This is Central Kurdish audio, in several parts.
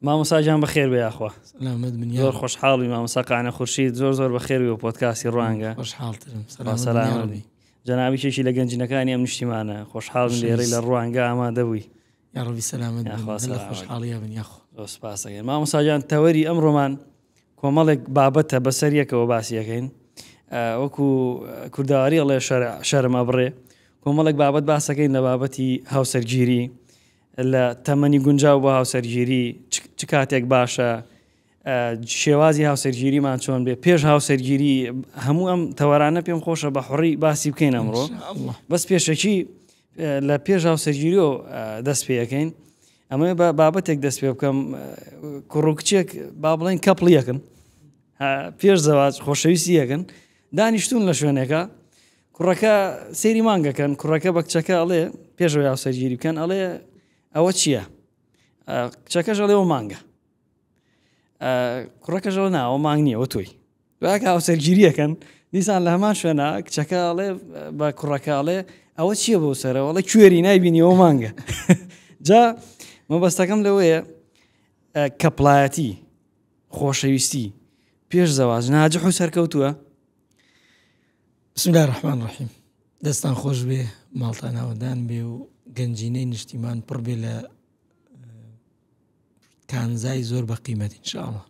مامۆستا گیان بەخێر بێ یاخوا. سەلامەت بن زۆر خۆشحاڵی مامۆستا قانع خورشید زۆر زۆر بەخێر بێ پۆدکاستی ڕوانگە. خۆشحاڵترم. سەلامەت بی. جەنابیشێکی لە گەنجینەکانی ئەم نیشتیمانە خۆشحاڵم لێرەی لە ڕوانگە ئامادە بووی. یاڕەبی سەلامەت بن. خۆشحاڵیە بن یاخوا. زۆر سپاس ئەکەین مامۆستا گیان. تەوەری ئەمڕۆمان کۆمەڵێک بابەتە بەسەر یەکەوە باسی ئەکەین وەکو کوردەواری ئەڵێ شەرم ئەبڕێ کۆمەڵێک بابەت باسەکەین لە بابەتی هاوسەرگیری لە تەمەنی گونجاو بۆ هاوسەرگیری چ کاتێک باشە شێوازی هاوسەرگیریمان چۆن بێ پێش هاوسەرگیری هەموو ئەم تەوەرانە پێم خۆشە بە حڕی باسی بکەین ئەمڕۆ بەس پێشەکی لە پێش هاوسەرگیری و دەست پێەکەین ئەمە بە بابەتێک دەست پێ بکەم کوڕ و کچێک با بڵێن کەپڵیەکن پێش زەواج خۆشەویستی یەکن دانیشتون لە شوێنێکە کوڕەکە سەیری مانگەکەن کوڕەکە بە کچەکە ئەڵێ پێشەوە هاوسەرگیری بکەن ئەڵێ ئەوە چییە؟ کچەکەش ئەڵێ ئەوە مانگە کوڕەکەش ئەڵێ نا ئەوە مانگ نییە ئەوە تۆی دوای هاوسەرگیریەکەن دیسان لە هەمان شوێنە کچەکە ئەڵێ بە کوڕەکە ئەڵێ ئەوە چییە بۆ سەرەوە ئەڵێ کوێری نایبینی ئەوە مانگە جا مەبەستەکەم لەوەیە کەپڵایەتی خۆشەویستی پێش زەواج ناجح و سەرکەوتووە بسم الله الرحمن الرحیم دەستان خۆش بێ ماڵتان ئاوەدان بێ و گەنجینەی نیشتیمان پڕ بێ لە کانزای زۆر بە قیمەت انشاءالله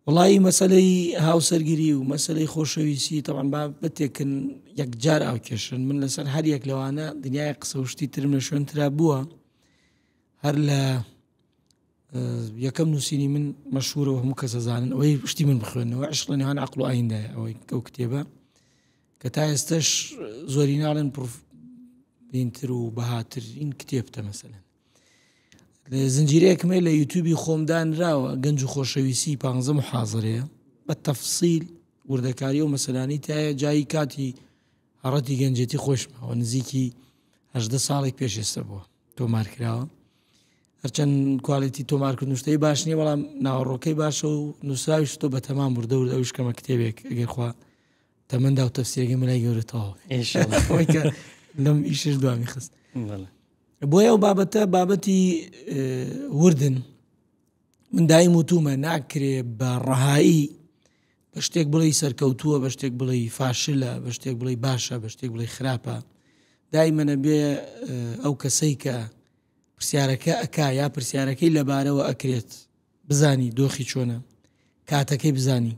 وڵی مەسلەی هاوسەرگیری و مەسلەی خۆشەویستی تەوان با بتێکن یەکجار ئاوکێشن من لەسەر هەر یەک لەوانە دنیای قسە و شتی ترم لە شوێن ترا بووە هەر لە یەکەم نووسینی من مەشهورە و هەموو کەس ئەزانن ئەوەی شتی من بخوێنەوە عشق لە نێوان عەقڵ و ئایندایە ئەوەی ئەو کتێبە کە تا ئێستش زۆری ناڵێن پڕبینتر و بەهاترین کتێبتە مەسەلەن زنجیرەیەکم هەیە لە یوتیوبی خۆم دانراوە گەنج و خۆشەویستی پ محازرەیە بە تەفسیل وردەکاری و مەسەلانی تایە جایی کاتی هەڕەتی گەنجێتی خۆشمەوە نزیکی هەدە ساڵێک پێش ئێستا بووە تۆمار کراوە هەرچەند کوالێتی تۆمارکردن شتەی باش نییە بەڵام ناوەڕۆکەی باشە و نووسراویش تۆ بە تەمام وردە ورد ئەویش کەمە کتێبێک ئەگەر خوا تەمەندا و تەفسیرەکەی مەلای گەورە تەواو ئەوەی کە لەم ئیشش دوامی خست بۆیە ئەو بابەتە بابەتی وردن من دایم وتومە ناکرێ بە ڕەهایی بە شتێک بڵێی سەرکەوتووە بە شتێک بڵێی فاشلە بە شتێک بڵێی باشە بە شتێک بڵێی خراپە دایمە نەبێ ئەو کەسەی کە پرسیارەکە ئەکا یا پرسیارەکەی لەبارەوە ئەکرێت بزانی دۆخی چۆنە کاتەکەی بزانی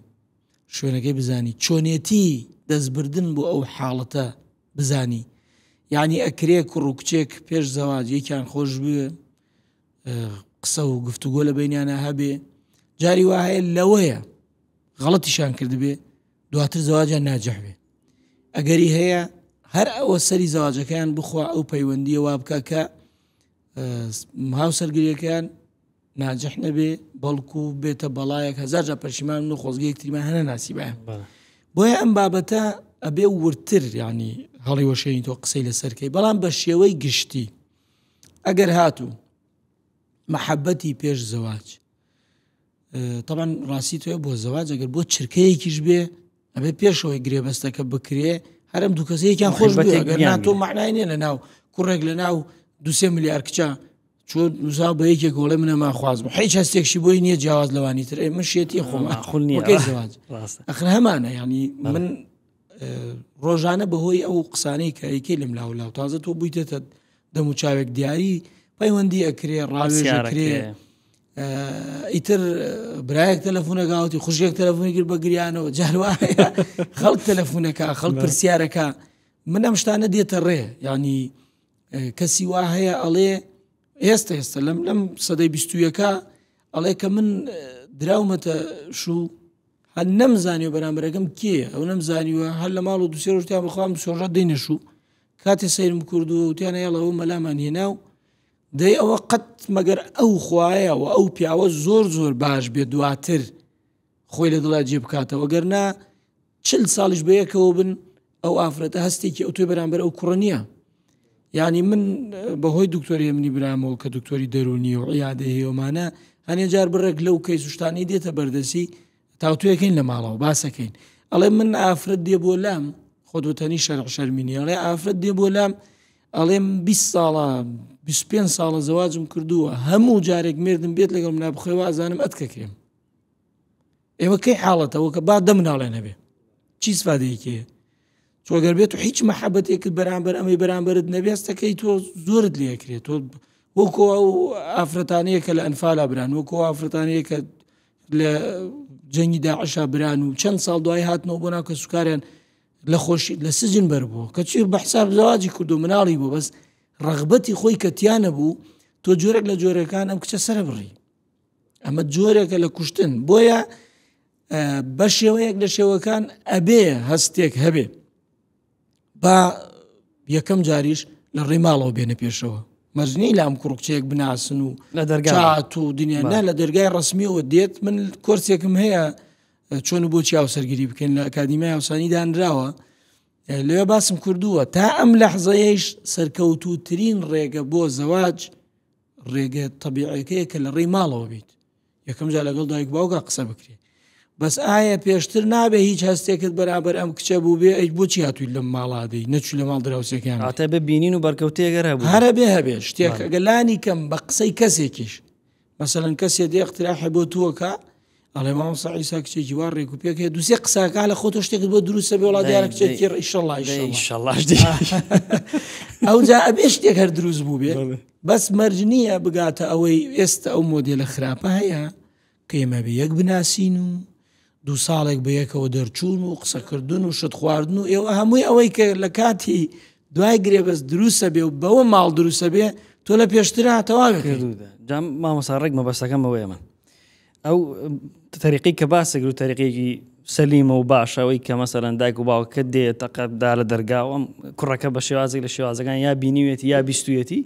شوێنەکەی بزانی چۆنێتی دەستبردن بۆ ئەو حاڵەتە بزانی یعنی ئەکرێ کوڕ و کچێک پێش زەواج یەکیان خۆش بوێ قسە و گفتوگۆ لە بینیانە هەبێ جاری وا هەیە لەوەیە غەڵەتیشان کردبێ دواتر زەواجیان ناجح بێ ئەگەری هەیە هەر ئەوە سەری زەواجەکەیان بخوا ئەو پەیوەندیە وا بکە کە هاوسەرگریەکەیان ناجح نەبێ بەڵکو بێتە بەڵایەک هەزار جا پەشیمان و خۆزگە یەکتریمان هەنە ناسیبە بۆیە ئەم بابەتە ئەبێ وردتر ینی هەڵی وەشێنی تۆ قسەی لەسەرکەی بەڵام بە شێوەی گشتی ئەگەر هاتوو مەحەبەتی پێش زەواج تەبعەن ڕاستی تۆ بۆ زەواج ئەگەر بۆ چرکەیەکیش بێ ئەبێ پێشەوەی گرێبەستەکە بکرێ هەرم دوو کەسەیەکیان خۆش بێت تۆ معنای نیە لە ناو کوڕێک لە ناو دوسێ ملیار کچە چۆن نووسا بە یەکێک گۆڵێ منە ماخوازم هیچ هەستێکشی بۆی نییە جیاواز لەوانی تر من شێتی خۆم خول نییە زەواج ئەخر هەمانە ینی من ڕۆژانە بەهۆی ئەو قسانەی کە ئەیکەی لەم لاو لاو تازە تۆ بوویتە دەم و چاوێک دیاری پەیوەندی ئەکرێ ڕاوێژەکرێ ئیتر برایەک تەلەفۆنەکەوتی خوشێک تەلەفۆنی کرد بە گریانەوە جاروایە خەڵک تەلەفۆنەکە خەڵک پرسیارەکە من ئەم شتانە دێتە ڕێ ینی کەسی وا هەیە ئەڵێ ئێستا ئێستا لەم لەم سەدەی بیستویەکە ئەڵێ کە من دراومەتە شوو هەر نەمزانیوە بەرامبەرەکەم کێیە ئەو نەمزانیوە هەر لە ماڵ و دوسێ ڕۆژتیان بخوام سۆژە دێنە شوو کاتێ سەیرم کردووە وتیان هێڵ ئەوە مەلامان هێنا و دەی ئەوە قەت مەگەر ئەو خوایە و ئەو پیاوە زۆر زۆر باش بێ دواتر خۆی لە دڵا جێ بکاتەوە گەر نا چل ساڵیش بەیەکەوە بن ئەو ئافرەتە هەستێکی ئەو توی بەرامبەر ئەو کوڕە نییە یعنی من بەهۆی دکتۆری منی برامەوە کە دکتۆری دەرونی و عیادە هەیەمانە هەنێ جار بڕێک لەو کەیس شتانی دێتە بەردەسی تاوتوێکەین لە ماڵەوە باسەکەین ئەڵێ من ئافرەت دێ بۆ لام خۆ دوتەنی شەرع شەرمینی ئەڵێ ئافرەت دێ بۆ لام ئەڵێم 20 ساڵە. 25 ساڵە زەواجم کردووە هەموو جارێک مردم بێت لەگەڵ منا بخۆی وازانم ئەتکەکرێم ئێوە کەی حاڵەتەوە کە با دە مناڵێن هەبێ چی سفادەیەکی هەیە چۆگەر بێت و هیچ مەحەبەتێکت بەرامبەر ئەمەی بەرامبەرت نەبێستەکەی تۆ زۆرت لێکرێت تۆ وەکو ئەو ئافرەتانەیە کە لە ئەنفالا بران وەکو ئافرەتانەیە کە لە جەنگی داعشا بران و چەند ساڵ دوای هاتنەوە بۆ ناو کە سوکاریان لە خۆشی لە سجن بەربووە کە چی بە حساب زەواجی کردو مناڵی بوو بەس ڕغبەتی خۆی کە تیانە بوو تۆ جۆرێک لە جۆرەکان ئەم کچە سەر بڕی ئەمە جۆرێکە لە کوشتن بۆیە بە شێوەیەک لە شێوەکان ئەبێ هەستێک هەبێ با یەکەم جاریش لە ڕێی ماڵەوە بێنە پێشەوە مەرجنی لام کوڕکچێک بناسن و لە دەرگات و دنیا نا لە دەرگای ڕسمیەوە دێت من کۆرسێکم هەیە چۆن و بۆچی هاوسەرگیری بکەین لە ئەکادیمیای هاوسانی دانراوە لەوێ باسم کردووە تا ئەم لەحزەیەش سەرکەوتووترین ڕێگە بۆ زەواج ڕێگە تەبیعەکەیە کە لە ڕێی ماڵەوە بیت یەکەم جار لەگەڵ دایک باوکا قسە بکرێ بەس ئایا پێشتر نابێ هیچ هەستێکت بەرابەر ئەم کچە بوو بێ ئەی بۆچی هاتووی لەم ماڵادەی نەچوو لە ماڵ دراوسێکیان ئاتە بە بینین و بەرکەوتەیەگەر هەبوو هەرە بێ هەبێ شتێک گەلانی کەم بە قسەی کەسێکیش مەسەلەن کەسێ دێ اقتراحێ بۆ تووەکە ئەڵێ مامۆستا عیسا کچێکی وا ڕێک و پێک هەیە دوسێ قساکە لە خۆتۆ شتێکت بۆ دروستە بێ وڵا دیارە کچێکی ئیشەڵا ئیشەڵا ئەوجا ئەبێ شتێک هەر دروست بوو بێ بەس مەرج نییە بگاتە ئەوەی ئێستا ئەو مۆدێلە خراپە هەیە کە ئێمە بێ یەک بناسین و دوو ساڵێک بە یەکەوە دەرچوون و قسەکردن و شت خواردن و ئێوە هەمووی ئەوەی کە لە کاتی دوای گرێبەست دروستە بێ و بەوە ماڵ دروستە بێ تۆ لە پێشترا تەواوی کردووە جام مامۆسا ڕێک مەبەستەکەم ئەوەیە من ئەو تەریقی کە باسە و تەریقێکی سەلیمە و باشەوەی کە مەسەرەن دایک و باوکە دێ تەقەدا لە دەرگاوەم کوڕەکە بە شێوازێک لە شێوازەکان یا بینیوێتی یا بیستویەتی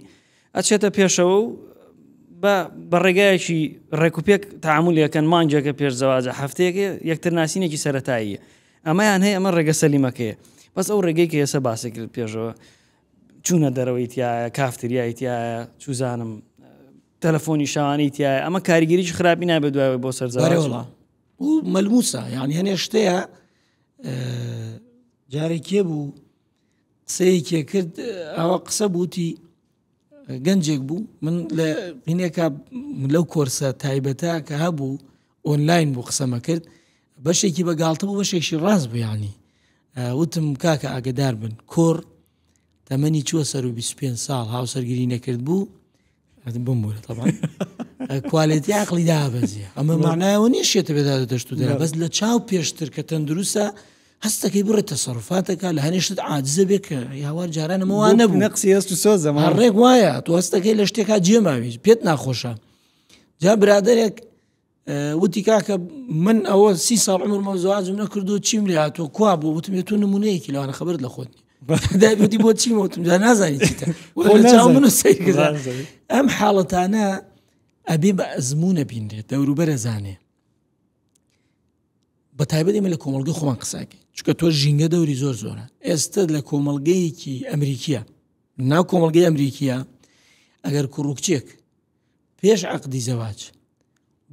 ئەچێتە پێشەوە و بە ڕێگایەکی ڕێکوپێک تعاملەکەن مانگێکە پێش زەواجە هەفتەیەکە یەکتر ناسینێکی سەتاییە ئەمەیان هەیە ئەمە ڕێگە سەلیمەکەیە بەس ئەو ڕێگەی کە ئێستا باسی کرد پێشەوە چوونە دەرەوەی تایە کافتریای تایە چوزانم تەلەفۆنی شوانی تایە ئەمە کاریگەریی خراپی نابێت دوایەوە بۆ سەر زەوڵە و مەلموسە یعنی هەنێ شتەیە جارێکێ بوو قسەیەکێ کرد ئەوە قسە بووتی گەنجێک بوو من لە هینێکا لەو کۆرسە تایبەتە کە هەبوو ئۆنلاین بوو قسەمە کرد بەشێکی بە گاڵتە بوو بەشێکی ڕاست بوو ینی وتم کاکە ئاگدار بن کۆڕ تەمەنی چووە سەر و 25 ساڵ هاوسەرگیری نەکرد بوو بمبوورە طبعا کوالێتی عقلی دابەزیە ئەمە معنایەوە نییە شێتە بێدا دەشت و دەرە بەس لە چاو پێشتر کە تەندروستە هەستەکەی بڕێ تەسەروفاتەکە لە هەنێ شت عاجزە بێ کە یاوار جاران ئەمە وا نەبوو نەقسی هەست و سۆز زەمان هەر ڕێک وایە تۆ هەستەکەی لە شتێکا جێ ماوی پێت ناخۆشە جا برادێک وتی کاکە من ئەوە سی ساڵ عمرمە زواجم نەکردو چیم لێ هاتووە کوا بوو وتم تۆ نمونەیەکی لەوانە خبرت لە خۆت دایبوتی بۆ چیم وتم جا نازانی چیتە من سەیر ئەم حاڵەتانە ئەبێ بە ئەزمونە بینرێت دەوروبەرە زانێ بە تایبەت ئێمە لە کۆمەڵگەی خۆمان قساکەین چونکە تۆ ژینگە دەوری زۆر زۆرە ئێستا لە کۆمەڵگەیەکی ئەمریکیە ناو کۆمەڵگەی ئەمریکیە ئەگەر کوڕکچێک پێش عقدی زەواج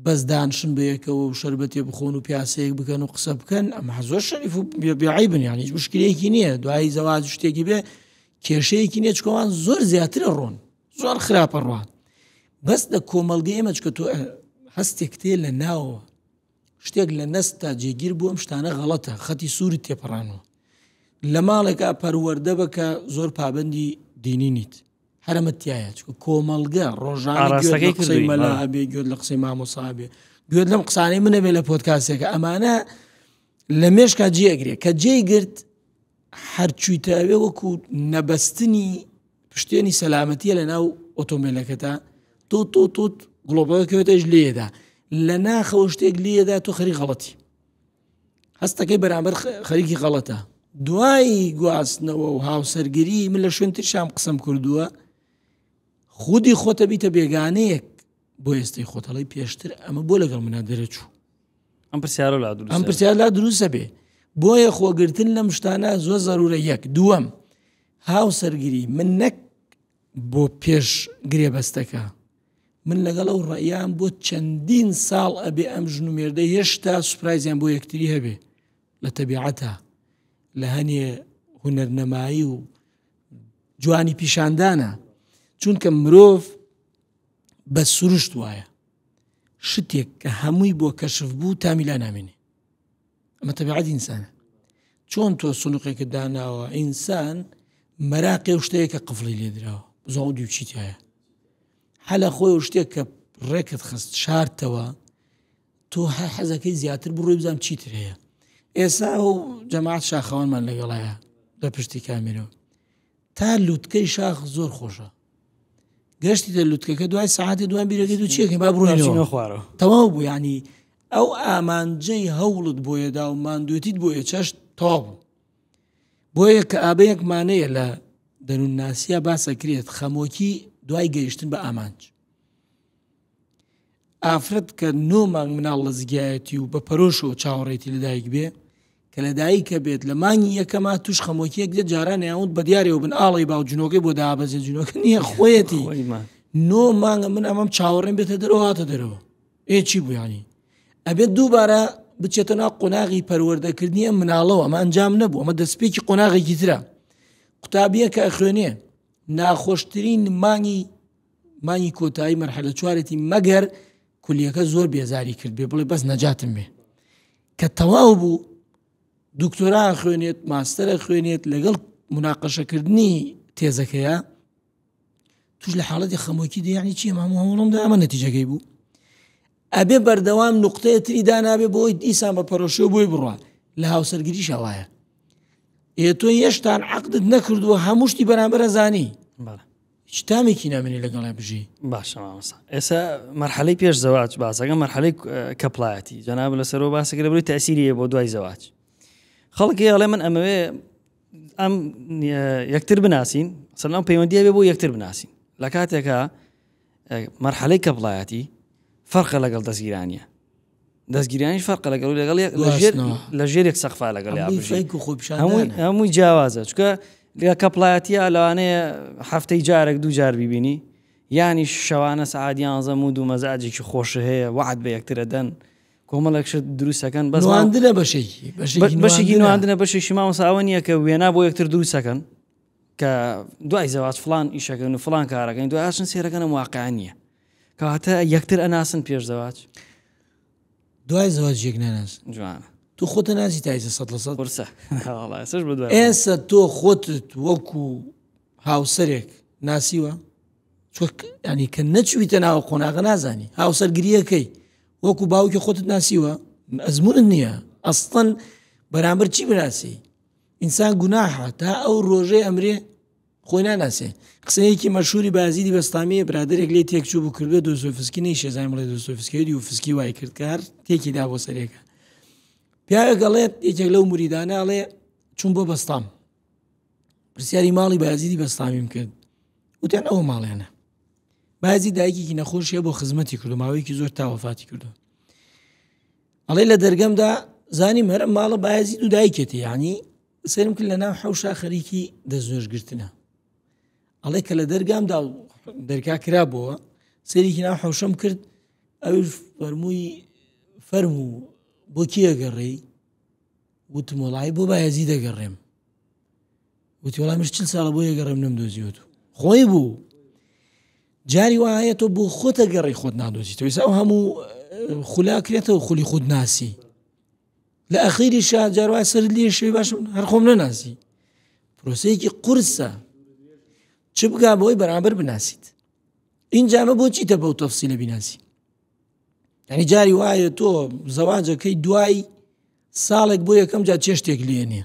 بەس دانشن بە یەکەوە و شربەتێ بخۆن و پیاسەیەک بکەن و قسە بکەن ئەمە زۆر شەریف و بێعی بن یان هیچ مشکلەیەکی نییە دوایی زەواج شتێکی بێ کێشەیەکی نییە چکەوان زۆر زیاترە ڕۆن زۆر خراپە ڕوان بەس لە کۆمەڵگەی ئێمە چکە تۆ هەستێک تێ لە ناوەوە شتێک لە نەستتا جێگیر بوو ئەم شتانە غەڵەتە خەتی سووری تێپەڕانەوە لە ماڵێکا پەروەردە بە کە زۆر پابندی دینی نیت هەرەمە تایە چکە کۆمەڵگە ڕۆژانە قسەی مەلا هەبێ گوێت لە قسەی مامۆسا بێ گوێت لەم قسانەی منە بێ لە پۆتکاسێکە ئەمانە لە مێشکا جێگرێ کە جێی گرت هەرچوویتەوێ وەکو نەبەستنی پشتێنی سەلامەتیە لە ناو ئۆتۆمبیلەکەتا توت توت توت گڵۆپەکە کەوێتەش لێدا لە ناخەوە شتێک لێدا تۆ خەری غەڵەتی هەستەکەی بەرامبەر خەریکی غەڵەتە دوای گواستنەوە و هاوسەرگیری من لە شوێن ترشام قسەم کردووە خودی خۆتە بیتە بێگانەیەک بۆ ئێستەی خۆتەڵی پێشتر ئەمە بۆ لەگەڵ منە دەرەچوو ئەم پرسیارە لا دروست ئەم پرسیار لا دروستە بێ بۆیە خۆگرتن لەم شتانە زۆر زەرورە یەک دووەم هاوسەرگیری من نەک بۆ پێش گرێبەستەکە من لەگەڵ ئەو ڕەیان بۆ چەندین ساڵ ئەبێ ئەم ژن و مێردە هێشتا سوپرایزیان بۆ یەکتری هەبێ لە تەبیعەتە لە هەنێ هونەرنەمایی و جوانی پیشاندانە. چونکە مرۆڤ بە سروشت وایە شتێک کە هەمووی بۆ کەشف بوو تامی لا نامێنێ ئەمە تەبیعەتی ئینسانە چۆن تۆ سنوقێکت داناوە ئینسان مەراقێ و شتەیە کە قفڵی لێدراوە بزانە دوو چی تایە حەلە خۆی و شتێک کە ڕێکت خست شارتەوە تۆ هەر حەزەکەی زیاتر بڕۆی بزانام چیتر هەیە ئێستا ئەو جەماعەت شاخەوانمان لەگەڵایە لە پشتی کامێرەوە تا لوتکەی شاخ زۆر خۆشە گەشتیتە لوتکەکە دوای ساعتی دوای بیرەکەی دوو چیەکەی با بڕۆینەوە خوارەوە تەواو بوو ینی ئەو ئامانجەی هەوڵت بۆیەدا و ماندوێتیت بۆیە چەشت تەواو بوو بۆیە کە ئابەیەکمانەیە لە دەروونناسیە باسەکرێت خەمۆکی دوای گەیشتن بە ئامانج ئافرەت کە نۆ مانگ مناڵ لە زگایەتی و بە پەرۆشەوە چاوەڕێتی لەدایک بێ کە لەدایکە بێت لە مانگی یەکەما توش خەمۆکیەک دێت جاران یاوت بە دیارەوە بن ئاڵی باو جنۆکەی بۆ دابەزێ جنۆکە نییە خۆیەتی نۆ مانگە من ئەمەم چاوەڕێم بێتە دەرەوە هاتە دەرەوە ئێ چی بوو ینی ئەبێت دووبارە بچێتە ناو قۆناغی پەروەردەکردنی ئەم مناڵەوە ئەمە ئەنجام نەبوو ئەمە دەستپێکی قۆناغێکی ترە قوتابیە کە ئەخوێنێ ناخۆشترین مانگی مانگی کۆتایی مەرحەلە چوارێتی مەگەر کولیەکە زۆر بێزاری کرد بێ بڵێ بەس نەجاتم بێ کە تەواو بوو دکتۆرا خوێنێت ماستەرە خوێنێت لەگەڵ مناقەشەکردنی تێزەکەیە توش لە حاڵەتی خەمۆکی دیانی چی هەموو هەوڵم دا ئەمە نەتیجەکەی بوو ئەبێ بەردەوام نقطەیە تری دانابێ بۆی دیسان بە پەرۆشەوە بۆی بڕە لە هاوسەرگیری شەوایە ئێ تۆ یەشتان عقدت نەکردووە هەموو شتی بەرامبەرە زانی هیچ تامێکی نامێنێ لەگەڵیا بژی. باشە مامۆستا ئێستا مەرحەلەی پێش زەواج باسەکە مەرحەلەی کەپڵایەتی جەناب لەسەرەوە باسەکە لە بەری تەسیری هەیە بۆ دوای زەواج خەڵکی ئەڵێ من ئەمەوێ ئەم یەکتر بناسین سەر ئەم پەیوەندیە بێ بۆ یەکتر بناسین لە کاتێکە مەرحەلەی کەپڵایەتی فەرقە لەگەڵ دەستگیرانیە دەستگیرانیش فەرقە لەگەڵ لەگەڵ لە ژێر یەک سەقفا لەگەڵ هەمووی جیاوازە چکە لە کەپڵایەتیە لەوانەیە هەفتەی جارێک دوو جار ببینی یانی شەوانە سەعات یانزە مود و مەزاجێکی خۆش هەیە وعد بە یەکترە دەن کۆمەڵێک شت دروستەکەن بەس نواندنە بەشێکی بەشێکی نواندنە بەشێکی مامۆساوە نییە کە وێنا بۆ یەکتر دروستەکەن کە دوای زەواج فلان ئیشەکەن و فلان کارەکەن دوای ئاچن سێرەکەنم واقع نییە کەواتە یەکتر ئەناسن پێش زەواج؟ دوای زەواج یەک ناناسن. جوانە. تۆ خۆتە ناسی تا ئێستا سەد لە سەد؟ قورسە. وەڵا ئێستاش بە دوای. ئێستا تۆ خۆتت وەکو هاوسەرێک ناسیوە؟ چۆک ینی کە نەچوویتە ناوە قۆناغە نازانی هاوسەرگریەکەی وەکو باوکی خۆتت ناسیوە ئەزمونت نییە ئەستەن بەرامبەر چی بناسی ئینسان گوناحە تا ئەو ڕۆژەی ئەمرێ خۆی ناناسێ قسەیەکی مەشهوری بازیدی بەستامیە برادێک لێ تێکچوو بوو کردوە دۆستۆیفسکی نەیشێزانانی بڵێ دۆستۆیفسکی و فسکی وای کرد کە هەر تێکی دا بۆ سەرێکە پیاوێک ئەڵێ یەکێک لەو مریدانە ئەڵێ چون بۆ بەستام پرسیاری ماڵی بازیدی بەستامیم کرد وتیان ئەو ماڵیانە بازی دایکێکی نەخۆشیە بۆ خزمەتی کردو ماوەیەکی زۆر تا وەفاتی کردو ئەڵێ لە دەرگەمدا زانیم هەرم ماڵە بایزی دوو دایکێتی یعنی سەیرم کرد لەناو حەوشا خەریکی دەستنوێژگرتنە ئەڵێ کە لە دەرگامدا دەرگا کرابەوە سەیرێکی ناو حەوشەم کرد ئەویش فەرمووی فەرموو بۆ کێ گەڕێی وتم وڵی بۆ بایەزی دەگەڕێم وتی وەڵام منش چل ساڵە بۆ یەگەڕێم نەمدۆزیوەت خۆی بوو جاری وایە تۆ بۆ خۆتە گەڕی خۆت نادۆزیتەوە ئێستا ئەو هەموو خولا کرێتەوە خولی خود ناسی لە ئەخیریشا جار وایە سەرت لێ شوێ باش هەر خۆم نەناسی پرۆسەیەکی قورسە چ بگا بۆی بەرامبەر بناسیت اینجا ئەمە بۆ چیتە بەو تەفسیلە بیناسی ینی جاری وایە تۆ زەواجەکەی دوای ساڵێک بۆ یەکەم جا چێشتێک لێنێ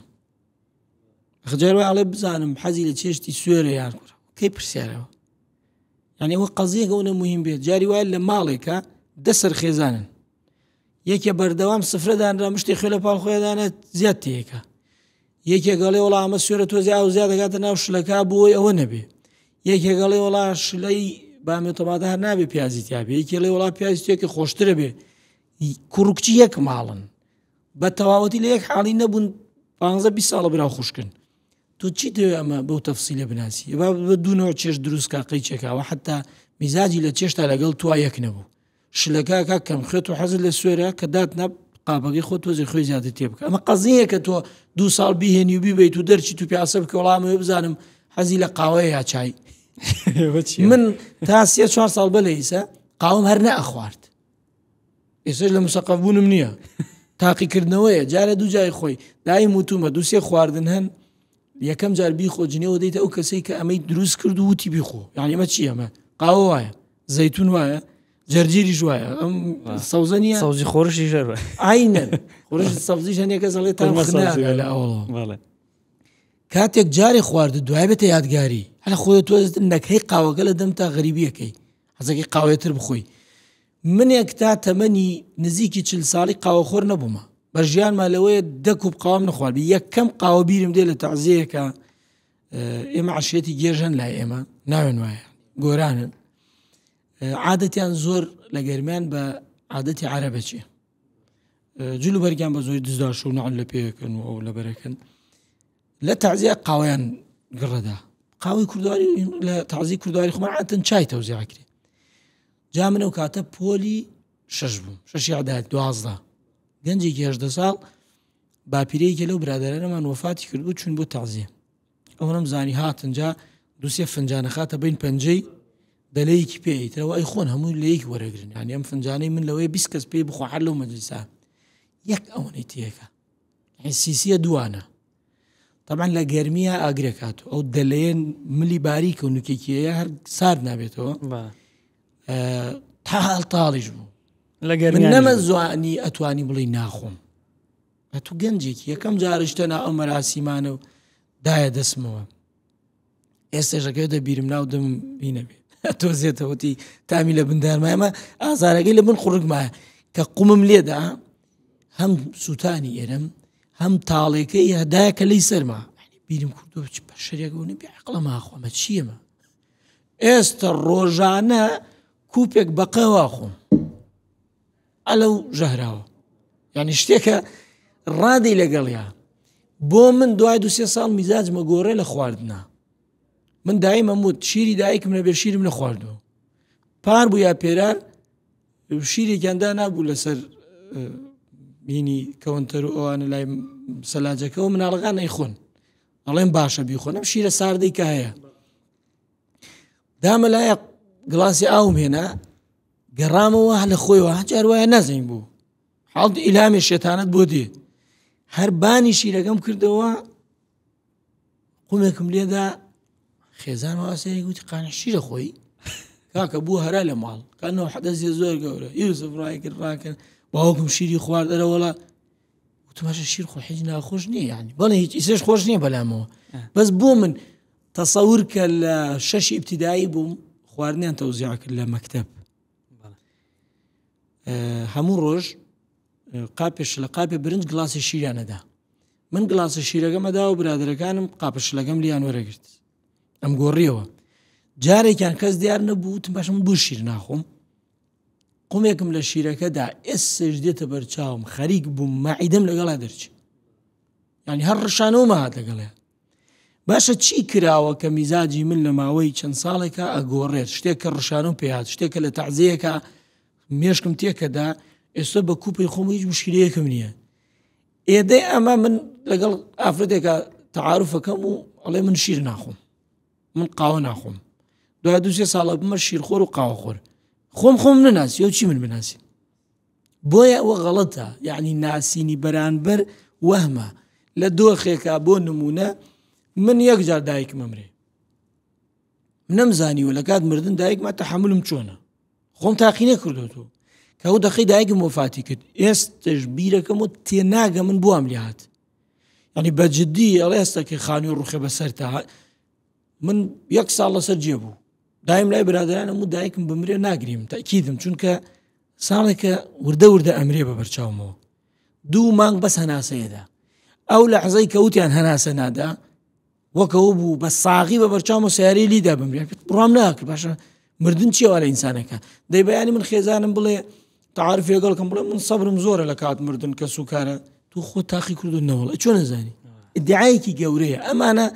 خجار وای ئەڵێ بزانم حەزی لە چێشتی سوێرە یان کوڕ کەی پرسیارەوە یعنی ئەوە قەزیەکە ئەوە مهم بێت جاری وایە لە ماڵێکە دە سەر خێزانن یەکێ بەردەوام سفرە دانرا مشتی خوێ لە پاڵ خۆیان دانە زیاد تێکە یەکێک ئەڵێ وەڵا ئەمە سوێرە تۆزی ئاو زیاد دەکاتە ناو شلەکە بۆی ئەوە نەبێ یەکێک ئەڵێ وەڵا شلەی بامێ تەماتە هەر نابێ پیازی تیابێ یەکێ ئەڵێ وەڵا پیازی تێکە خۆشترە بێ کوڕ و کچی یەک ماڵن بە تەواوەتی لە یەک حاڵی نەبوون 15 20 ساڵە برا خوشکن تۆ چی دەوێ ئەمە بەو تەفسیلە بناسی با بە دوو نەوە چێش دروست کا قەیچێکاوە حتا میزاجی لە چێشتا لەگەڵ توا یەک نەبوو شلەکە کاک کەم خوێ تۆ حەزت لە سوێرە کە دات نە قابەکەی خۆت تۆزێ خوێ زیاتر تێ بکە ئەمە قەزیەیە کە تۆ دوو ساڵ بیهێنی و بیبیت و دەرچی تو پیاسە بکە وەڵام ئەوێ بزانم حەزی لە قاوەیە یا چای. من تا سێ چوار ساڵ بە لە ئیسە قاوم هەر نەئەخوارد ئێسش لە مسەقەف بوونم نییە تاقیکردنەوەیە جارە دوو جای خۆی دایم وتومە دووسێ خواردن هەن یەکەم جار بیخۆ جنێوە دەیتە ئەو کەسەی کە ئەمەی دروست کرد و وتی بیخۆ یعنی ئەمە چی ئەمە قاوە وایە زەیتون وایە جەرجیریش وایە ئەم سەوزە نییە سەوزی خۆرشی ژەر عینەن خۆرش سەوزیش هەنێک کەس ئەڵێ تام خراپە لە ئەوڵەوە کاتێک جارێ خوارد دوای بێتە یادگاری هەر خۆی تۆ نەکەی قاوەکە لە دەم تا غەریبیەکەی حەزەکەی قاوەتر بخۆی منێک تا تەمەنی نزیکی چل ساڵی قاوەخۆر نەبوومە بە ژیانما لەوەیە دە کوپ قاوەم نەخواردبی یەکەم قاوە بیرم دێ لە تەعزیەیەکە ئێمە عەشیرەتی گێژەن لای ئێمە ناوێن وایە گۆرانن عادەتیان زۆر لە گەرمیان بە عادەتی عەرەبە چیە جل و بەرگیان بە زۆری دزداش و نەعل لە پێەکەن و ئەو لە بەرەکەن لە تەعزیە قاوەیان گڕەدا قاوەی کوردواری لە تازی کوردواری خۆمان عادەتەن چای تەوزیعکرێ جا من ئەو کاتە پۆلی شەش بووم شەشی عداد دوازدە گەنجێکی هەژدە ساڵ باپیرەیەکی لەو برادەرانەمان وەفاتی کردبوو چون بۆ تەعزیە ئەوەم زانی هاتن جا دوسێ فنجانە خاتە بین پەنجەی دەلەیەکی پێ ئیترەوە ئەی خۆن هەمووی لە یەک وەرەگرن یعنی ئەم فنجانەی من لەوەیە 20 کەس پێی بخۆ هەر لەو مەجلیسا یەک ئەوەنەی تێکە سیسیە دوانە طبعا لە گەرمیە ئاگرەکات و ئەو دەلەیە ملی باریکە و نوکێکیەیە هەر سارد نابێتەوە تاڵ تاڵیش بوو لە گەرمی نەمە زوانی ئەتوانی بڵی ناخۆم ئەتو گەنجێکی یەکەم جارشتە نا ئەو مەراسیمانە و دایە دەستمەوە ئێستێژەکەی دەبیرم ناو دەم بینەبێ تۆزێتەوەتی تامی لە بندارمایمە ئازارەکەی لە بن قوڕگمایە کە قومم لێدا هەم سووتانی ئێرم هەم تاڵێکەی هەدایە کە لی سەرما بیرم کردو چ بەشەرێک بوون بێ عقلە ماخۆمە چیەمە ئێستا ڕۆژانە کوپێک بەقەوا خۆم ئەلە و ژەهراوە یعنی شتێکە ڕادی لەگەڵیا بۆ من دوای دوسێ ساڵ میزاجمە گۆڕێ لە خواردنا من دایمە وت شیری دایکم نەبێ شیرم نەخواردووە پار بوو یا پێرار شیرێکیان دانابوو لەسەر بینی کەونتەر و ئەوانە لای سەلاجەکەەوە مناڵەکان ئەیخۆن ئەڵێن باشە بیخۆنم شیرە ساردەی کە هەیە دامە لایە گڵاسی ئاوم هێنا گەڕامەوە لە خۆیەوە هەجار وایە نازین بوو حاڵ ئیلامی شێتانت بۆ دێ هەر بانی شیرەکەم کردەوە قومێکم لێدا خێزان واسەری گوتی قانع شیرە خۆی کاکە بوو هەرا لە ماڵ کانەوە حەدەسێ زۆر گەورە یوسف ڕای کرد ڕاکرد باوکم شیری خوارد دەرەوەڵا وتماشە شیر خۆ هیچ ناخۆش نییە یعنی بەڵێ هیچ ئیسش خۆش نییە بەلامەوە بەس بۆ من تەسەور کە لە شەشی ئیبتیدایی بووم خواردنیان تەوزیع کرد لە مەکتەب هەموو ڕۆژ قاپێ شلە قاپێ برنج گڵاسی شیریانەدا من گڵاسە شیرەکەمەدا و برادەرەکانم قاپە شلەکەم لیان وەرەگرت ئەم گۆڕیەوە جارێکیان کەس دیار نەبوو وتم باشم بۆ شیر ناخۆم قومێکم لە شیرەکەدا ئێسش دێتە بەرچاوم خەریک بووم مەعیدەم لەگەڵا دەرچی یعنی هەر ڕشانەوە هات لەگەڵێ باشە چی کراوە کە میزاجی من لە ماوەی چەند ساڵێکا ئەگۆڕێت شتێک کە ڕشانم پێهات شتێک کە لە تەعزیەکە مێشکم تێکەدا ئێستا بە کوپی خۆم هیچ مشکلەیەکم نییە ئێدەی ئەمە من لەگەڵ ئافرەتێکە تەعاعرفەکەم و ئەڵێ من شیر ناخۆم من قاوە ناخۆم دوای دوسێ ساڵە بمە شیرخۆر و قاوەخۆر خۆم خۆم نەناسی و چی من بناسی بۆیە ئەوە غەڵەتە یعنی ناسینی بەرانبەر وەهمە لە دۆخێکا بۆ نمونە من یەکجار دایکم ئەمرێ نەمزانیوە لە کات مردن دایکمە تەحملم چۆنە خۆم تاقی نەکردوەوە کە ئەو دەقەی دایکم وەفاتی کرد ئێستش بیرەکەم و تێناگە من بوام لێهات ینی بە جددی ئەڵێ ئێستا کە خانووی ڕوخێ بەسەر تا من یەک ساڵ لەسەر جێ بوو دایم لای برادرانم و دایکم بمرێ ناگریم تاکیدم چونکە ساڵێکە وردە وردە ئەمرێ بە بەرچاومەوە دوو مانگ بەس هەناسەیەدا ئەو لە حەزەی کەوتیان هەناسە نادا وەکەوە بوو بە ساغی بە بەرچاومە سیارەی لیدا بمرێ بڕام ناکرد باشە مردن چیەوە لە ئینسانەکە دەی بەیانی من خێزانم بڵێ تعرف لەگەڵکەم بڵێ من سەبرم زۆرە لە کات مردن کە سوکارە تو خۆ تاقی کردو نەوەڵ چۆن نەزانی ئیدعایەکی گەورەیە ئەمانە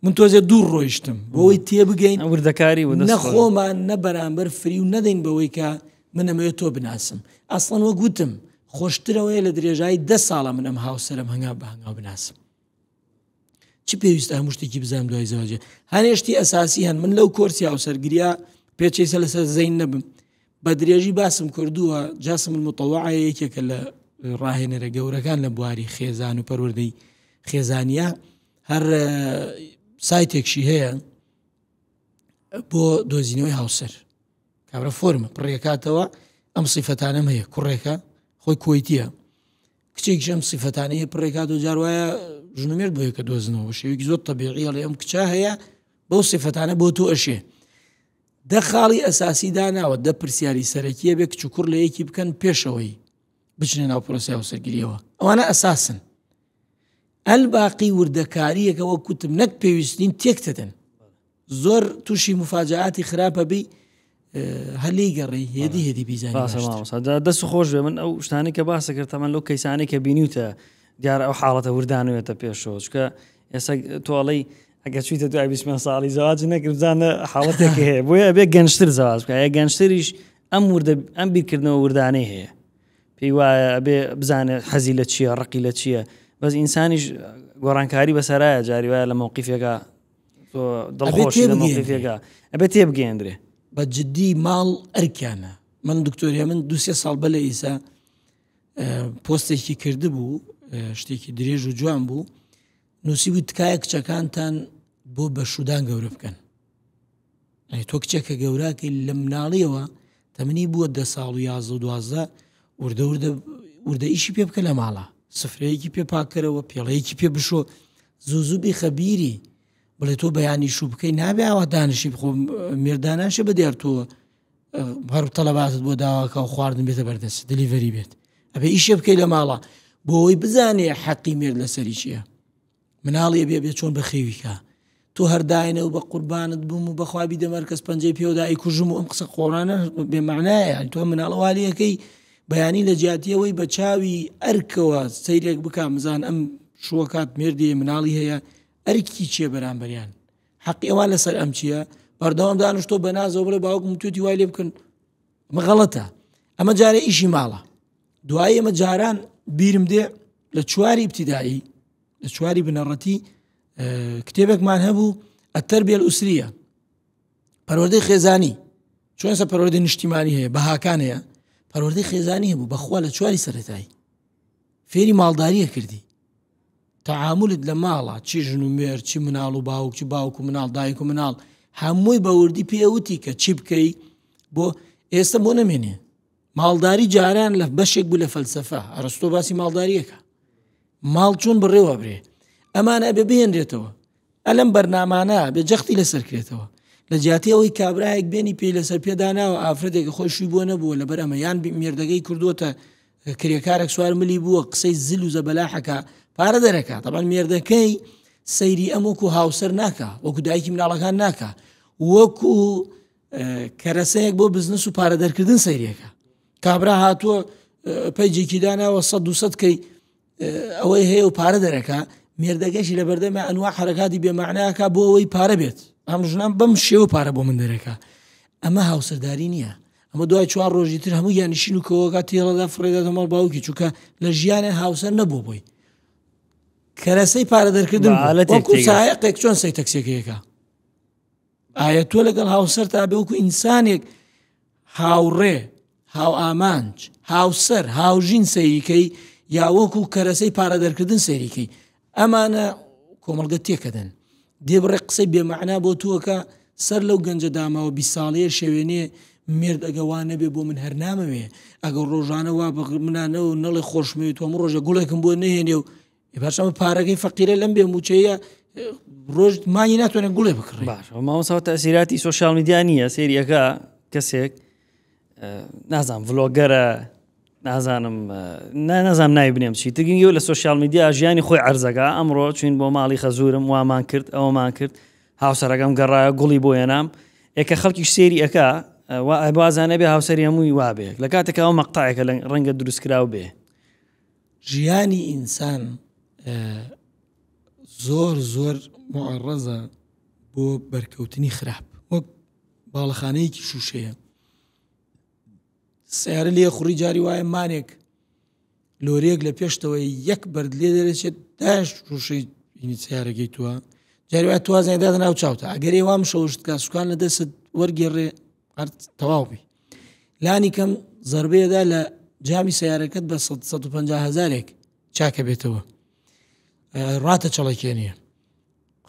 من تۆزێ دوور ڕۆیشتم بۆی تێبگەین وردەکاری و نە خۆمان نە بەرامبەر فری و نەدەین بەوەی کە من ئەمەوێت تۆ بناسم ئەسڵەن وەک وتم خۆشترەوەیە لە درێژایی ده ساڵە من ئەم هاوسەرم هەنگاو بە هەنگاو بناسم. چ پێویستە هەموو شتێکی بزانم دوای زەواجێ هەنێ شتی ئەساسی هەن من لەو کۆرسی هاوسەرگیریا پێچەیسە لەسەر زەین نەبم بە درێژی باسم کردووە جاسم المتەوعە یەکێکە لە ڕاهێنەرە گەورەکان لە بواری خێزان و پەروەردەی خێزانە هەر سایتێکشی هەیە بۆ دۆزینەوەی هاوسەر کابرا فۆرمە پڕێکاتەوە ئەم سیفەتانەم هەیە کوڕێکە خۆی کۆیتیە کچێکیش ئەم سیفەتانەی هەیە پڕێکات و جار وایە ژن و مێرد بۆ یەکە دۆزنەوە بە شێوەیەکی زۆر تەبیعی ئەڵێ ئەم کچە هەیە بەو سیفەتانە بۆ تۆ ئەشێ دە خاڵی ئەساسی داناوە دە پرسیاری سەرەکیە بێ کچ و کوڕ لە یەکی بکەن پێشەوەی بچنە ناو پرۆسەی هاوسەرگیریەوە ئەوانە ئەساسن ئەلباقی وردەکاریەکە وەک کوتم نەک پێویست نین تێکتەدەن زۆر تووشی مفاجعاتی خراپە بی هەلی گەڕی هێدی هێدی بیزانانی دەست خۆش بێ من ئەو شتانی کە باسە کرد تەمان لەو کەیسانەی کە بینیوتە دیارە ئەو حاڵەتە وردانەوێتە پێشەوە چکە ئێستا تۆڵەی ئەگە چویتە دوای 25 ساڵی زەواج نەکرد بزانە حاڵەتێک هەیە بۆیە ئەبێ گەنجتر زەواج بکە ئەگە گەنجتریش ئەم وردە ئەم بیرکردنەوە وردانەی هەیە پێی وایە ئەبێ بزانێت حەزی لە چییە ڕقی لە چییە بەس ئینسانیش گۆڕانکاری بەسەرایە جاری وایە لە مەوقیفێکا دڵخۆشی لە مەوقیفێکا ئەبێ تێبگەیەندرێ. بە جدی ماڵ ئەرکیانە من دکتۆر هێمن دو سێ ساڵ بەلە ئیسا پۆستێکی کردبوو شتێکی درێژ و جوان بوو نووسیبووی تکایە کچەکانتان بۆ بە شودان گەورە بکەن ئەی تۆ کچێکە گەوراکەی لە مناڵیەوە تەمەنی بووە دە ساڵ و یازدە و دوازدە وردە وردە وردە ئیشی پێ بکە لە ماڵە سفرەیەکی پێ پاککەرەوە پێڵەیەکی پێ بشۆ زوو زوو بیخە بیری بڵێ تۆ بەیانی شوو بکەی نابێ ئاوا دانیشی بخۆ مێرداناشە بە دیار تۆ هەر تەلەباتت بۆ داواکە و خواردن بێتە بەردەست دلیڤەری بێت ئەبێ ئیشێ بکەی لە ماڵە بۆ ئەوەی بزانێ حەقی مێرد لەسەری چییە مناڵی ئەبێ ئەبێ چۆن بەخێوی کا تۆ هەر داینە و بە قوربانت بووم و بەخوا بیدە مەرکەز پەنجەی پێوەدا ئەیکوژم و ئەم قسە قۆڕانە بێ مەعنایە یانی تۆ مناڵە والیەکەی بەیانی لە جیاتیەوەی بە چاوی ئەرکەوە سەیرێک بکا مزان ئەم شووەکات مێردی مناڵی هەیە ئەرکی چیە بەرامبەریان حەقی ئەوان لەسەر ئەم چییە بەردەوام دانیشتۆ بە نازەوە بڵێ باوکم توتی وای لێ بکەن ئەمە غەڵەتە ئەمە جارێ ئیشی ماڵە دوایی ئەمە جاران بیرم دێ لە چواری ابتدایی لە چواری بنەڕەتی کتێبێکمان هەبوو ئەتەربیە ئوسریە پەروەردەی خێزانی چۆن سە پەروەردەی نیشتیمانی هەیە بەهاکان هەیە پەروەردەی خێزانی هەبوو بەخوا لە چواری سەرەتایی فێری ماڵداریە کردی تەعامولت لە ماڵە چی ژن و مێرد چی مناڵ و باوک چی باوک و مناڵ دایک و مناڵ هەمووی بە وردی پێوتی کە چی بکەی بۆ ئێستا بۆ نەمێنێ ماڵداری جاران لە بەشێک بوو لە فەلسفە ئەرستۆ باسی ماڵداریەکە ماڵ چۆن بڕێوە برێ ئەمانە ئەبێ بهێنرێتەوە ئەلم بەرنامانە بێ جەختی لەسەر کرێتەوە لە جیاتی ئەوەی کابراایەک بێنی پێی لەسەر پێداناوە ئافرەتێک خۆی شووی بۆ نەبووە لەبەر ئەمە یان مێردەکەی کردووەتە کرێکارێک سوار ملی بووە قسەی زل و زەبەلاحەکە پارە دەرەکە تەبان مێردەکەی سەیری ئەم وەکو هاوسەر ناکە وەکو دایکی مناڵەکان ناکە وەکو کەرەسەیەک بۆ بزنس و پارە دەرکردن سەیرێکە کابرا هاتووە پەیجێکی داناوە 100 200 کەی ئەوەی هەیە و پارە دەرەکە مێردەکەشی لە بەردەمە ئەنوا حرەکاتی بێمەعناکە بۆ ئەوەی پارە بێت ئەم ژنان بەم شێوە پارە بۆ من دەرەکە ئەمە هاوسەرداری نییە ئەمە دوای چوار ڕۆژی تر هەموو یانیشین و کەوەکە تێڵەدا فڕێداتە ماڵ باوکی چونکە لە ژیانە هاوسەر نەبوو بۆی کەرەسەی پارە دەرکردن وەکو سایەقێک چۆن سەی تەکسیەکەیەکە ئایا تۆ لەگەڵ هاوسەر تا بێ وەکو ئینسانێک هاوڕێ هاوئامانج هاوسەر هاوژین سەیریکەی یا وەکو کەرەسەی پارە دەرکردن سەیریکەی ئەمانە کۆمەڵگە تێکەدەن دێ بڕێ قسەی بێمەعنا بۆ تووەکە سەر لەو گەنجە داماوە بیست ساڵەیە شێوێنێ مێرد ئەگە وا نەبێ بۆ من هەر نامەوێ ئەگەر ڕۆژانە وا بە منانە و نەڵێ خۆشمەوێت هەموو ڕۆژە گوڵێکم بۆ نەهێنێ و باشە ئەمە پارەکەی فەقیرە لەم بێ موچەیە ڕۆژ مانگی ناتوانێت گوڵێ بکڕێ باشە مامۆستا تەسیراتی سۆشیال میدیا نییە سێریەکە کەسێک نازانم ڤلۆگەرە نازانم نازانم ناوی بنێم چی تگنگی لە سۆشیال میدیا ژیانی خۆی عەرزەکە ئەمڕۆ چوین بۆ ماڵی خەزورم وامان کرد ئەومان کرد هاوسەرەکەم گەڕایە گوڵی بۆ هێنام ئێکە خەڵکی سێری ئەەکە وازانە بێ هاوسەری هەمووی وابێ لە کاتێکە ئەو مەقتەعێکە لە ڕەنگە دروستکراو بێ ژیانی ئینسان زۆر زۆر معڕەزە بۆ بەرکەوتنی خراپ وەک باڵەخانەیەکی شوشەیە سیارە لێ خوڕی جاری وایە مانێک لۆریەک لە پێشتەوەی یەک بەرد لێ دەرەچێت داش شوشەی هینی سیارەکەی تووە جاری وایە توازای دادە ناو چاوتە ئەگەر ئێوام شەوشت کا سوکان لە دەست وەرگێڕێ هەر تەواو بی لانی کەم زربەیەدا لە جامی سیارەکەت بە 150 هزارێک چاکە بێتەوە ڕاتە چڵەکێنیە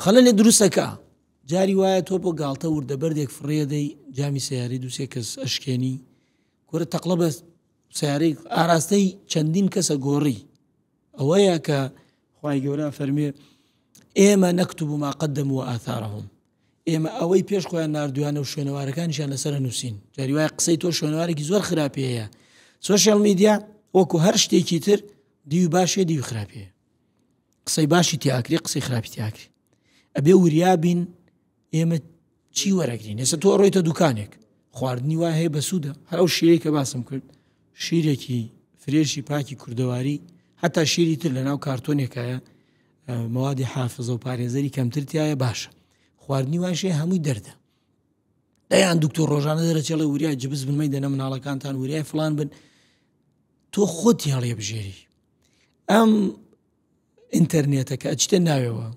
خەلە لێ دروستەکە جاری وایە تۆ بۆ گاڵتە وردە بەردێک فڕێدەی جامی سیاری دووسێ کەس ئەشکێنی کورە تەقلە بە سیارەی ئاراستەی چەندین کەسە گۆڕی ئەوەیە کە خوای گەورە فەرمێ ئێمە نەکتب ما قدموا وآثارهم ئێمە ئەوەی پێش خۆیان ناردویانە و شوێنەوارەکانیشیان لەسەر نووسین جاری وایە قسەی تۆ شوێنەوارێکی زۆر خراپی هەیە سۆشیال میدیا وەکو هەر شتێکی تر دیوی باشێ دیوی خراپی هەیە قسەی باشی تیاکری قسەی خراپی تیاکری ئەبێ وریا بین ئێمە چی وەرەگرین ئێستا تۆ ڕۆیتە دوکانێک خواردنی وا هەیە بەسوودە هەر ئەو شیرەی کە باسم کرد شیرێکی فرێشی پاکی کوردەواری هەتا شیری تر لە ناو کارتۆنێکایە مەوادی حافزە و پارێزەری کەمتر تایە باشە خواردنی واشەیە هەمووی دەردە دەیان دکتۆر ڕۆژانە دەرەچێڵێ وریای جبس بن مەیدەنە مناڵەکانتان وریای فلان بن تۆ خۆتی هەڵێ بژێری ئەم ئینتەرنێتە کە ئەچیتە ناوێوە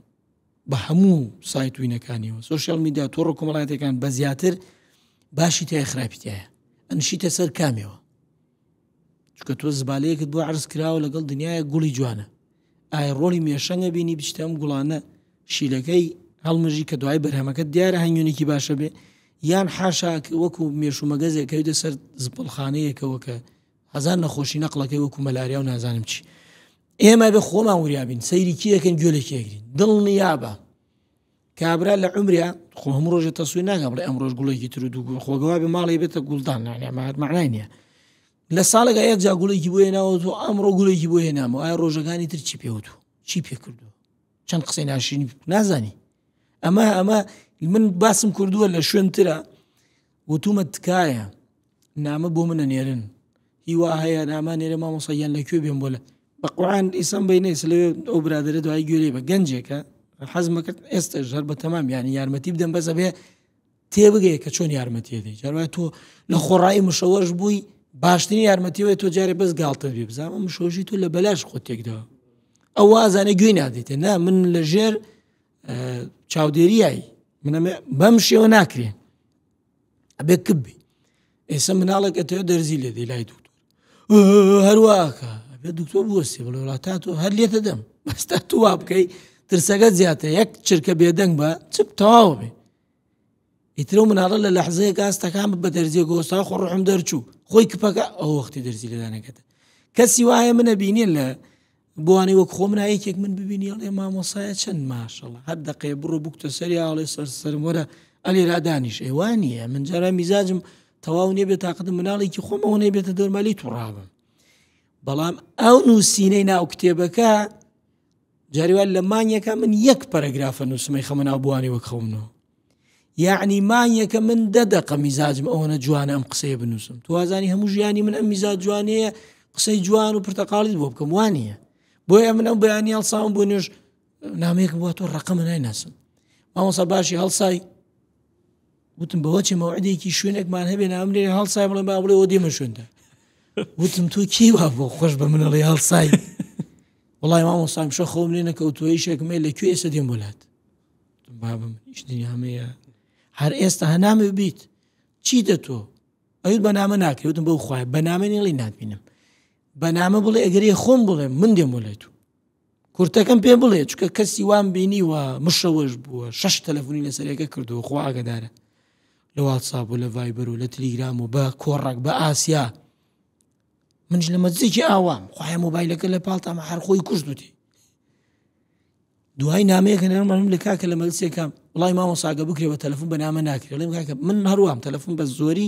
بە هەموو سایت وینەکانیەوە سۆشیال میدیا تۆڕە کۆمەڵایەتەکان بە زیاتر باشی تای خراپی تایە ئەنشیتە سەر کامێەوە چکە تۆ زبالەیەکت بۆ عرز کراوە لەگەڵ دنیاە گوڵی جوانە ئایا ڕۆڵی مێشەنگە بینی بچتە ئەم گوڵانە شیلەکەی هەڵمژی کە دوای بەرهەمەکە دیارە هەنگوێنێکی باشە بێ یان حاشا وەکو مێشومەگەزێک کەویتە سەر زپڵخانەیەکەوە کە هەزار نەخۆشی نەقڵەکەی وەکو مەلاریا و نازانم چی ئێمە بێ خۆمان وریابین سەیری کی دەکەن گوێ لە کێگرین دڵنیابە کابرا لە عمریا خۆ هەموو ڕۆژێ تەسویر ناکە بڵێ ئەم ڕۆژ گوڵێکی تر و دوو گوڵ خۆگەوا بێ ماڵی بێتە گوڵدان نانێمات معنای نییە لە ساڵێکا یەک جا گوڵێکی بۆ هێناوە تۆ ئەمڕۆ گوڵێکی بۆ هێنامەوە ئایا ڕۆژەکانی تر چی پێوتو چی پێکردو چەند قسەی ناشرینی نازانی ئەمە ئەمە من باسم کردووە لە شوێن ترە وتومە تکایە نامە بۆ منە نێرن هیوا هەیە نامە نێرە مامۆسا گیان لە کوێ بێم بۆ لە بە قورآن ئیسان بینێ لەوێ ئەو برادرە دوای گوێ بە گەنجێکە حەزمەکرد ئێستا ژەر بە تەمام یانی یارمەتی بدەم بەس ئەبێ تێبگەیە کە چۆن یارمەتی دەی جاروای تۆ لە خۆڕایی مشەوەش بووی باشترین یارمەتیەوەی تۆ جارێ بەس گاڵتە بێ بزانم مشۆژی تۆ لە بەلاش خۆ تێکدا ئەو وازانە گوێی نادێتێ نا من لە ژێر چاودێریایی منەمێ بەم شێوە ناکرێن ئەبێ کپ بی ئێستا مناڵێک ئەتەوێت دەرزی لێ دەی لای دکتۆر هەرواکە ئەبێ دکتۆر بوەستی بڵێ وڵا تا تۆ هەر لێتە دەم بەستا تو وا بکەی ترسەکە زیاتر یەک چرکە بێدەنگ بە چپ تەواو بێ ئیتر و مناڵە لە لەحزەیەک ئاستەکان بە دەرزیە گۆستا خۆ ڕحم دەرچوو خۆی کپەکە ئەو وەختی دەرزی لێدانەکەتە کەسی وایە منە بینێ لە بۆوانەی وەک خۆم نا یەکێک من ببینی ئەڵێ مامۆسایە چەند ماشەڵا هەر دەقەیە بڕۆ بکتە سەری ئاڵێ سەر سەرم وەرە ئەلێرا دانیش ئێوان نییە من جارا میزاجم تەواو نییە بێ تاقەتم مناڵێکی خۆم ئەوە نەبێتە دەرمالی توڕابم بەڵام ئەو نووسینەی ناو کتێبەکە جاریوان لە مانگێکە من یەک پەرەگرافە نووسمەی خەمە ناو بوانی وەک خەونەوە یەعنی مانگێکە من دە دەقە میزاجم ئەوەنە جوانە ئەم قسەیە بنووسم تو وازانی هەموو ژیانی من ئەم میزاج جوانەیە قسەی جوان و پرتەقاڵیت بۆ بکەم وانە بۆیە من ئەو بەیانی هەڵساوم بۆ نوێژ نامەیەکم بۆ تۆ ڕقەمە نایناسم مامۆسا باشی هەڵسای وتم بەوە چێ مەوعدێکی شوێنێکمان هەبێ نام لێ هەڵسای بڵێ با بڵێ دێمە شوێندا وتم تۆ کی وا بۆ خۆش بە منەڵی هەڵسای وڵی مامۆسام شە خۆم لێ نەکەوتووە ئیشێکمێ لە کوێ ئێستا دێم بۆلات بابم ئیش دنیامەیە هەر ئێستا هەنامە بیت چی دە تۆ ئەویت بە نامە ناکرێتم بەو خوای بە نامە نێڵی ناتبینم بە نامە بڵێ ئەگەری خۆم بڵێ من دێم بۆ لای تو کورتەکەم پێ بڵێ چکە کەسی وام بینی و مشەوەش بووە شش تەلەفۆنی لەسەرەکە کردووە خوا ئاگدارە لە واتساپ و لە ڤایبەر و لە تلیگرام و بە کۆڕەک بە ئاسیا منش لە مەجزێکی ئاوام خخوایە مۆبایلەکە لە پاڵتامە هەر خۆی کوشتوتی دوای نامەیەکە نەرمم لە کاکە لە مەلسێکە وڵی مامۆساگە بکرێ بە تەلەفۆن بە نامە ناکرێ ڵێم کاکە من هەروام تەلەفۆن بە زۆری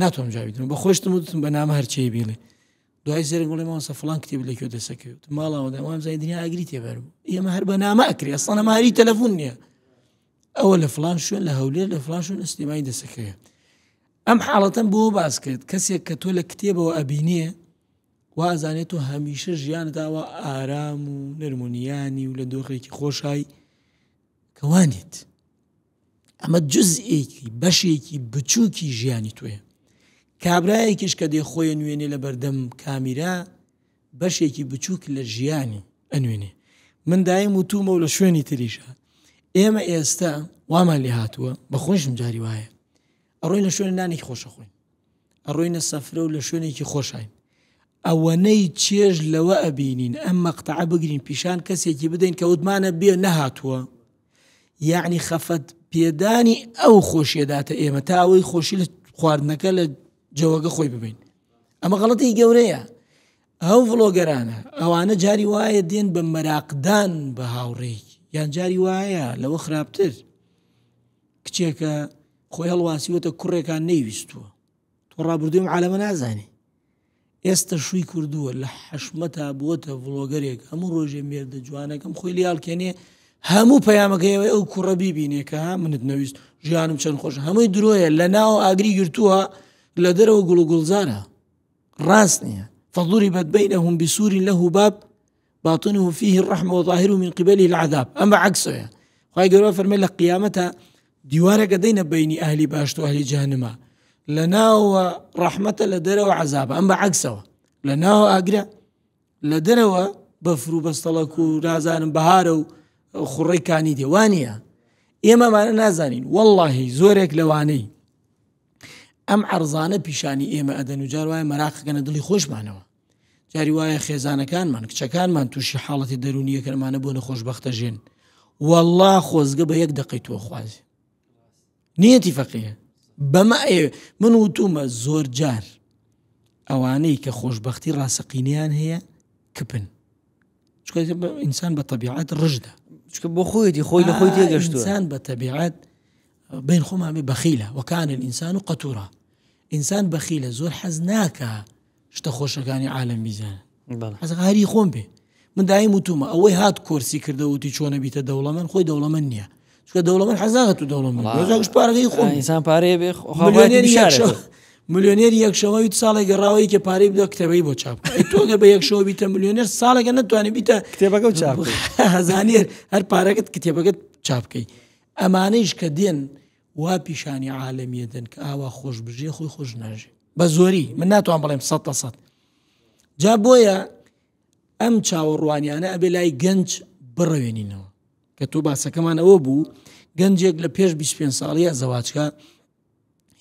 ناتوانم جوابی بدەم بە خۆشتم وتم بە نامە هەرچی بیڵێ دوای زێرنگ وڵێ مامۆستا فڵان کتێب لە کوێ دەسەکەوێت ماڵەوە دەوام زای دنیا ئاگری تێبەر بوو ئێمە هەر بە نامە ئەکرێ ئەسڵەن ئەمە هەری تەلەفۆن نییە ئەوە لە فلان شوێن لە هەولێر لە فلان شوێن لە سلێمانی دەسەکەوێت ئەم حاڵەتەم بۆ باس کرد کەسێک کە تۆ لە کتێبەوە ئەبینێ وا ئەزانێت تۆ هەمیشە ژیانت ئاوا ئارام و نەرم و نیانی و لە دۆخێکی خۆشای کە وانیت ئەمە جزئێکی بەشێکی بچووکی ژیانی تۆیە کابرایەکیش کە دێ خۆی نوێنێ لە بەردەم کامیرا بەشێکی بچووک لە ژیانی ئەنوێنێ. من دایم وتومە و لە شوێنی تریشە ئێمە ئێستا وامان لێ هاتووە بە خۆشم جاری وایە ئەڕۆین لە شوێن نانێکی خۆشە خۆین ئەڕۆینە سەفرە و لە شوێنێکی خۆشین ئەوەنەی چێژ لەوە ئەبینین ئەم مەقتەعە بگرین پیشان کەسێکی بدەین کە وتمانە بێ نەهاتووە یعنی خەفەت پێدانی ئەو خۆشیەداتە ئێمە تا ئەوەی خۆشی لە خواردنەکە لە جەوەگە خۆی ببین ئەمە غەڵەتی گەورەیە ئەو ڤڵۆگەرانە ئەوانە جاری وایە دێن بە مەراقدان بە هاوڕێی یان جاری وایە لەوە خراپتر کچێکە خۆی هەڵواسیوەتە کوڕێکان نەیویستووە تۆ ڕابردووی عالەمە نازانی ئێستا شووی کردووە لە حەشمەتا بووەتە ڤڵۆگەرێک هەموو ڕۆژێ مێردە جوانەکەم خۆی لیاڵکێنێ هەموو پەیامەکەیەوەی ئەو کوڕە بیبینێ کە ها منت نەویست ژیانم چەند خۆش هەمووی درۆیە لە ناو ئاگری گرتووە لە دەرەوە گوڵ و گوڵزارە ڕاست نییە فضربت بينهم بسور له باب باطنه فيه الرحمة وظاهره من قبله العذاب ئەم بە عەکسەوەیە خوای گەورە فەرمێ لە قیامەتە دیوارێکە دەینە بینی ئەهلی باشت و ئەهلی جەهەنمە لە ناوە ڕەحمەتە لە دەرەوە عەزابە ئەم بە عەکسەوە لە ناوە ئاگرە لە دەرەوە بەفر و بەستەڵەک و نازانم بەهارە و خوڕەی کانی دێ وانە ئێمەمانە نازانین واللهی زۆرێک لەوانەی ئەم عەرزانە پیشانی ئێمە ئەدەن و جار وایە مەراقەکەنە دڵی خۆشمانەوە جاری وایە خێزانەکانمان کچەکانمان تووشی حاڵەتی دەرونیەکەن ئەمانە بۆ نەخۆشببختە ژێن والله خۆزگە بە یەک دقەی تۆ خوازی نیەتی فەقیە بەمە ئەیە من وتومە زۆر جار ئەوانەی کە خۆشببختی ڕاستەقینیان هەیە کپن چونکە ئینسان بە تەبیعەت ڕژدە چونکە بۆ خۆیەتی خۆی لە خۆی تێگەشتووە ئینسان بە تەبیعەت بین خۆمان بێ بەخیلە وەکان الئینسان و قەتورا ئینسان بەخیلە زۆر حەز ناکە شتە خۆشەکانی عالم بیزانن حەز هەری خۆم بێ من دایم وتومە ئەوەی هات کۆرسی کردە وتی چۆنە بیتە دەوڵەمەند خۆی دەوڵەمەند نییە چونکە دەوڵەمەند حەز ناکات تو دەوڵەمەند بی پارەکەی خۆم ئینسان پارەیە بێ ملیۆنێری یەک شەوە ویت ساڵێک گەڕاوەی کە پارەی بدە کتێبەی بۆ چاپ بکە. ئەی تۆ گەر بە یەک شەوە بیتە ملیۆنێر ساڵێکە نەتوانانی بیتە کتێبەکە و چاپ بکەی. هەزانێر هەر پارەکەت کتێبەکەت چاپ بکەی ئەمانەیش کە دێن وا پیشانی عالەمیە دەن کە ئاوا خۆش بژێ خۆی خۆش ناژێ بە زۆری من ناتوان بڵێم سە لە سەد جا بۆیە ئەم چاوەڕوانیانە ئەبێ لای گەنج بڕەوێنینەوە کە تۆ باسەکەمان ئەوە بوو گەنجێک لە پێش 25 ساڵیە زەواجکە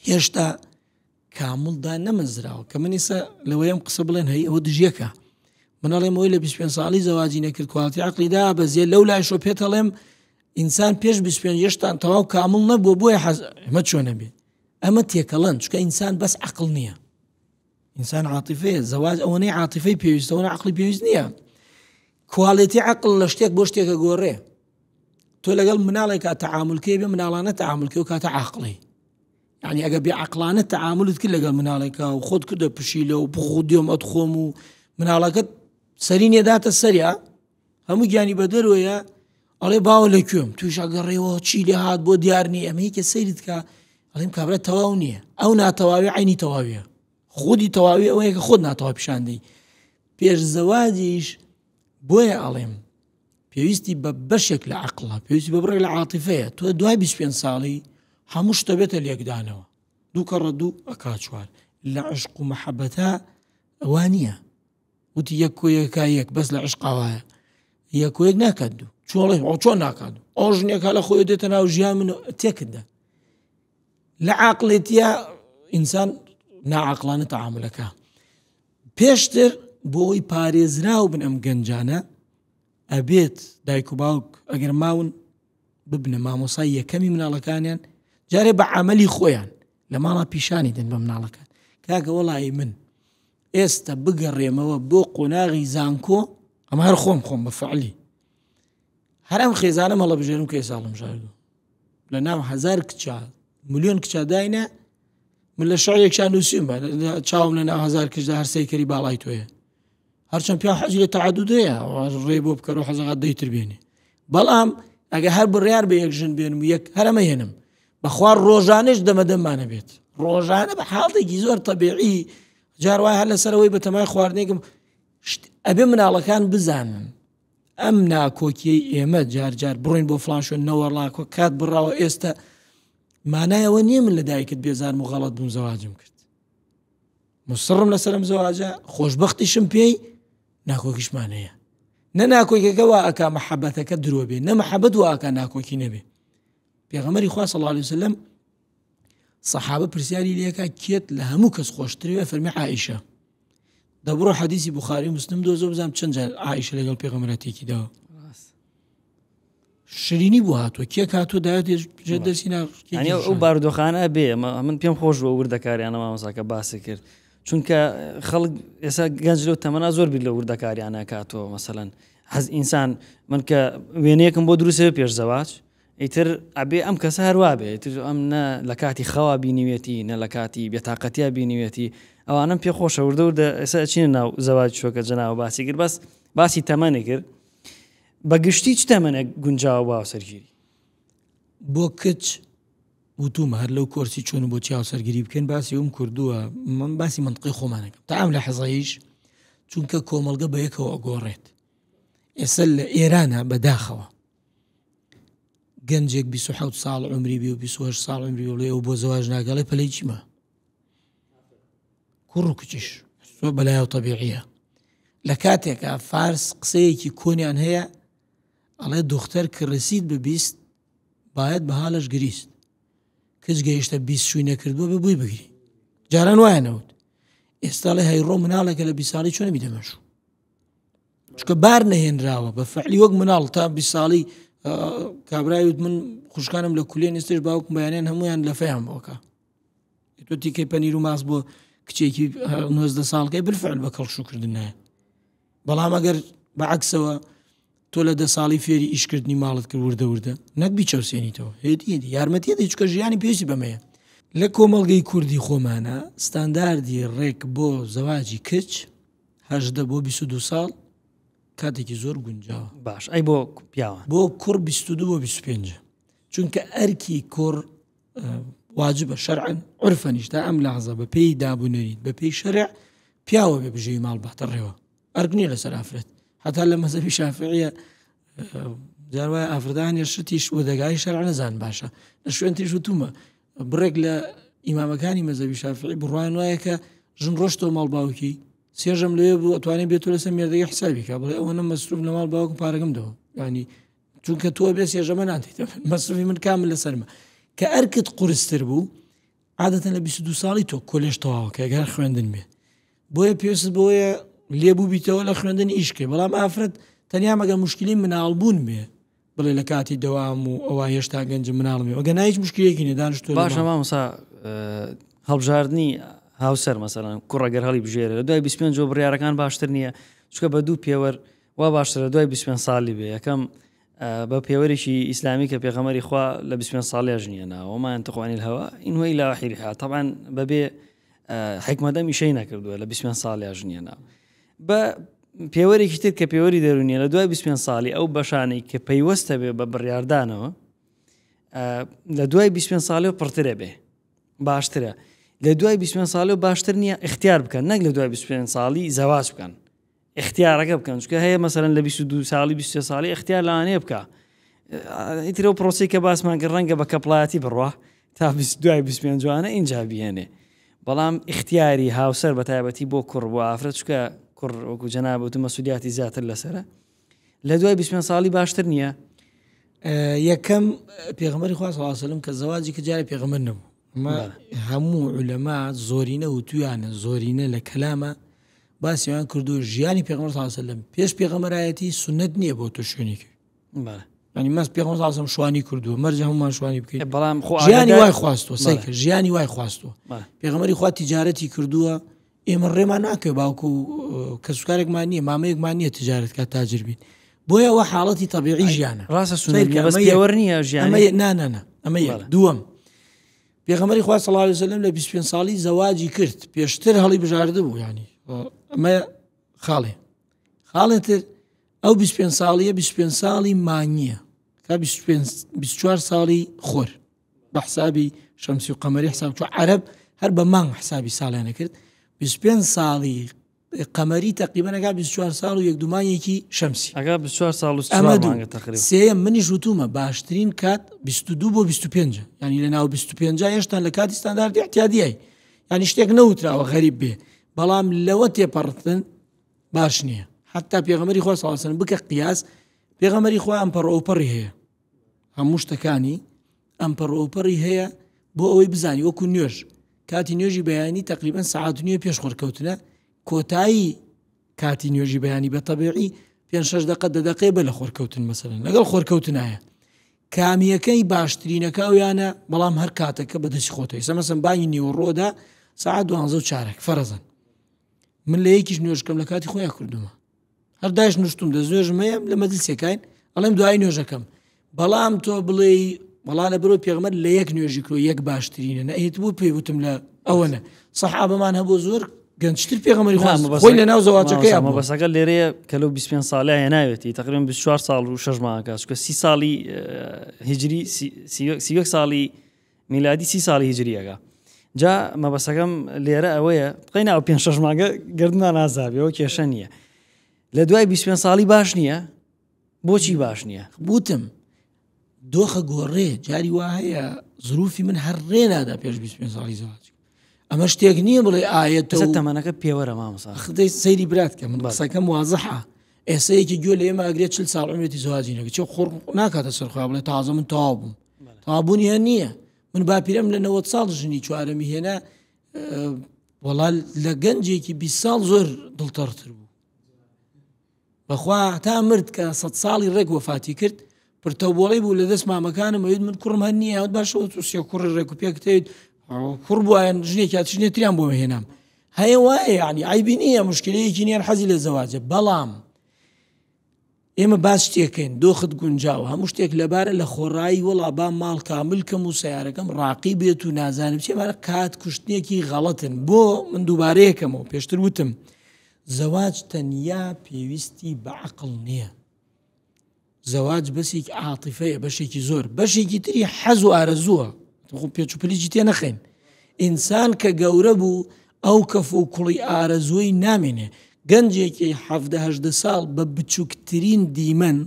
هێشتا کامڵدا نەمەزراوە کە من ئێستا لەوەیەم قسە بڵێن هەی ئەوە دژیەکە من ئەڵێم ئەوەی لە 25 ساڵی زەواجی نەکرد کواڵتی عقلی دا بەزیێ لەو لای شۆ پێت ئەڵێم ئینسان پێش 25 هێشتان تەواو کامڵ نەبووە بۆیە حەز ئەمە چۆنە بێ ئەمە تێکەڵەن چونکە ئینسان بەس عقل نییە ئینسان عاتیفەیە زەواج ئەوەنەی عاتیفەی پێویستە ئەوەنە عقلی پێویست نییە کواڵێتی عقل لە شتێک بۆ شتێکە گۆڕێ تۆ لەگەڵ مناڵێکا تەعاملکەی بێ مناڵانە تەعاملکە و کاتە عقلی یعنی ئەگە بێ عقلانە تەعاملت کرد لەگەڵ مناڵێکا و خۆت کردە پشیلە و بخۆ دێم ئەت خۆم و مناڵەکەت سەری نێداتە سەریا هەموو گیانی بە دەرەوەیە ئەڵێ باوە لە کوێم توش ئەگەڕێەوە چی لێ هاات بۆ دیار نییە ئەمە کە سەیرت کە ئەڵێم کابرا تەواو نییە ئەو ناتەواوی عینی تەواویە خودی تەواوی ئەوەیە کە خۆت ناتەوا پیشاندەی پێش زەواجیش بۆیە ئەڵێم پێویستی بە بەشێک لە عقلە پێویستی بە بڕێک لە عاتیفەیە تۆ دوای 25 ساڵی هەموو شتە بێتە لێکدانەوە دوو کەڕە دوو ئەکا چوار لە عشق و مەحەبەتە ئەوە نییە وتی یەک کۆ یەکا یەک بەس لە عشقا وایە یەک کۆ یەک ناکات دوو چۆڵێ ئەو چۆن ناکات دوو ئەو ژنێکا لە خۆی دێتە ناو ژیان من تێکدا لە عاقلێتیە ئینسان ناعاقلانە تەعاملەکە پێشتر بۆ ئەوی پارێزراو بن ئەم گەنجانە ئەبێت دایک و باوک ئەگەر ماون ببنە مامۆسای یەکەمی مناڵەکانیان جارێ بە عملی خۆیان لە ماڵا پیشانی دەن بە مناڵەکان کاکە وەڵی من ئێستا بگەڕێمەوە بۆ قۆناغی زانکۆ ئەمە هەر خۆم خۆم بە فعلی هەر ئەم خێزانە مەڵە بژێرم کە ئێساڵم ژاردو لە ناو هزار کچا ملیۆن کچا داینە من لە شعرێکشان نووسیم چاوم لە ناو هزار کچدا هەر سەیکەری باڵای تۆیە هەرچەند پیا حەزی لە تەعەدود هەیە ڕێ بۆ بکەرەوە حەزەکات دەیتر بێنێ بەڵام ئەگە هەر بڕیار بە یەک ژن بێنم و یەک هەرەمە هێنم بەخوا ڕۆژانەش دەمە دەمانە بێت ڕۆژانە بە حاڵێکی زۆر تەبیعی جار وایە هەر لەسەرەوەی بەتەمای خواردنێکم ئەبێ مناڵەکان بزانن ئەم ناکۆکیەی ئێمە جار جار بڕۆین بۆ فلان شوێن نەوەڵاکۆ کات بڕاوە ئێستا مانایەوە نییە من لە دایکت بێزارم و غەڵەت بووم زەواجم کرد مسڕم لەسەرم زەواجە خۆشببختیشم پێی ناکۆکیشمان هەیە. نە ناکۆکیەکە وا ئەکا مەحەبەتەکە درۆ بێ نە مەحەبەت وا ئەکا ناکۆکی نەبێ پێغەمبەری خوا صلی الله علیه وسلم سەحابە پرسیاری لێکا کێت لە هەموو کەس خۆشتروێ فەرمی عائیشە دەبڕۆ حەدیسی بخاری مسلم دۆزۆ بزانام چەند جار عائیشە لەگەڵ پێغەمبەرە تێکی داوە شرینی بۆ هاتووە کێ هاتووە داوێت ژێر دەستی نا یعنی ئەو بارودۆخانە بێ من پێم خۆش بوو وردەکاریانە مامۆساکە باسی کرد چونکە خەڵک ئێستا گەنج لەو تەمەنا زۆر بیر لە وردەکاریانە کاتەوە مەسەلەن حەز ئینسان من کە وێنەیەکم بۆ دروستێ پێش زەواج ئیتر ئەبێ ئەم کەسە هەروا بێ ئیتر ئەم نە لە کاتی خەوا بینیوێتی نە لە کاتی بێتاقەتیا بینیوێتی ئەوانم پێ خۆشە وردە وردە ئێستا ئەچینە ناو زەواج چۆکە جەناوە باسی کرد بەس باسی تەمەنی کرد بە گشتی چ تەمەنێک گونجاوە بۆ هاوسەرگیری؟ بۆ کچ وتومە هەر لەو کۆرسی چۆن و بۆچی هاوسەرگیری بکەین باسی ئەوم کردووە من باسی منطقی خۆمانەکەم تا ئەم لە حەزەیش چونکە کۆمەڵگە بە یەکەوە ئەگۆڕێت ئێستا لە ئێرانە بەداخەوە گەنجێک 27 ساڵ عمری بێ و 28 ساڵ عمری بڵێ ئەو بۆ زەواج ناگەڵێ پەلەی چیمە کوڕ و کچیش زۆر بەلایەوە تەبیعیە لە کاتێکا فارس قسەیەکی کۆنیان هەیە ئەڵێ دختر کە رسید بە 20 باید بە حالش گریست کچ گەیشتە 20 شووی نەکردووە بە بووی بگری جاران وایە نەوت ئێستا لە هەیڕۆ مناڵێکە لە 20 ساڵی چۆنە بیدەمەشوو چونکە بار نەهێنراوە بە فعلی وەک مناڵ تا 20 ساڵی کابرای وت من خوشکانم لە کولێن ئێستش باوکم بەیانیان هەمویان لە فەیان بۆکە تۆ تیکەی پەنیر و ماس بۆ کچێکی نۆزدە ساڵکەی بالفعل بە کەڵشوکردن نایە بەڵام ئەگەر بەعکسەوە تۆ لە دە ساڵی فێری ئیشکردنی ماڵت کرد وردە وردە نەک بیچەوسێنیتەوە هێدی هێدی یارمەتی دەی چکە ژیانی پێویستی بەمەیە لە کۆمەڵگەی کوردی خۆمانە ستانداردی ڕێک بۆ زەواجی کچ هەژدە بۆ 22 ساڵ کاتێکی زۆر گونجاوە باش ئەی بۆ پیاوان بۆ کوڕ 22 بۆ 25 چونکە ئەرکی کوڕ واجبە شەرعن عرفەنیش تا ئەم لەحزە بە پێی داب و نەریت بە پێی شەرع پیاوە بێ بژێوی ماڵ باتە ڕێوە ئەرک نییە لەسەر ئافرەت هەتا لە مەزەبی شافعیە جار وایە ئافرەتان شتیش وەدەگای شەرع نەزان باشە لە شوێن تریش وتومە بڕێک لە ئیمامەکانی مەزەبی شافعی بڕوایان وایە کە ژن ڕۆشتەوە ماڵ باوکی سێژەم لێ بوو ئەتوانێت بێت لەسەر مێردەکەی حسابی کە بڵێ ئەوەنە مەسروف لە ماڵ باوکم پارەکەم دەوە ینی چونکە تۆ بێ سێژەمە نادەیتە مەسروفی من کامل لەسەرمە کە ئەرکت قورستر بوو عادەتەن لە 22 ساڵی تۆ کۆلێژ تەواوەکە گەر خوێندن بێ بۆیە پێویست بۆیە لێبوو بیتەوە لە خوێندن ئیشکەی بەڵام ئافرەت تەنیا مەگە مشکلی مناڵبوون بێ بڵێ لە کاتی دەوام و ئەوە هێشتا گەنج مناڵمی ئەگە نایچ مشکلێکی نەدانشتۆ باشە مامۆسا هەڵبژاردننی هاوسەر مەسەڵەن کوڕەگەر هەڵی بژێرە لە دوای 25 بڕیارەکان باشتر نییە چکە بە دوو پێوەر وا باشترە دوای 25 ساڵی بێ یەکەم بە پێوەرێکی ئیسلامی کە پێغەمەری خوا لە 25 ساڵیا ژنیە ناوە ما ينطق عن الهوى إن هو إلا وحي يوحى طبعا بەبێ حکمەت ئەم ئیشەی نەکردووە لە 25 ساڵیا ژنیە ناو بە پێوەرێکی تر کە پێوەری دەرونیە لە دوای 25 ساڵی ئەو بەشانەی کە پەیوەستە بێ بە بڕیاردانەوە لە دوای 25 ساڵی و پڕترە بێ باشترە لە دوای 25 ساڵی و باشتر نییە اختیار بکەن نەک لە دوای 25 ساڵی زەواج بکەن ئیختیارەکە بکەن چونکە هەیە مەسەلەن لە 22 ساڵی 23 ساڵی ئیختیار لەوانەیە بکە ئیتر ئەو پرۆسەی کە باسمان کرد ڕەنگە بە کەپڵایەتی بڕوا تا دوای 25 جوانە ئینجا بهێنێ بەڵام ئیختیاری هاوسەر بە تایبەتی بۆ کوڕ بۆ ئافرەت چونکە کوڕ وەکو جەناب وتم مەسولیاتی زیاتر لەسەرە لە دوای 25 ساڵی باشتر نییە یەکەم پێغەمبەری خوا صلی الله علیه و سلم کە زەواجی کە جارێ پێغەمبەر نەبوو هەموو عولەما زۆرینە وتویانە زۆرینە لە کەلامە باسیان کردو ژیانی پێغەمبەر صلی الله علیه و سلم پێش پێغەمبەرایەتی سوننەت نییە بۆ تۆ شوێنێکی ینی مەس پێغەمبەر صلی الله علیه و سلم شوانی کردووە مەرجە هەمومان شوانی بکەین بەڵام خۆ ژیانی وای خواستوە سەیکە ژیانی وای خواستوە پێغەمبەری خوا تیجارەتی کردووە ئێمە ڕێمان ناکەوێت باوکو کەسوکارێکمان نییە مامەیەکمان نییە تجارەت کات تاجر بین بۆیە ئەوە حاڵەتی تەبیعی ژیانە ڕاستە سوننەت نییە بەس پێوەر نییە ژیان ئەمە نا نا نا ئەمە یەک دووەم پێغەمبەری خوا صلی الله علیه وسلم لە 25 ساڵی زەواجی کرد پێشتر هەڵی بژاردە بوو ینی ئەمە خاڵێ خاڵێ تر ئەو 25 ساڵیە 25 ساڵی مانگیە تا 25 24 ساڵی خۆر بە حسابی شەمسی و قەمەری حساب چوە عەرەب هەر بە مانگ حسابی ساڵیان کرد 25 ساڵی قەمەری تقریبا ئەگا 24 ساڵ و یەک دوو مانگێکی شەمسی ئەگا 24 ساڵ و ئەمە دوو تقریبا سێیەم منیش وتومە باشترین کات 22 بۆ 25 ینی لە ناو 25 هێشتا لە کاتی ستانداردی احتیادیای ینی شتێک نەوتراوە غەریب بێ بەڵام لەوە تێپەڕتن باش نییە. حتا پێغەمبەری خوا صلی الله علیه و سلم بکە قیاس پێغەمبەری خوا ئەم پەڕ ئەوپەڕی هەیە هەموو شتەکانی ئەم پەڕ ئەوپەڕی هەیە بۆ ئەوەی بزانی وەکو نوێژ کاتی نوێژی بەیانی تقریبا سەعات نوێ پێش خۆرکەوتنە کۆتایی کاتی نوێژی بەیانی بە تەبیعی پێ شش دقە دە دقەیە بە لە خۆرکەوتن مەسەلەن لەگەڵ خۆرکەوتنایە کامیەکەی باشترینەکە ئەویانە بەڵام هەر کاتەکە بەدەستی خۆتەوە ئێستا مەسەن بانگی نیوەڕۆدا سەعات دوانزە و چارەک فەرەزەن من لە یەکیش نوێژکەم لە کاتی خۆیان کردومە هەر داش نوشتم دەست نوێژم هەیە لە مەجلسێکین ئەڵێم دوای نوێژەکەم بەڵام تۆ بڵێ وەڵا لە برۆ پێغمەر لە یەک نوێژی کرۆ یەک باشترینە نە هیچ بوو پێی وتم لە ئەوەنە سەحابەمان هەبوو زۆر گەنجتر پێغەمبەری خوا خۆی لە ناو زەواجەکەی بوو. مەبەستەکە لێرەیە کە لەو 25 ساڵە هێناوێتی تقریبا 24 ساڵ و 6 مانگە چونکە 30 ساڵی هیجری 31 ساڵی میلادی 30 ساڵی هیجریەکە جا مەبەستەکەم لێرە ئەوەیە قەینا ئەو 5 6 مانگە گردنا نازابێەوە کێشە نییە لە دوای 25 ساڵی باش نییە بۆچی باش نییە؟ وتم دۆخە گۆڕێ جاری وا هەیە زروفی من هەر ڕێ نادا پێش 25 ساڵی زەواج ئەمە شتێک نییە بڵێ ئاەتە تەمەنەکە پێوەرە مامۆسا خدەی سەیری برات کە من قسەکەم وازحە ئێستا یەکی گوێ لە ئێمە ئەگرێت چل ساڵ عمرێتی زەواجی نەکە چۆ خۆر ناکاتە سەر خۆیان بڵێ تازە من تەواو بووم تەواوبوونی هەر نییە من باپیرم لە 90 ساڵ ژنی چوارەمی هێنا وەڵا لە گەنجێکی 20 ساڵ زۆر دڵتەڕتر بوو بەخوا هەتا مرد کە سە ساڵی ڕێک وەفاتی کرد پرتەوبۆڵی بوو لە دەست مامەکانم ئەوێت من کوڕم هەر نییە باشەوە تو سێ کوڕی ڕێک و پێکتێت کوڕ بووایەن ژنێکی ژنێ تریان بۆ هێنام هەیە وایە یعنی عیبی نییە مشکلەیەکی نییە حەزی لە زەواجە بەڵام ئێمە باس شتێکەین دۆخت گونجاوە هەموو شتێک لەبارە لە خۆڕایی وەڵا با ماڵ کامل کەم و سیارەکەم ڕاقی بێت و نازانم چێمارە کات کوشتنێکی غەڵەتن بۆ من دووبارەیەکەمەوە پێشتر وتم زەواج تەنیا پێویستی بە عەقڵ نییە. زەواج بەسێکی عاتیفەیە بەشێکی زۆر بەشێکی تری حەز و ئارەزووە خۆ پێچ و پلیجی تێ نەخەین ئینسان کە گەورە بوو ئەو کەف و کوڵی ئارەزووی نامێنێ گەنجێکی حەفدە هەژدە ساڵ بە بچووکترین دیمەن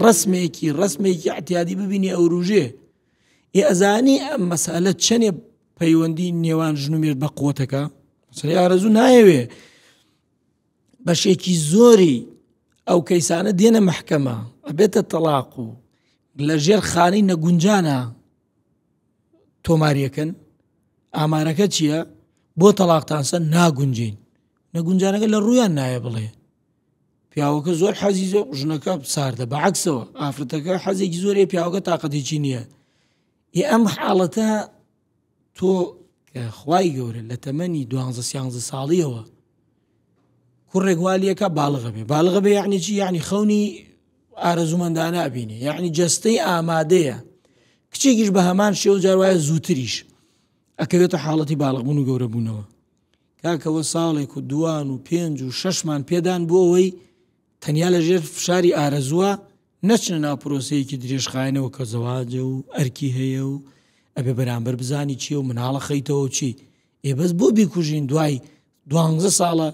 ڕسمێکی ڕسمێکی اعتیادی ببینی ئەوروژێ ئێ ئەزانی ئەم مەسالە چەنێ پەیوەندی نێوان ژن و مێرد بە قوتەکە مەسەلەی ئارەزوو نایەوێ بەشێکی زۆری ئەو کەیسانە دێنە محکەمە ئەبێتە تەلاق و لە ژێر خانەی نەگونجانە تۆماریەکەن ئامارەکە چییە بۆ تەلاقتانسە ناگونجین نەگونجانەکە لە ڕویان نایە بڵێ پیاوەکە زۆر حەزی زۆر ژنەکە ساردە بەعکسەوە ئافرەتەکە حەزێکی زۆری پیاوەکە تااقەتێکی نییە ئێ ئەم حاڵەتە تۆ کە خوای گەورە لە تەمەنی دوانزە سیانزە ساڵیەوە کوڕێک والیەکە باڵغە بێ باڵغە بێ یعنی چی یعنی خەونی ئارەزومەندانە ئەبینێ یعنی جەستەی ئامادەیە کچێکیش بە هەمان شێوە جار وایە زووتریش ئەکەوێتە حاڵەتی باڵغبوون و گەورەبوونەوە کاکەوە ساڵێک و دوان و پێنج و شەشمان پێدان بۆ ئەوەی تەنیا لە ژێر فشاری ئارەزووە نەچنە ناو پرۆسەیەکی درێژخایەنەوە کە زەواجە و ئەرکی هەیە و ئەبێ بەرامبەر بزانی چیە و مناڵە خەیتەوە و چی ئێ بەس بۆ بیکوژین دوای دوانزە ساڵە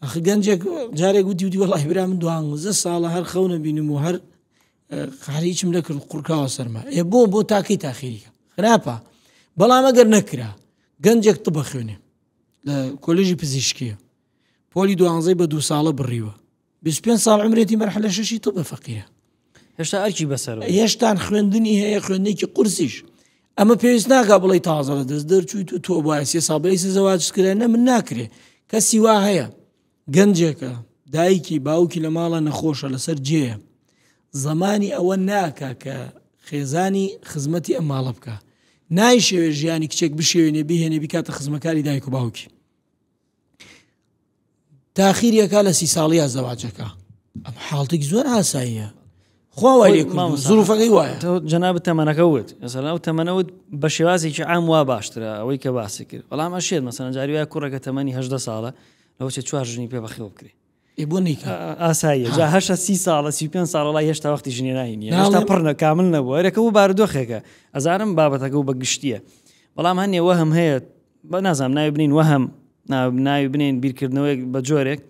ئەخ گەنجێک جارێک وتی وتی وەڵی برا من دوانزە ساڵە هەر خەونە بینم و هەر هەر هیچم نەکرد قورکاوە سەرما ئێ بۆ بۆ تاکەی تاخیریکە خراپە بەڵام ئەگەر نەکرا گەنجێک طب خوێنێ لە کۆلێژی پزیشکیە پۆلی دوانزەی بە دوو ساڵە بڕیوە 25 ساڵ عمرێتی مەرحەلە شەشی طب فەقیرە هێشتا ئەرکی بەسەر هێشتان خوێندنی هەیە خوێندنێکی قورسیش ئەمە پێویست ناکا بڵێ تازە لە دەست دەرچوویت و تۆ وایە سێ ساڵ بەری سێ زەواج کرا نە من ناکرێ کەسی وا هەیە گەنجێکە دایکی باوکی لە ماڵە نەخۆشە لەسەر جێیە زمانی ئەوە ناکا کە خێزانی خزمەتی ئەم ماڵە بکە نایشەوێ ژیانی کچێک بشێوێنێ بهێنێ بیکاتە خزمەکاری دایک و باوکی تاخیری ئەکا لە سی ساڵیا زەواجەکە ئەم حاڵتێکی زۆر ئاساییە خوا وای لێ کردووە زروفەکەی وایە تۆ جەنابت تەمەنەکە وت مەسەلەن ئەو تەمەنە وت بە شێوازێکی عام وا باشترە ئەوەی کە باسی کرد بەڵام ئەشێت مەسەلەن جاری وایە کوڕێکە تەمەنی هەژدە ساڵە لەوە چێ چوار ژنی پێ بەخێو بکرێ ئێ بۆ نیکە ئاساییە جا هەشە سی ساڵە سی پێنج ساڵە وڵای هێشتا وەختی ژنێنانی نییە هێشتا پڕ نە کامل نەبووە ئەرێکە بۆ بارودۆخێکە ئەزانم بابەتەکە و بە گشتییە بەڵام هەنێ وەهم هەیە بە نازانم ناوی بنین وەهم ناوی بنین بیرکردنەوەیەک بە جۆرێک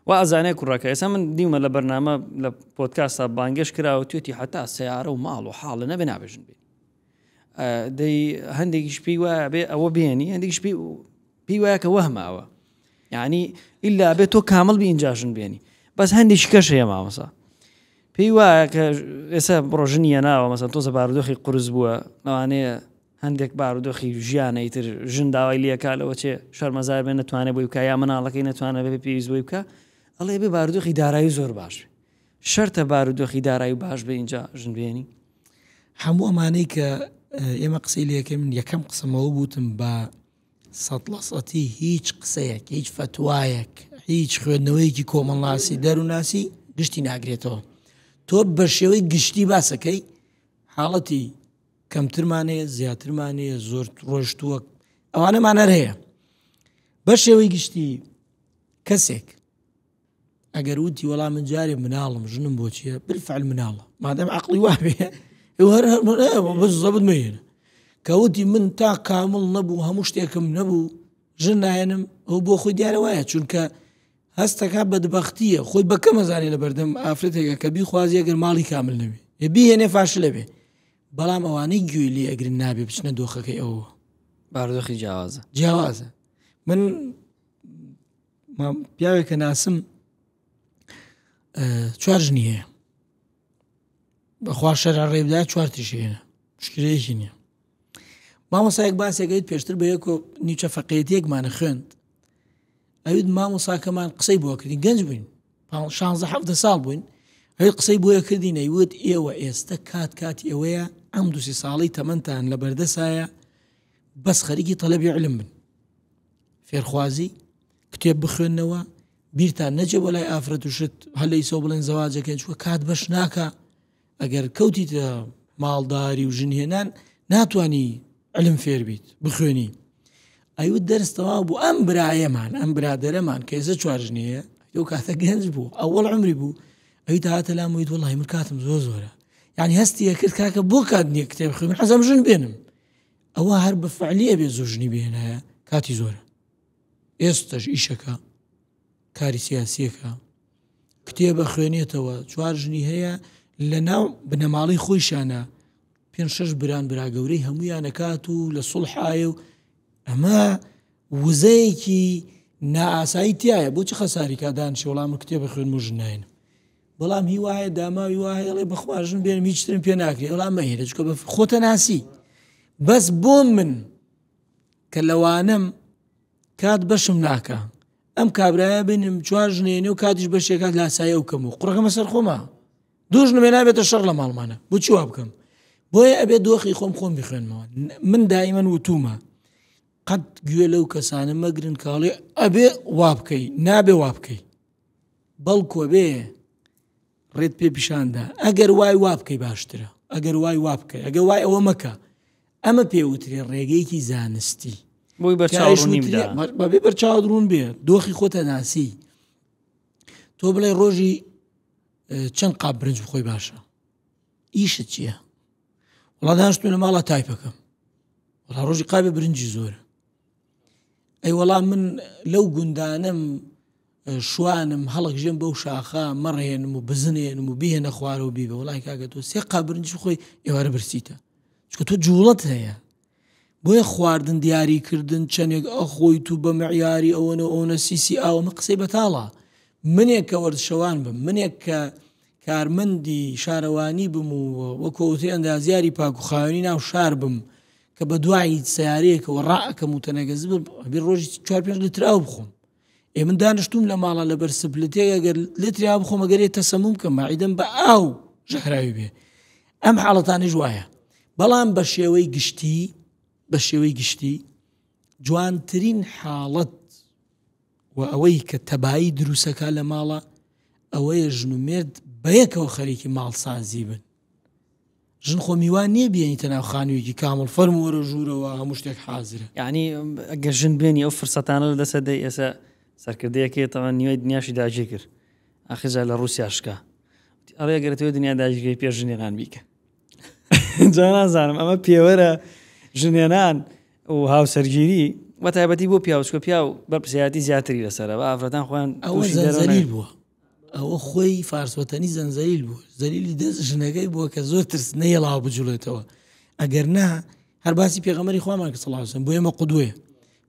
وا ئەزانێ کوڕەکە ئێستا من دیومە لە بەرنامە لە پۆتکاستا بانگێش کراوە توێتی حتا سیارە و ماڵ و حاڵە نەبێ نابێژن بێ دەی هەندێکیش پێی وایە بێ ئەوە بێنی هەندێکیش پێی پێی وایە کە وەهماوە یعنی ئللا بێت تۆ کامل بی ئینجا ژن بێنی. بەس هەندێکی کەش هەیە مامۆسا پێی وایە کە ئێستا بڕۆ ژنی هێناوە مەسەن تۆزە بارودۆخی قورس بووە لەوانەیە هەندێک بارودۆخی ژیانە ئیتر ژن داوای لێکا لەوە چێ شەرمەزار بێ نەتوانێت بۆی بکە یا مناڵەکەی نەتوانێت بێ پێویست بۆی بکە ئەڵێ بێ بارودۆخی دارایی زۆر باش بێ شەرتە بارودۆخی دارایی باش بێ اینجا ژن بێنی هەموو ئەمانەی کە ئێمە قسەی لەکەم یەکەم قسەمەوە بوتم بە سەد لە سەتی هیچ قسەیەک هیچ فەتوایەک هیچ خوێندنەوەیەکی کۆمەڵناسی دەرووناسی گشتی ناگرێتەوە تۆ بە شێوەی گشتی باسەکەی حاڵەتی کەمترمان هەیە زیاترمان هەیە زۆر ڕۆشتووە ئەوانەمان هەر هەیە بە شێوەی گشتی کەسێک ئەگەر وتی وەڵا من جارێ مناڵم ژنم بۆ چییە بالفعل مناڵە مادەم عقلی وابێ زەبت مەهێنە کەوتی من تا کامڵ نەبوو هەموو شتێکم نەبوو ژن نایەنم ئەو بۆ خۆی دیارە وایە چونکە هەستەکە بەدبختیە خۆی بەکەم ئەزانێ لە بەردەم ئافرەتێکە کە بیخوازی ئەگەر ماڵی کامل نەبێ بیهێنێ فاشلە بێ بەڵام ئەوانەی گوێی لێ ئەگرن نابێ بچنە دۆخەکەی ئەوە بارودۆخی جیاوازە جیاوازە من پیاوێکە ناسم چوار ژنی هەیە بەخوا شەرع ڕێبدا چوار تیشێنە مشکلەیەکی نییە مامۆسایەک باسێکەیت پێشتر بە یەکۆ نیچە فەقێتیەکمانە خوێند ئەوید مامۆساکەمان قسەی بۆ کردین گەنج بووین شانزە حەڤدە ساڵ بووین ئەوی قسەی بۆیە کردین ئەیوت ئێوە ئێستا کات کاتی ئەوەیە ئەم دوسی ساڵی تەمەنتان لە بەردەسایە بەس خەریکی تەلەبی علم بن فێرخوازی کتێب بخوێندنەوە بیرتان نەچێ بۆ لای ئافرەت و شت هەر لە ئیسەوە بڵێن زەواجەکەین چونکە کات بەش ناکا ئەگەر کەوتیتە ماڵداری و ژنهێنان ناتانی علم فێر بیت بخوێنی ئەیوت دەرس تەواو بوو ئەم برایەمان ئەم برادەرەمان کە ئێستا چوار ژنەیە ئەو کاتە گەنج بوو ئەوەڵ عمری بوو ئەوی هاتە لام ویت وڵی من کاتم زۆر زۆرە یعنی هەستی کرد کاکە بۆ کات نییە کتێب خوێن حەزم ژن بێنم ئەوە هەر بە فعلی ئەبێ زۆر ژنی بهێنایە کاتی زۆرە ئێستش ئیشەکە کاری سیاسیەکە کتێبە خوێنێتەوە چوار ژنی هەیە لە ناو بنەماڵەی خۆیشانە پێ شەش بران برا گەورەی هەمویانەکات و لە سوڵحایە و ئەمە وزەیەکی نائاسایی تایە بۆچی خەساری کادان وەڵام کتێبە خوێن و ژن ناینم بەڵام هی وایە داماوی وایە ئەڵێ بەخوا ژن بێنم هیچ ترم پێ ناکرێ وەڵام مەهێنە چونکە بە خۆتە ناسی بەس بۆ من کە لەوانم کات بەشم ناکە ئەم کابرایە بینم چوار ژنێنێ و کاتیش بەشێکات لاسایی ئەو کەم و قڕەکەمە سەر خۆما دوو ژنم نابێتە شەڕ لە ماڵمانە بۆچی وا بکەم بۆیە ئەبێ دۆخی خۆم خۆم بخوێنمەوە من دائیمەن وتومە قەت گوێ لەو کەسانە مەگرن کاڵێ ئەبێ وا بکەی نابێ وا بکەی بەڵکۆ بێ ڕێت پێ پیشاندا ئەگەر وای وا بکەی باشترە ئەگەر وای وا بکەی ئەگەر وای ئەوە مەکە ئەمە پێوترێ ڕێگەیەکی زانستی بۆی بەرچاوڕوونی بەبێ بەرچاو ڕوون بێ دۆخی خۆتە ناسی تۆ بڵێ ڕۆژی چەند قاپ برنج بخۆی باشە ئیشت چییە؟ وڵا داشتون لە ماڵە تایپەکەم وڵا ڕۆژی قابێ برنجی زۆرە ئەی وەڵام من لەو گوندانم شوانم هەڵەکژێم بەو شاخە مەڕێنم و بزنێنم و بهێنە خوارەوە بیبە وڵای کاکە تۆ سێ قابرنج خۆی ئێوارە برسیتە چکە تۆ جوڵەت هەیە بۆیە خواردن دیاری کردن چەندێک ئەخۆی تو بە معیاری ئەوەنە ئەوەنە سیسی ئاوەمە قسەی بەتاڵە منێک کە وەرزشەوان بم منێک کە کارمەندی شارەوانی بم و وەکۆوتری ئەندازیاری پاک و خاوێنی ناو شار بم کە بە دوای سیارەیەکەوە ڕائەکەم و تەنەگەز بم ئەبێ ڕۆژی چوار پێنج لتر ئاو بخۆم ئێ من دانیشتوم لە ماڵە لەبەر سپلتێک ئەگەر لتری ئاو بخۆم ئەگەر تەسەموم بکەم مەعیدەم بە ئاو ژەهراوی بێ ئەم حاڵەتانیش وایە بەڵام بە شێوەی گشتی بە شێوەی گشتی جوانترین حاڵەت و ئەوەی کە تەبایی دروستەکە لە ماڵە ئەوەیە ژن و مێرد بەیەکەوە خەریکی ماڵسازی بن ژن خۆ میوان نییە بێنیتە ناو خانوویەکی کامڵ فەرموو وەرە ژوورەوە هەموو شتێک حازرە. یانی ئەگەر ژن بێنی ئەو فرسەتانە لە دەستە دەی ئێستا سەرکردەیەکەیە تەوان نیوەی دنیاشی داگیر کرد ئاخر جار لە ڕووسیا شکا ئەڵێ ئەگەر تۆ دنیا داگیرکەی پێش ژنێنان بیکە جا نازانم ئەمە پێوەرە ژنێنان و هاوسەرگیری بە تایبەتی بۆ پیاو چکە پیاو بەرپرسیارەتی زیاتری لەسەرە بە ئافرەتان خۆیان ئەوە زەنزەلیل بووە ئەوە خۆی فارس وەتەنی زەنزەلیل بوو زەلیلی دەست ژنەکەی بووە کە زۆر ترس نەیەڵاوە بجوڵێتەوە ئەگەر نا هەر باسی پێغەمەری خوامان کە سەڵاوسن بۆ ئێمە قودوەیە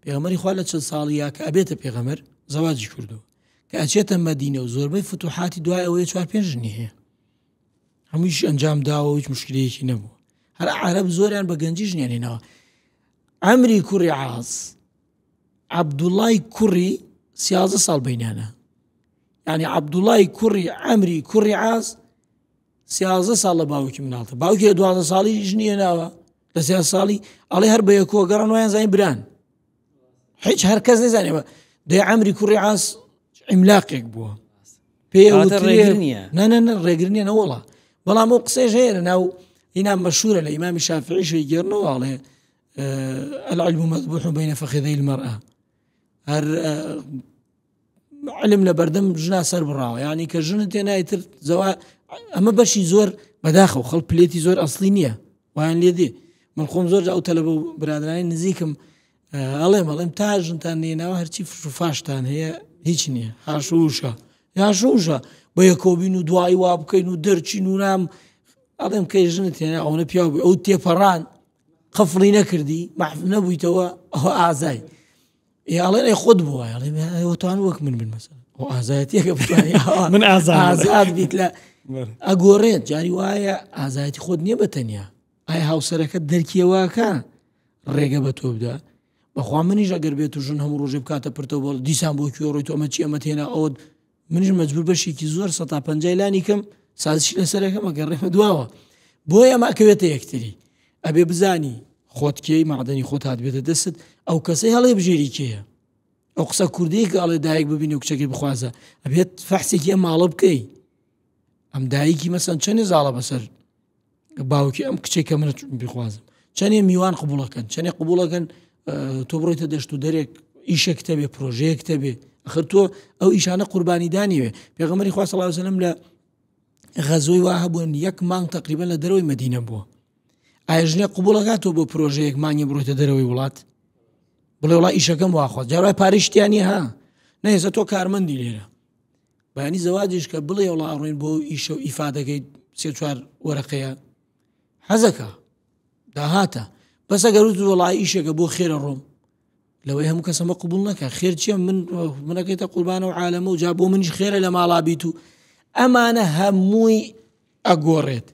پێغەمەری خوا لە چل ساڵی یا کە ئەبێتە پێغەمەر زەواجی کردو کە کە ئەچێتە مەدینە و زۆربەی فتوحاتی دوای ئەوەیە چوار پێنج ژنی هەیە هەموویش ئەنجام داوە و هیچ مشکلەیەکی نەبوو. هەر عەرەب زۆریان بە گەنجی ژنیان هێناوە. عەمری کوڕی عاص عەبدوڵای کوڕی 13 ساڵ بینیانە. یعنی عەبدوڵای کوڕی عەمری کوڕی عاص 13 ساڵ لە باوکی مناڵتە. باوکی لە 12 ساڵی ژنی هێناوە. لە 13 ساڵی ئەڵێ هەر بە یەکۆ گەڕان وایان زانی بران. هیچ هەر کەس نەزانێ دەی عەمری کوڕی عاص عیملاقێک بووە. پێ ڕێگر نییە. نا نا نا ڕێگر نییە نەوەڵا. بەڵام ئەو قسەیش هەیە لە ناو هینا مەشهورە لە ئیمامی شافعیش گێڕنەوە ئەڵێ العلم مذبوح بين فخذي المرأة. هەر علم لە بەردەم ژنا سەر بڕاوە، یعنی کە ژنت تێنای تر زەوا ئەمە بەشی زۆر بەداخەوە خەڵک پلێتی زۆر ئەسلی نییە وایان لێ دێ. من خۆم زۆر ئەو تەلەبە و برادرانی نزیکم ئەڵێم ئەڵێم تا ژنتان نێناوە هەرچی فش و فاشتان هەیە هیچ نییە، هاشوشە یاشوشە بە یەکۆبین و دوایی وا بکەین و دەرچین و نام ئەڵێم کەی ژنت هێنا ئەوەنە پیاو بووی ئەو تێپەڕان قفڵی نەکردی مەحف نەبوویتەوە ئەوە ئازای. ئێ ئەڵێن ئەی خۆت بووە، ئەڵێم ئەوە توان وەک من بن مەسەلەن. ئەو ئازایەتیەکە بتوانی ئاوا من ئازاد. ئازاد بیت لە ئەگۆڕێت. جاری وایە ئازایەتی خۆت نییە بە تەنیا، ئایا هاوسەرەکە دەرکیەوەکە ڕێگە بە تۆ بدە؟ بەخوا منیش ئەگەر بێت و ژن هەموو ڕۆژێ بکاتە پرتەوە بۆ دیسان بۆ کوێ ڕۆی تۆ ئەمە چی ئەمە تێنا ئەوە منیش مەجبور بەشێکی زۆر سەتا پەنجای لانی کەم سازشی لەسەرەکەم ئەگەر ڕێمە دواوە. بۆیە ئەمە ئەکەوێتە یەکتری. ئەبێ بزانی خۆت کێی، مەعدەنی خۆت هاتبێتە دەست، ئەو کەسەی هەڵێ بژێری کێیە. ئەو قسە کوردەیە کە ئەڵێ دایک ببینی و کچەکەی بخوازە، ئەبێت فەحسێکی ئەم ماڵە بکەی. ئەم دایکی مەسەن چەندێ زاڵە بەسەر باوکی ئەم کچێک کە منە بخوازم، چەندێ میوان قبوڵەکەن، چەندێ قبوڵەکەن تۆ بڕۆیتە دەشت و دەرێک ئیشێک تەبێ، پرۆژەیەک تەبێ. ئەخر تۆ ئەو ئیشانە قوربانی دانیوێ. پێغەمبەری خوا صلی الله علیه وسلم لە غەزوەی وا هەبوون یەک مانگ تقریبا لە دەرەوەی مەدینە بووە. ئایا ژنێک قبوڵەکات تۆ بۆ پرۆژەیەک مانگی بڕۆیتە دەرەوەی وڵات؟ بڵێ وڵا ئیشەکەم واخواست. جا وای پارەی شتیان نییە ها. نە ئێستا تۆ کارمەندی لێرە. بەیانی زەواجیش کە بڵێ وڵا ئەڕۆین بۆ ئیشە و ئیفادەکەی سێ چوار وەرەقەیە حەزەکە داهاتە. بەس ئەگەر وت وڵا ئیشێکە بۆ خێرە ڕۆم، لەوەی هەموو کەسەمە قبول نەکە. خێر چییە؟ منەکەیتە قوربانە و عالەمە و جا بۆ منیش خێرە لە ماڵا بیت و ئەمانە هەمووی ئەگۆڕێت.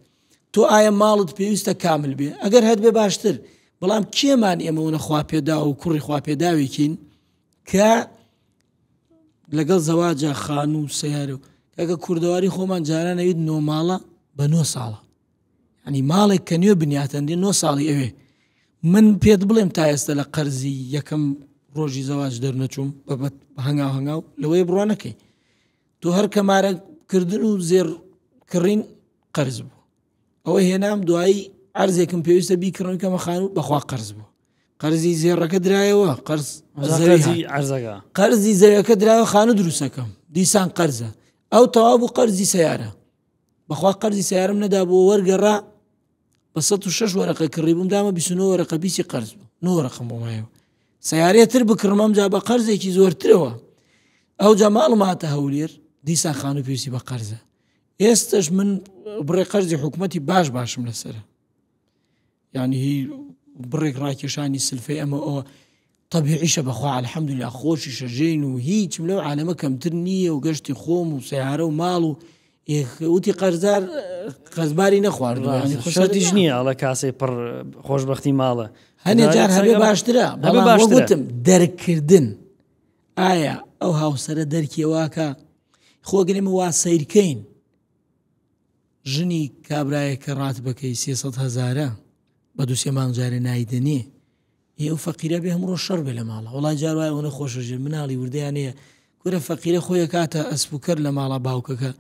تۆ ئایا ماڵت پێویستە کامل بێ؟ ئەگەر هەت بێ باشتر، بەڵام کێمان ئێمەونە خوا پێدا و کوڕی خوا پێداوێکین کە لەگەڵ زەواجە خانوو و سەیارە و کاکە کوردەواری خۆمان جاران ئەویت نۆ ماڵە بە نۆ ساڵە. یعنی ماڵێک کە نوێ بنیاتەندێ نۆ ساڵی ئەوێ. من پێت بڵێم تا ئێستا لە قەرزی یەکەم ڕۆژی زەواج دەرنەچووم بە هەنگاو هەنگاو لەوەیە بڕوا نەکەی. تۆ هەر کەمارە کردن و زێر کڕین قەرز بوو. ئەوە هێنام دوایی عەرزێکم پێویستە بیکڕم کەمە خانوو، بەخوا قەرز بوو. قەرزی زێڕەکە درایەوە، قەرز زەوی عەرزەکە. قەرزی زەویەکە درایەوە، خانوو دروستەکەم دیسان قەرزە. ئەو تەواو بوو قەرزی سەیارە. بەخوا قەرزی سەیارەم نەدابوو، وەرگەڕا بە سەد و شەش وەرەقە کڕی بووم، دامە بیست و نۆ وەرەقە بیسی قەرز بوو، نۆ وەرەقەم بۆ مایەوە. سەیارەیە تر بکڕم ئەمجا بە قەرزێکی زۆرترەوە. ئەو جا ماڵم هاتە هەولێر، دیسان خانوو پێویستی بە قەرزە. ئێستش من بڕێ قەرزی حکوومەتی باش باشم لەسەرە. یعنی هی بڕێک ڕاکێشانی سلفەی ئەمە ئەوە طبیعیشە بەخوا الحەمدللە خۆشیشە ژین و هیچم لەو عالەمە کەمتر نییە و گەشتی خۆم و سەیارە و ماڵ و وتی قەرزار قەرزباری نەخواردووە. یعنی خۆ شەرتیش نییە ئەڵێ کاسەی پڕ خۆشبەختی ماڵە. هەنێ جار هەبێ باشترە، هەبێ بەڵام باشترە. وەگوتم دەرکردن ئایا ئەو هاوسەرە دەرکیەواکە خۆ ئەگەر ئێمە وا سەیرکەین ژنی کابرایە کە ڕاتبەکەی سێسەد هەزارە بە دوو سێ مانگ جارێ نایدەنێ، ئێ ئەو فەقیرە بێ هەموو ڕۆژ شەڕ بێ لە ماڵە. وەڵای جار وایە ئەوەنە خۆشە ژێر مناڵی وردەیان هەیە، کورە فەقیرە خۆی ئەکاتە ئەسپ و کەر لە ماڵە باوکەکە،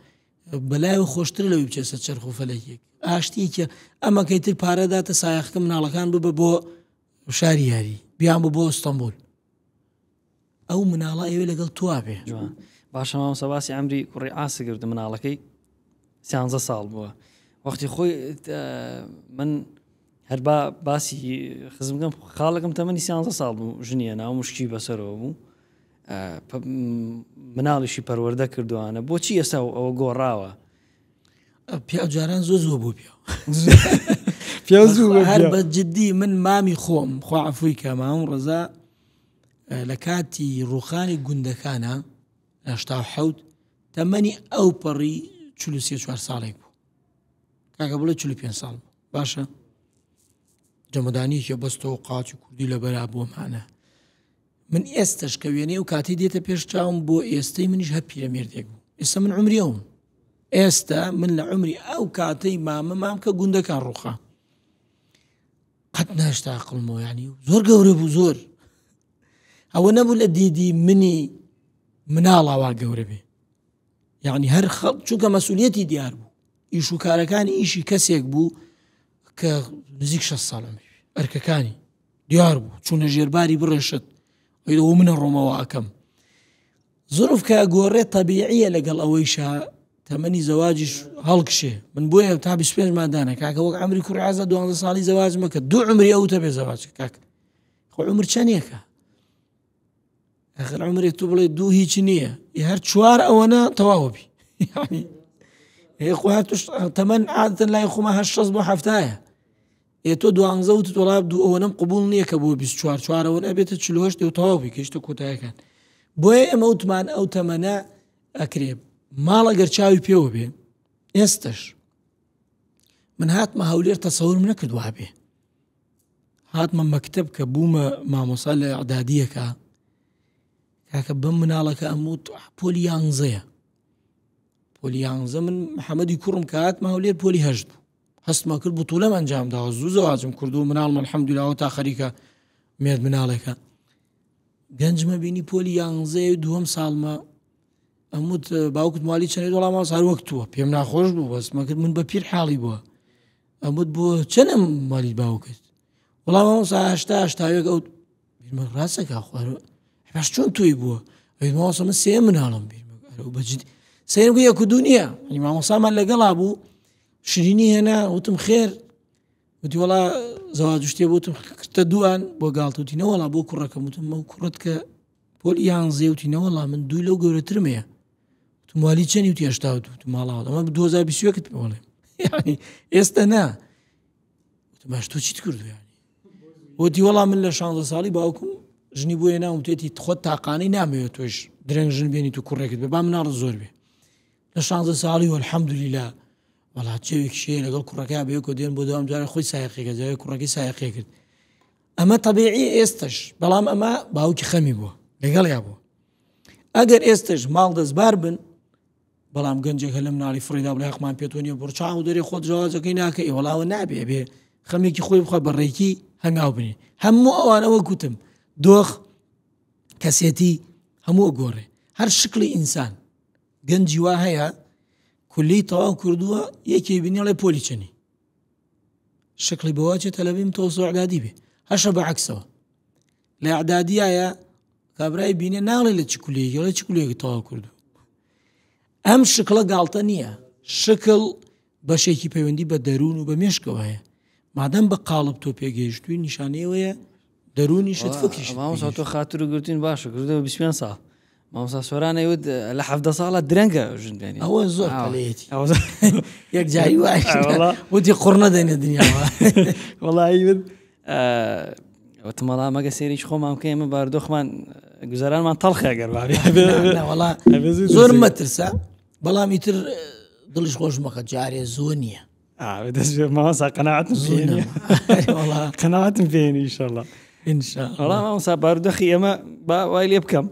بەلایەوە خۆشترە لەوەی بچێت سەر چەرخ و فەلەکێک. ئاشتیەکە ئەمەکەی تر پارە داتە سایەخەکە مناڵەکان ببە بۆ شاری یاری، بیان بۆ بۆ ئەستەنبول. ئەو مناڵە ئەوێ لەگەڵ توا بێ. جوان. باشە مامۆستا باسی عەمری کوڕی عاس کرد، مناڵەکەی 13 ساڵ بووە. وەختی خۆی من هەر با باسی خزمکەم خاڵەکەم تەمەنی 13 ساڵ بوو، ژنیە ناو مشکی بەسەرەوە بوو، مناڵیشی پەروەردە کردوانە. بۆچی ئێستا ئەوە گۆڕاوە؟ پیاو جاران زۆر زۆر بوو پیاو. پیاو زوو بوو هەر پیاو. بە جدی من مامی خۆم خوا عەفوی کە مامم ڕەزا لە کاتی ڕوخانی گوندەکانە 87 تەمەنی ئەو پەڕی 43 چوار ساڵێک بوو کاکە بڵێ 45 ساڵ بوو باشە جەمەدانیەکی بەستەوە قاچی کوردی لەبەرا بۆمانە من ئێستش کە وێنەی و کاتی دێتە پێش چاوم بۆ ئێستەی منیش هەر پیرەمێردێک بوو ئێستا من عمری ئەوم ئێستا من لە عمری ئەو کاتەی مامە مام کە گوندەکان ڕوخا قەت ناشتا عقلمەوە ینی زۆر گەورە بوو زۆر ئەوە نەبوو لە دیدی منی مناڵاوا گەورە بێ یعنی هەر خەڵ چونکە مەسوولەتی دیار بوو ئیش و کارەکانی ئیشی کەسێک بوو کە نزیک 6 ساڵ ئەرکەکانی دیار بوو چوونە ژێرباری بڕێشت ئەوە منە ڕۆمەوە ئەەکەم زروف کە گۆڕێ تەبیعیە لەگەڵ ئەوەیشا تەمەنی زەواجیش هەڵکشێ من بۆیە تا 25 مادانە کاکە وەک ئەمری کوڕ عزە دوانزە ساڵی زەواج مەکە دوو عمری ئەو تەبێ زەواج کاک خۆ عمر چەندێکە ئەخر عمرێک تو بڵێ دوو هیچ نییە هەر چوار ئەوەنە تەواوە بی خۆ هەر تەمەەن عادەتەن لای خۆمە هەر شەست بۆ هەفتایە ئێ تۆ دوانزە وتت وەڵا دوو ئەوەنەم قبول نییە کە بۆ 24 چوارەوەن ئەبێتە 48 و تەواو بی گەیشتە کۆتایەکان بۆیە ئێمە وتمان ئەو تەمەنە ئەکرێ ماڵ ئەگەر چاوی پێوە بێ ئێستش من هاتمە هەولێر تەسەورم نەکرد وابێ هاتمە مەکتب کە بوومە مامۆسا لە ئەعدادیەکە کاکە بەم مناڵەکە ئەموت پۆلی یانزەیە پۆلی یانزە من محەممەدی کوڕم کە هاتمە هەولێر پۆلی هەشت بوو هەستمان کرد بتولەم ئەنجام داوە زوو زەواجم کردو مناڵم الحەمدللهەوە تا خەریکە مێرد مناڵێکە گەنجمە بینی پۆلی یانزەیە و دووەم ساڵمە ئەموت باوکت مالی چەندێت وەڵام هەر وەک تووە پێم ناخۆش بوو بەس مەکرد من بە پیر حاڵی بووە ئەموت بۆ چەنم مالی باوکت وەڵام مامۆستا هەشتا هەشتاوێک ئەو بیرمە ڕاستەکە خوارە باش چۆن توی بووە ئەوی مامۆستا من سێ مناڵم بیرمە بەجدی سێ یەک و دوو نییە مامۆسامان لەگەڵا بوو شیرینی هێنا وتم خێر وتی وەڵا زەواج شتێ بوتم کردە دووان بۆ گاڵتە وتی نەوەڵا بۆ کوڕەکەم وتم ئەو کوڕت کە پۆل یان زێوتی نەوەڵا من دووی لەو گەورەترم هەیە وتم والی چەنی وتی هەشتا و دوو وتم ماڵاوە ئەمە 2021 پێ بڵێم یعنی ئێستا نا وتم باش تۆ چیت کردو یعنی وتی وەڵا من لە 16 ساڵی باوکم ژنی بۆ هێنا وتێتی خۆت تاقانەی نامەوێت تۆش درەنگ ژن بێنیت و کوڕێکت بێ با مناڵت زۆر بێ لە شانزە ساڵی والحمدللە وەڵا چێوێکیش هەیە لەگەڵ کوڕەکەیا بەیەکەوە دێن بۆ دەوام جارێ خۆی سایەقێکە جارێ کوڕەکەی سایەقێ کرد ئەمە تەبیعی ئێستش بەڵام ئەمە باوکی خەمی بووە لەگەڵیا بووە ئەگەر ئێستش ماڵ دەستبار بن بەڵام گەنجێک هەلم ناڵی فڕیدا بڵێ حەقمان پێ تۆ نییە بڕ چاو دەرێ خۆت جوازەکەی ناکە ئێ وەڵاوە نابێ بێ خەمێکی خۆی بخوا بە ڕێکی هەنگاو بنێ هەموو ئەوانەوە گوتم دۆخ کەسێتی هەموو ئەگۆڕێ هەر شکلی ئینسان گەنجی وا هەیە کولی تەواو کردووە یەکێ بینێڵێ پۆلی چەنی شکلی بەوە چێ تەلەبیم تۆ ئەعدادی بێ هەشە بە عکسەوە لە ئەعدادیایە کابرای بینێ ناڵێ لە چ کولێکی لە چ کولێکی تەواو کردو ئەم شکڵە گاڵتە نییە شکل بەشێکی پەیوەندی بە دەروون و بە مێشکەوە هەیە مادەم بە قاڵب تۆ پێگەیشتووی نیشانەیەوەیە دەروونیشت فکریشت مامۆستا تۆ خاتر و گرتوین باشە کردەوە 25 ساڵ مامۆستا سۆران ئەیوت لە حەڤدە ساڵە درەنگە ژن بێنی ئەوە زۆر پەلەیەتی یەک جاری وای وتی قوڕ نەدەینە دنیاوە وەڵی من وتم وەڵا مەگە سێریش خۆمان بکەین ئێمە باردۆخمان گوزەرانمان تەڵخە گەر وەڵا زۆر مەترسە بەڵام ئیتر دڵیش خۆش مەکە جارێ زۆر نییە مامۆستا قەناعەتم پێ قەناعەتم پێ ئینشەڵڵا وەڵا مامۆستا بارودۆخی ئێمە با وای لێ بکەم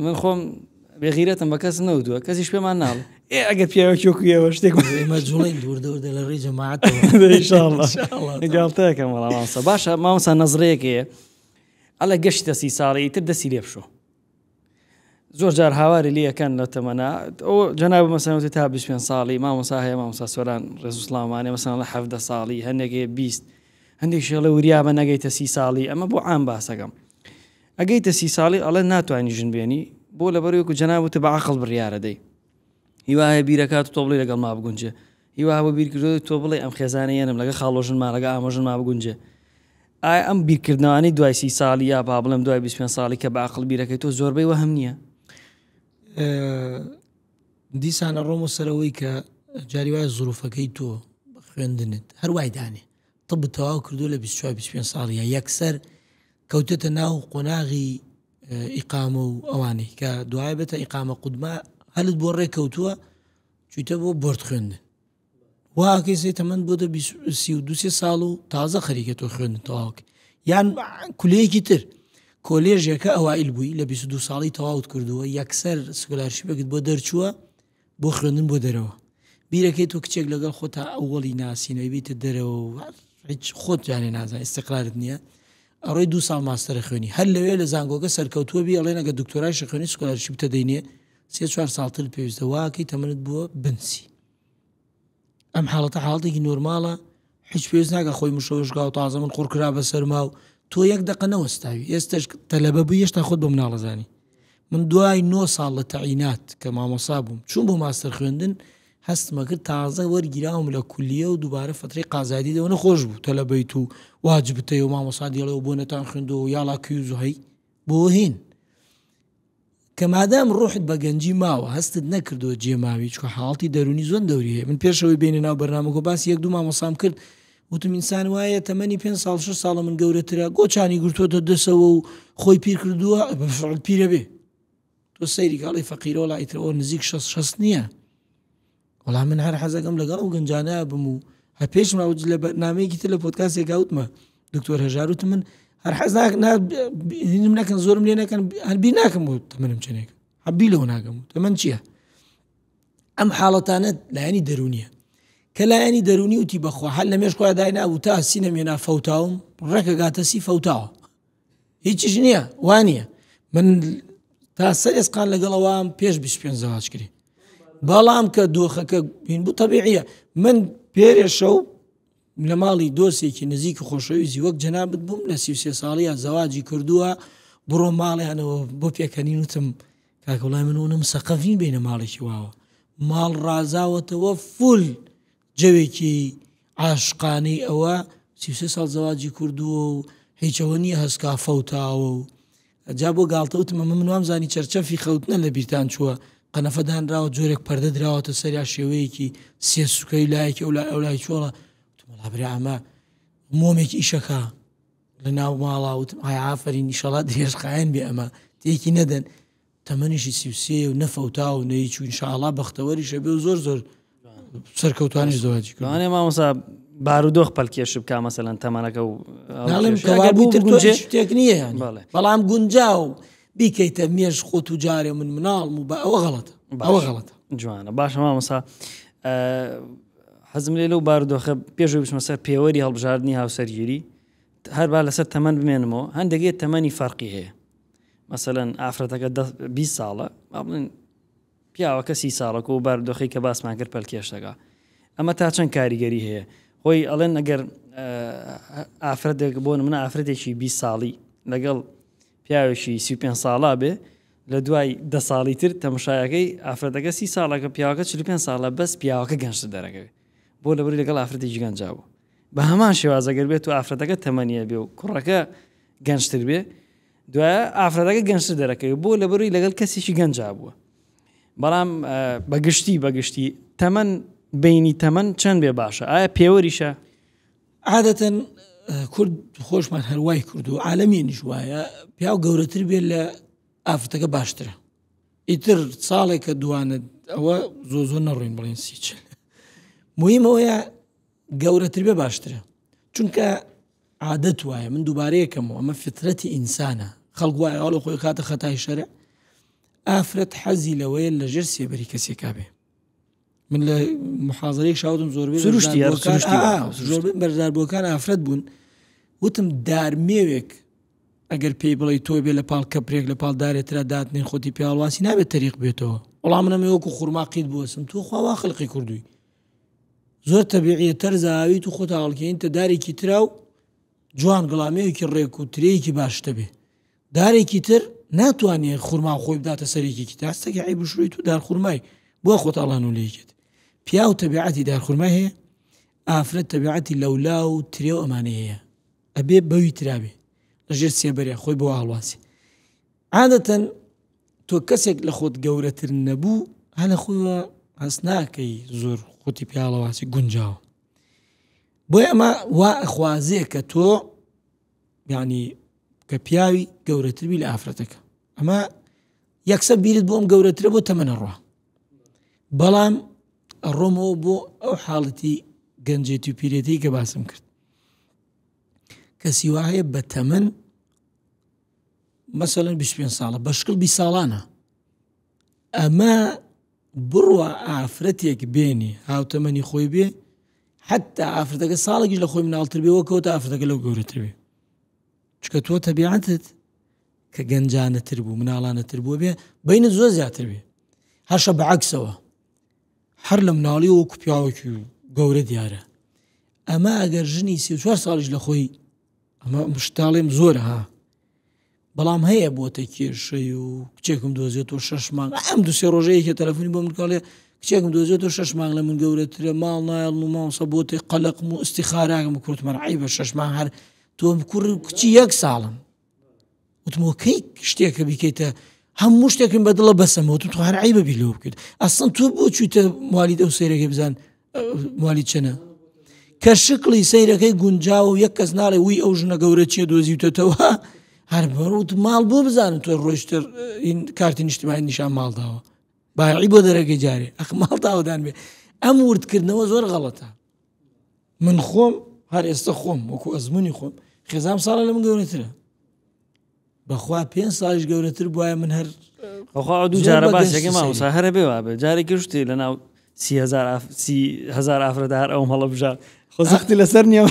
من خۆم بێغیرەتم بە کەس نەوتووە کەسیش پێمان ناڵ ئێ ئەگەر پیاوێکی وەکو ئێوە شتێک ئێمە جوڵین دووردە وردە لە ڕێی جەماعەتەوە ئینشاءاللە گاڵتەکەم وەڵا مامۆستا باشە مامۆستا نەزرەیەک هەیە ئەڵێ گەشتە سی ساڵی ئیتر دەستی لێ بشۆ زۆر جار هاواری لێ ئەکەن لە تەمەنا ئەو جەناب مەسەلەن وتی تا 25 ساڵی مامۆسا هەیە مامۆسا سۆران ڕێز و سڵاومانێ مەسەلەن لە 17 ساڵی هەندێک هەیە 20 هەندێک شێڵێ وریابە نەگەیتە سی ساڵی ئەمە بۆ عام باسەکەم ئەگەیتە سی ساڵی ئەڵێ ناتوانانی ژن بێنی بۆ لەبەر وەکو جەناب وتە بە عەقڵ بڕیارە دەی هیوا هەیە بیرەکات و تۆ بڵێ لەگەڵ ما بگونجێ هیوا بۆ بیرکردەوەی تۆ بڵێ ئەم خێزانە یەنم لەگە خاڵۆژنما لەگە ئامۆژنما بگونجێ ئایا ئەم بیرکردنەوانەی دوای سی ساڵی یا با بڵێم دوای 25 ساڵی کە بە عەقڵ بیرەکەی تۆ زۆربەی وەهم نییە؟ دیسان ئەڕۆمە سەرەوەی کە جاری وایە زروفەکەی تۆ خوێندنت هەر وای دانێ طب تەواو کردو لە 24 25 ساڵیە یەکسەر کەوتێتە ناو قۆناغی ئیقامە و ئەوانەی کە دوای بێتە ئیقامە قودما هەلت بۆ ڕێککەوتووە چویتە بۆ بۆرد خوێندن واکەی سێ تەمەند بۆ دە 32 ساڵ و تازە خەریکە تۆ خوێندن تەواوکە یان کولەیەکی تر کۆلێژێکە ئەوائیل بووی لە 22 ساڵی تەواوت کردووە یەکسەر scholarship ێکت بۆ دەرچووە بۆ خوێندن بۆ دەرەوە بیرەکەی تۆ کچێک لەگەڵ خۆتا ئەوەڵی ناسینەوەی بیتە دەرەوە و هیچ خۆت جارێ نازانانی ئیستقرارت نییە ئەڕۆی دوو ساڵ ماستەرە خوێنی هەر لەوێ لە زانکۆکە سەرکەوتووە بی ئەڵێن ئەگەر دکتۆرایشە خوێنی scholarship تە دەینێ سێ چوار ساڵتر پێویستە واکەی تەمەنت بووە بنسی ئەم حاڵەتە حاڵەتێکی نۆرماڵە هیچ پێویست ناکە خۆی مشەوەشگا و تازە من قڕکرا بە سەرما و تۆ یەک دقە نەوەستاوی ئێستش تەلەبە بوو هێشتا خۆت بە مناڵەزانی من دوای نۆ ساڵ لە تەعینات کە مامۆسا بووم چوون بۆ ماستەر خوێندن هەستمە کرد تازە وەرگیراوم لە کولیە و دووبارە فترەی قازادی دەوە نەخۆش بوو تەلەبەیت و واجبتەیە و مامۆسا دێڵێ و بۆ نەتان خوێندەوە و یاڵا کیوز و هەی بۆ هین کە مادام ڕۆحت بە گەنجی ماوە هەستت نەکردووە جێماوی چونکە حاڵەتی دەروونی زۆر دەوری هەیە من پێشەوەی بێنە ناو بەرنامەکە باسی یەک دوو مامۆسام کرد وتم ئینسان وایە تەمەنی پێ ساڵ شش ساڵە من گەورەترە گۆچانی گرتووەتە دەسەوە و خۆی پیر کردووە بەفعل پیرە بێ تۆ سەیری کاڵی فەقیرەوە لای ترەوە نزیک شەست شەست نییە وەڵا من هەر حەزەکەم لەگەڵ ئەو گەنجانە بم و هەر پێش ماوە لە بەرنامەیەکی تر لە پۆدکاستێکا وتمە دکتۆر هەژار وتم من هەر حەز نیم نەکەن زۆرم لێ نەکەن هەر بیر ناکەم بۆ تەمەنم چنێک حەبی لەوە ناکەم تەمەن چییە ئەم حاڵەتانە لایەنی دەرونیە کە لایەنی دەرونی وتی بەخوا هەر لە مێشک خۆیان داینا و تا سینەمێنا فەوتاوم ڕێکەگاتە سی فەوتاوە هیچیش نییە وانە من تا سەر ئێسقان لەگەڵەوەم پێش 25 زەواج کرێ بەڵام کە دۆخەکە بین بوو تەبیعیە من پێرێ شەو لە ماڵی دۆسێکی نزیک خۆشەویستی وەک جەنابت بووم لە 33 ساڵیە زەواجی کردووە بڕۆ ماڵیانەوە بۆ پێکەنین وتم کاکە وڵای من ونم سەقەفین بینە ماڵێکی واوە ماڵ ڕازاوەتەوە فول جەوێکی عاشقانەی ئەوە 33 ساڵ زەواجی کردووە و هیچەوە نییە هەسکا فەوتاوە و جا بۆ گاڵتە وتم ئەمە من وامزانی چەرچەفی خەوتنە لە بیرتان چووە قەنەفە دانراوە جۆرێک پەردە دراوەتە سەریا شێوەیەکی سێ سوکەی لایەکی ئەو لای ئەو لای چۆڵە وتم وەڵا برا ئەمە مۆمێکی ئیشەکە لە ناو ماڵا وتم ئای ئافەرین ئیشەڵا درێژخایەن بێ ئەمە تێکی نەدەن تەمەنیشی 33 و نەفەوتا و نەیچوو ئینشاءڵا بەختەوەریشە بێ و زۆر زۆر سەرکەوتوانیش زەواجی کرد. لەوانەیە مامۆستا بارودۆخ پەلکێش بکا مەسەلەن تەمەنەکە و ناڵێم ئەگەر بوو تر بگونجێ شتێک نییە یانی. بەڵێ. بەڵام گونجاو بیکەیتە مێش خۆت و جارێ من مناڵم و بە ئەوە غەڵەتە ئەوە باش. غەڵەتە جوانە باشە مامۆستا ئە، حەزم لێ لەو بارودۆخە پێشەوەی بچمە سەر پێوەری هەڵبژاردنی هاوسەرگیری هەر با لەسەر تەمەن بمێنمەوە هەندێک تەمەنی فەرقی هەیە مەسەلەن ئافرەتەکە 20 ساڵە با بڵێن پیاوەکە سی ساڵەکە و بارودۆخەی کە باسمان کرد پەلکێش دەکا ئەمە تا چەند کاریگەری هەیە خۆی ئەڵێن ئەگەر ئافرەتێک بۆ منە ئافرەتێکی 20 ساڵی لەگەڵ پیاوێکی 35 ساڵا بێ لە دوای دە ساڵی تر تەمەشایەکەی ئافرەتەکە سی ساڵەکە پیاوەکە 45 ساڵە بەس پیاوەکە گەنجتر دەرەکەوێت بۆ لەبەری لەگەڵ ئافرەتێکی گەنجا بوو بە هەمان شێوازەگەر بێت و ئافرەتەکە تەمەنیە بێ و کوڕەکە گەنجتر بێ دوایە ئافرەتەکە گەنجتر دەرەکەوێت بۆ لەبەروی لەگەڵ کەسێکی گەنجا بووە بەڵام بەگشتی بەگشتی تەمەن بینی تەمەن چەند بێ باشە ئایا پێوەریشە عادەتەن کورد خۆشمان هەروای کرد و عالەمینیش وایە پیاو گەورەتر بێت لە ئافرەتەکە باشترە ئیتر ساڵێکە دوانە ئەوە زۆ زۆر نەڕۆین بڵێن سیچ مهمەوەیە گەورەتر بێ باشترە چونکە عادەت وایە من دووبارەیەکەمەوە ئەمە فطرەتی ئینسانە خەڵک وایە ئەوڵ خۆی کاتە خەتای شەرع ئافرەت حەزی لەوەیە لە ژێر سێبەری کەسێکا بێ من لە محازەرێک شاودم زۆربەی سروشتی زۆربەی بەرزاربووەکان ئافرەت بوون وتم دارمێوێک ئەگەر پێی بڵێ تۆ بێ لە پاڵ کەپرێک لە پاڵ دارێترا داتنێن خۆتی پیاڵواسی نابێت تەریق بێتەوە وەڵام منەمە وەکو خورما قیت بوەسم تۆ خوا خلقی کردووی زۆر تەبیعیە تەرزە ئاویت و خۆت هەڵکەین تە دارێکی ترا و جوان گڵامەیەکی ڕێک و ترەیەکی باشتە بێ دارێکی تر ناتوانێت خورما خۆی بداتە سەرێکی تاستەکە عیب شویت و دار خورمای بۆ خۆت ئەڵان و لێکێت پیاو تەبیعەتی دار خورمای هەیە ئافرەت تەبیعەتی لەولا و ترێ و ئەمانەی هەیە ئەبێ بەوی ترابێ لەژێر سێبەرێ خۆی بۆ هەڵواسی عادەتەن تۆ کەسێک لە خۆت گەورەتر نەبوو هەر لە خۆیەوە هەست ناکەی زۆر خۆتی پیاڵەواسی گونجاوە بۆیە ئەمە وا ئەخوازێ کە تۆ یعنی کە پیاوی گەورەتر بی لە ئافرەتەکە. ئەمە یەکسەر بیرت بۆ ئەم گەورەترە بۆ تەمەنە ڕوا بەڵام ئەڕۆمەوە بۆ ئەو حاڵەتی گەنجێتی و پیرێتی کە باسم کرد کەسی وا هەیە بە تەمەن مەسەلەن 25 ساڵە بە شکڵ 20 ساڵانە ئەمە بڕوا ئافرەتێک بێنی هاوتەمەنی خۆی بێ حتا ئافرەتەکە ساڵێکیش لە خۆی مناڵتر بێ وەکەوتە ئافرەتەکە لەو گەورەتر بێ چکە تۆ تەبیعەتت کە گەنجانەتر بوو مناڵانەتر بووە بێ بینت زۆر زیاتر بێ هەشە بەعکسەوە هەر لە مناڵی وەکو پیاوەکی گەورە دیارە ئەمە ئەگەر ژنی 34 ساڵیش لە خۆی ئەمە مشتاڵێم زۆرە ها بەڵام هەیە بۆتە کێشەی و کچێکم دۆزێتەوە شەش مانگ ئەم دوسێ ڕۆژەیەکە تەلەفۆنی بۆ من کاڵێ کچێکم دۆزێتەوە شەش مانگ لە من گەورەترە ماڵ نایڵن و مامۆستا بۆتە قەلەقم و ئیستیخاراکەم کوتمان عیبە شەش مانگ هەر تۆ کوڕ و کچی یەک ساڵن وتمەوە کەی شتێکە بیکەیتە هەموو شتێکم بەدڵە بەسەمەوە وتم تۆ هەر عیبە بی لەوە بکەیت ئەسڵەن تۆ بۆ چوویتە موالید ئەو سەیرەکەی بزان مالی چەنە کە شکڵی سەیرەکەی گونجاوە و یەک کەس ناڵێ وی ئەو ژنە گەورە چیە دۆزیوتەتەوە هەر بەڕوت ماڵ بۆ بزانن تۆ ڕۆیشتر کارتی نیشتمانی نیشان ماڵداوە باعی بۆ دەرەکەی جارێ ئەخ ماڵ تاوەدان بێ ئەم وردکردنەوە زۆر غەڵەتە من خۆم هەر ئێستا خۆم وەکو ئەزمموی خۆم خێزام ساڵە لە من گەورەترە بەخوا پێ ساڵیش گەورەتر بواە من هەر بەخوا دوو جارە باسێکی مامۆستا هەرە بێ وابێ جارێکی شتی لە ناو 30هزار ئافرەت هەر ئەوم هەڵەبژار خۆ زەختی لەسەر نییە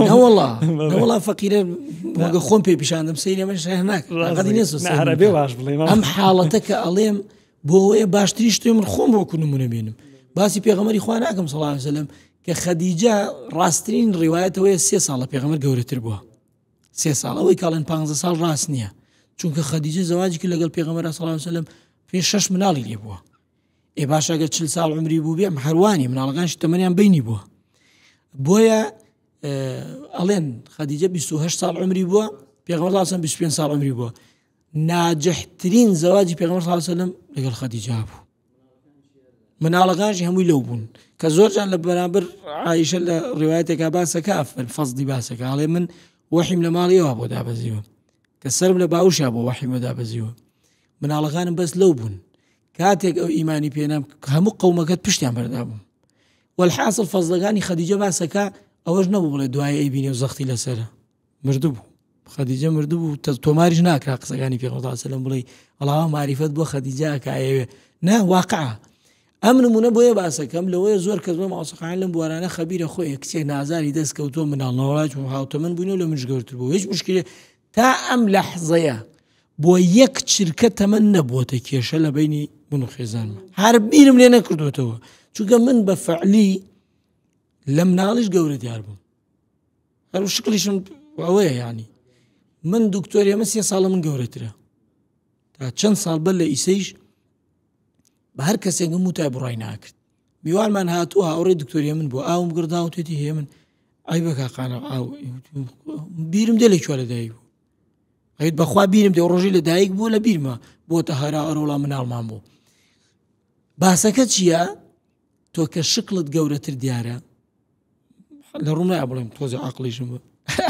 نەوەڵا نەوەڵا فەقیرە وەگە خۆم پێ پیشاندم سەیری ئەمەش هەر بێ باش بڵێ ئەم حاڵەتە کە ئەڵێم بۆ ئەوەیە باشترین شتێ من خۆم وەکو نمونە بێنم باسی پێغەمبەری خوا ناکەم صلی الله علیه وسلم کە خەدیجە ڕاستترین ڕیوایەتەوەیە سێ ساڵە پێغەمبەر گەورەتر بووە سێ ساڵ ئەوەی کاڵێن پ ساڵ ڕاست نییە چونکە خەدیجە زەواجی کرد لەگەڵ پێغەمبەر صلی الله علیه وسلم پێ شەش مناڵی لێ بووە ئێ باشە گەر چل ساڵ عمری بوو بێ هەروانی مناڵەکانش تەمەنیان بینی بووە بۆیە ئەڵێن خەدیجە 28 ساڵ عمری بووە پێغەمبەر صلی 25 ساڵ عمری بووە ناجحترین زەواجی پێغەمبەر صلی الله علیه وسلم لەگەڵ خەدیجە بوو مناڵەکانشی هەمووی لەو بوون کە زۆر جار لە بەرامبەر عیشە لە ڕیواەتێکا باسەکە ئەفەر فەزدی باسەکە ئەڵێ من وەحیم لە ماڵیەوە بۆ دابەزیوە کە سرم لە باوشا بۆ وەحیم بۆ دابەزیوە مناڵەکانم بەس لەو بوون کاتێک ئەو ئیمانی پێنام هەموو قەومەکەت پشتیان بەردا بوو والحاصل فەزلەکانی خەدیجە باسەکە ئەوەش نەبوو بڵێ دوای ئەی بینێ و زەختی لەسرە مردبوو خەدیجە مردبوو تۆماریش ناکرا قسەکانی پێغەمبەر صلی الله علیه و سلم بڵێ وەڵا ماریفەت بۆ خەدیجە ئەکا ئەیەوێ نا واقعە ئەم نمونە بۆیە باسەکەم لەوەیە زۆر کەس بۆ ماوسەقان لەم بوارانە خەبیرە خۆی کچێک نازاری دەست کەوتووە مناڵ نەوەڵای چون هاوتەمەن بووین و لە منش گەورتر بوو هیچ مشکلێ تا ئەم لەحزەیە بۆ یەک چرکە تەمەن نەبووەتە کێشە لە بینی من و خێزانمە هەر بیرم لێ نەکردوێتەوە چونکە من بە فعلی لە مناڵیش گەورە دیار بووم هەر شکلیشم ئەوەیە ینی من دکتۆر ئێمە سێ ساڵە من گەورەترە تا چەند ساڵ بەر لە ئیسەیش بە هەر کەسێکم وتای بڕای ناکرد میوانمان هاتووە هاوڕێ دکتۆری من بۆ ئاوم گڕداوتێتی هەیە من ئای بەکقانە ئاو بیرم دێ لە کوێ لەدایک بوو ئەیت بەخوا بیرم دێ ڕۆژی لە دایک بوو لە بیرمە بۆتە هەرا ئەرۆڵا مناڵمان بوو باسەکە چییە تۆ کە شکڵت گەورەتر دیارە لە ڕووم نایە بڵێم تۆزێ عقلیشم بوو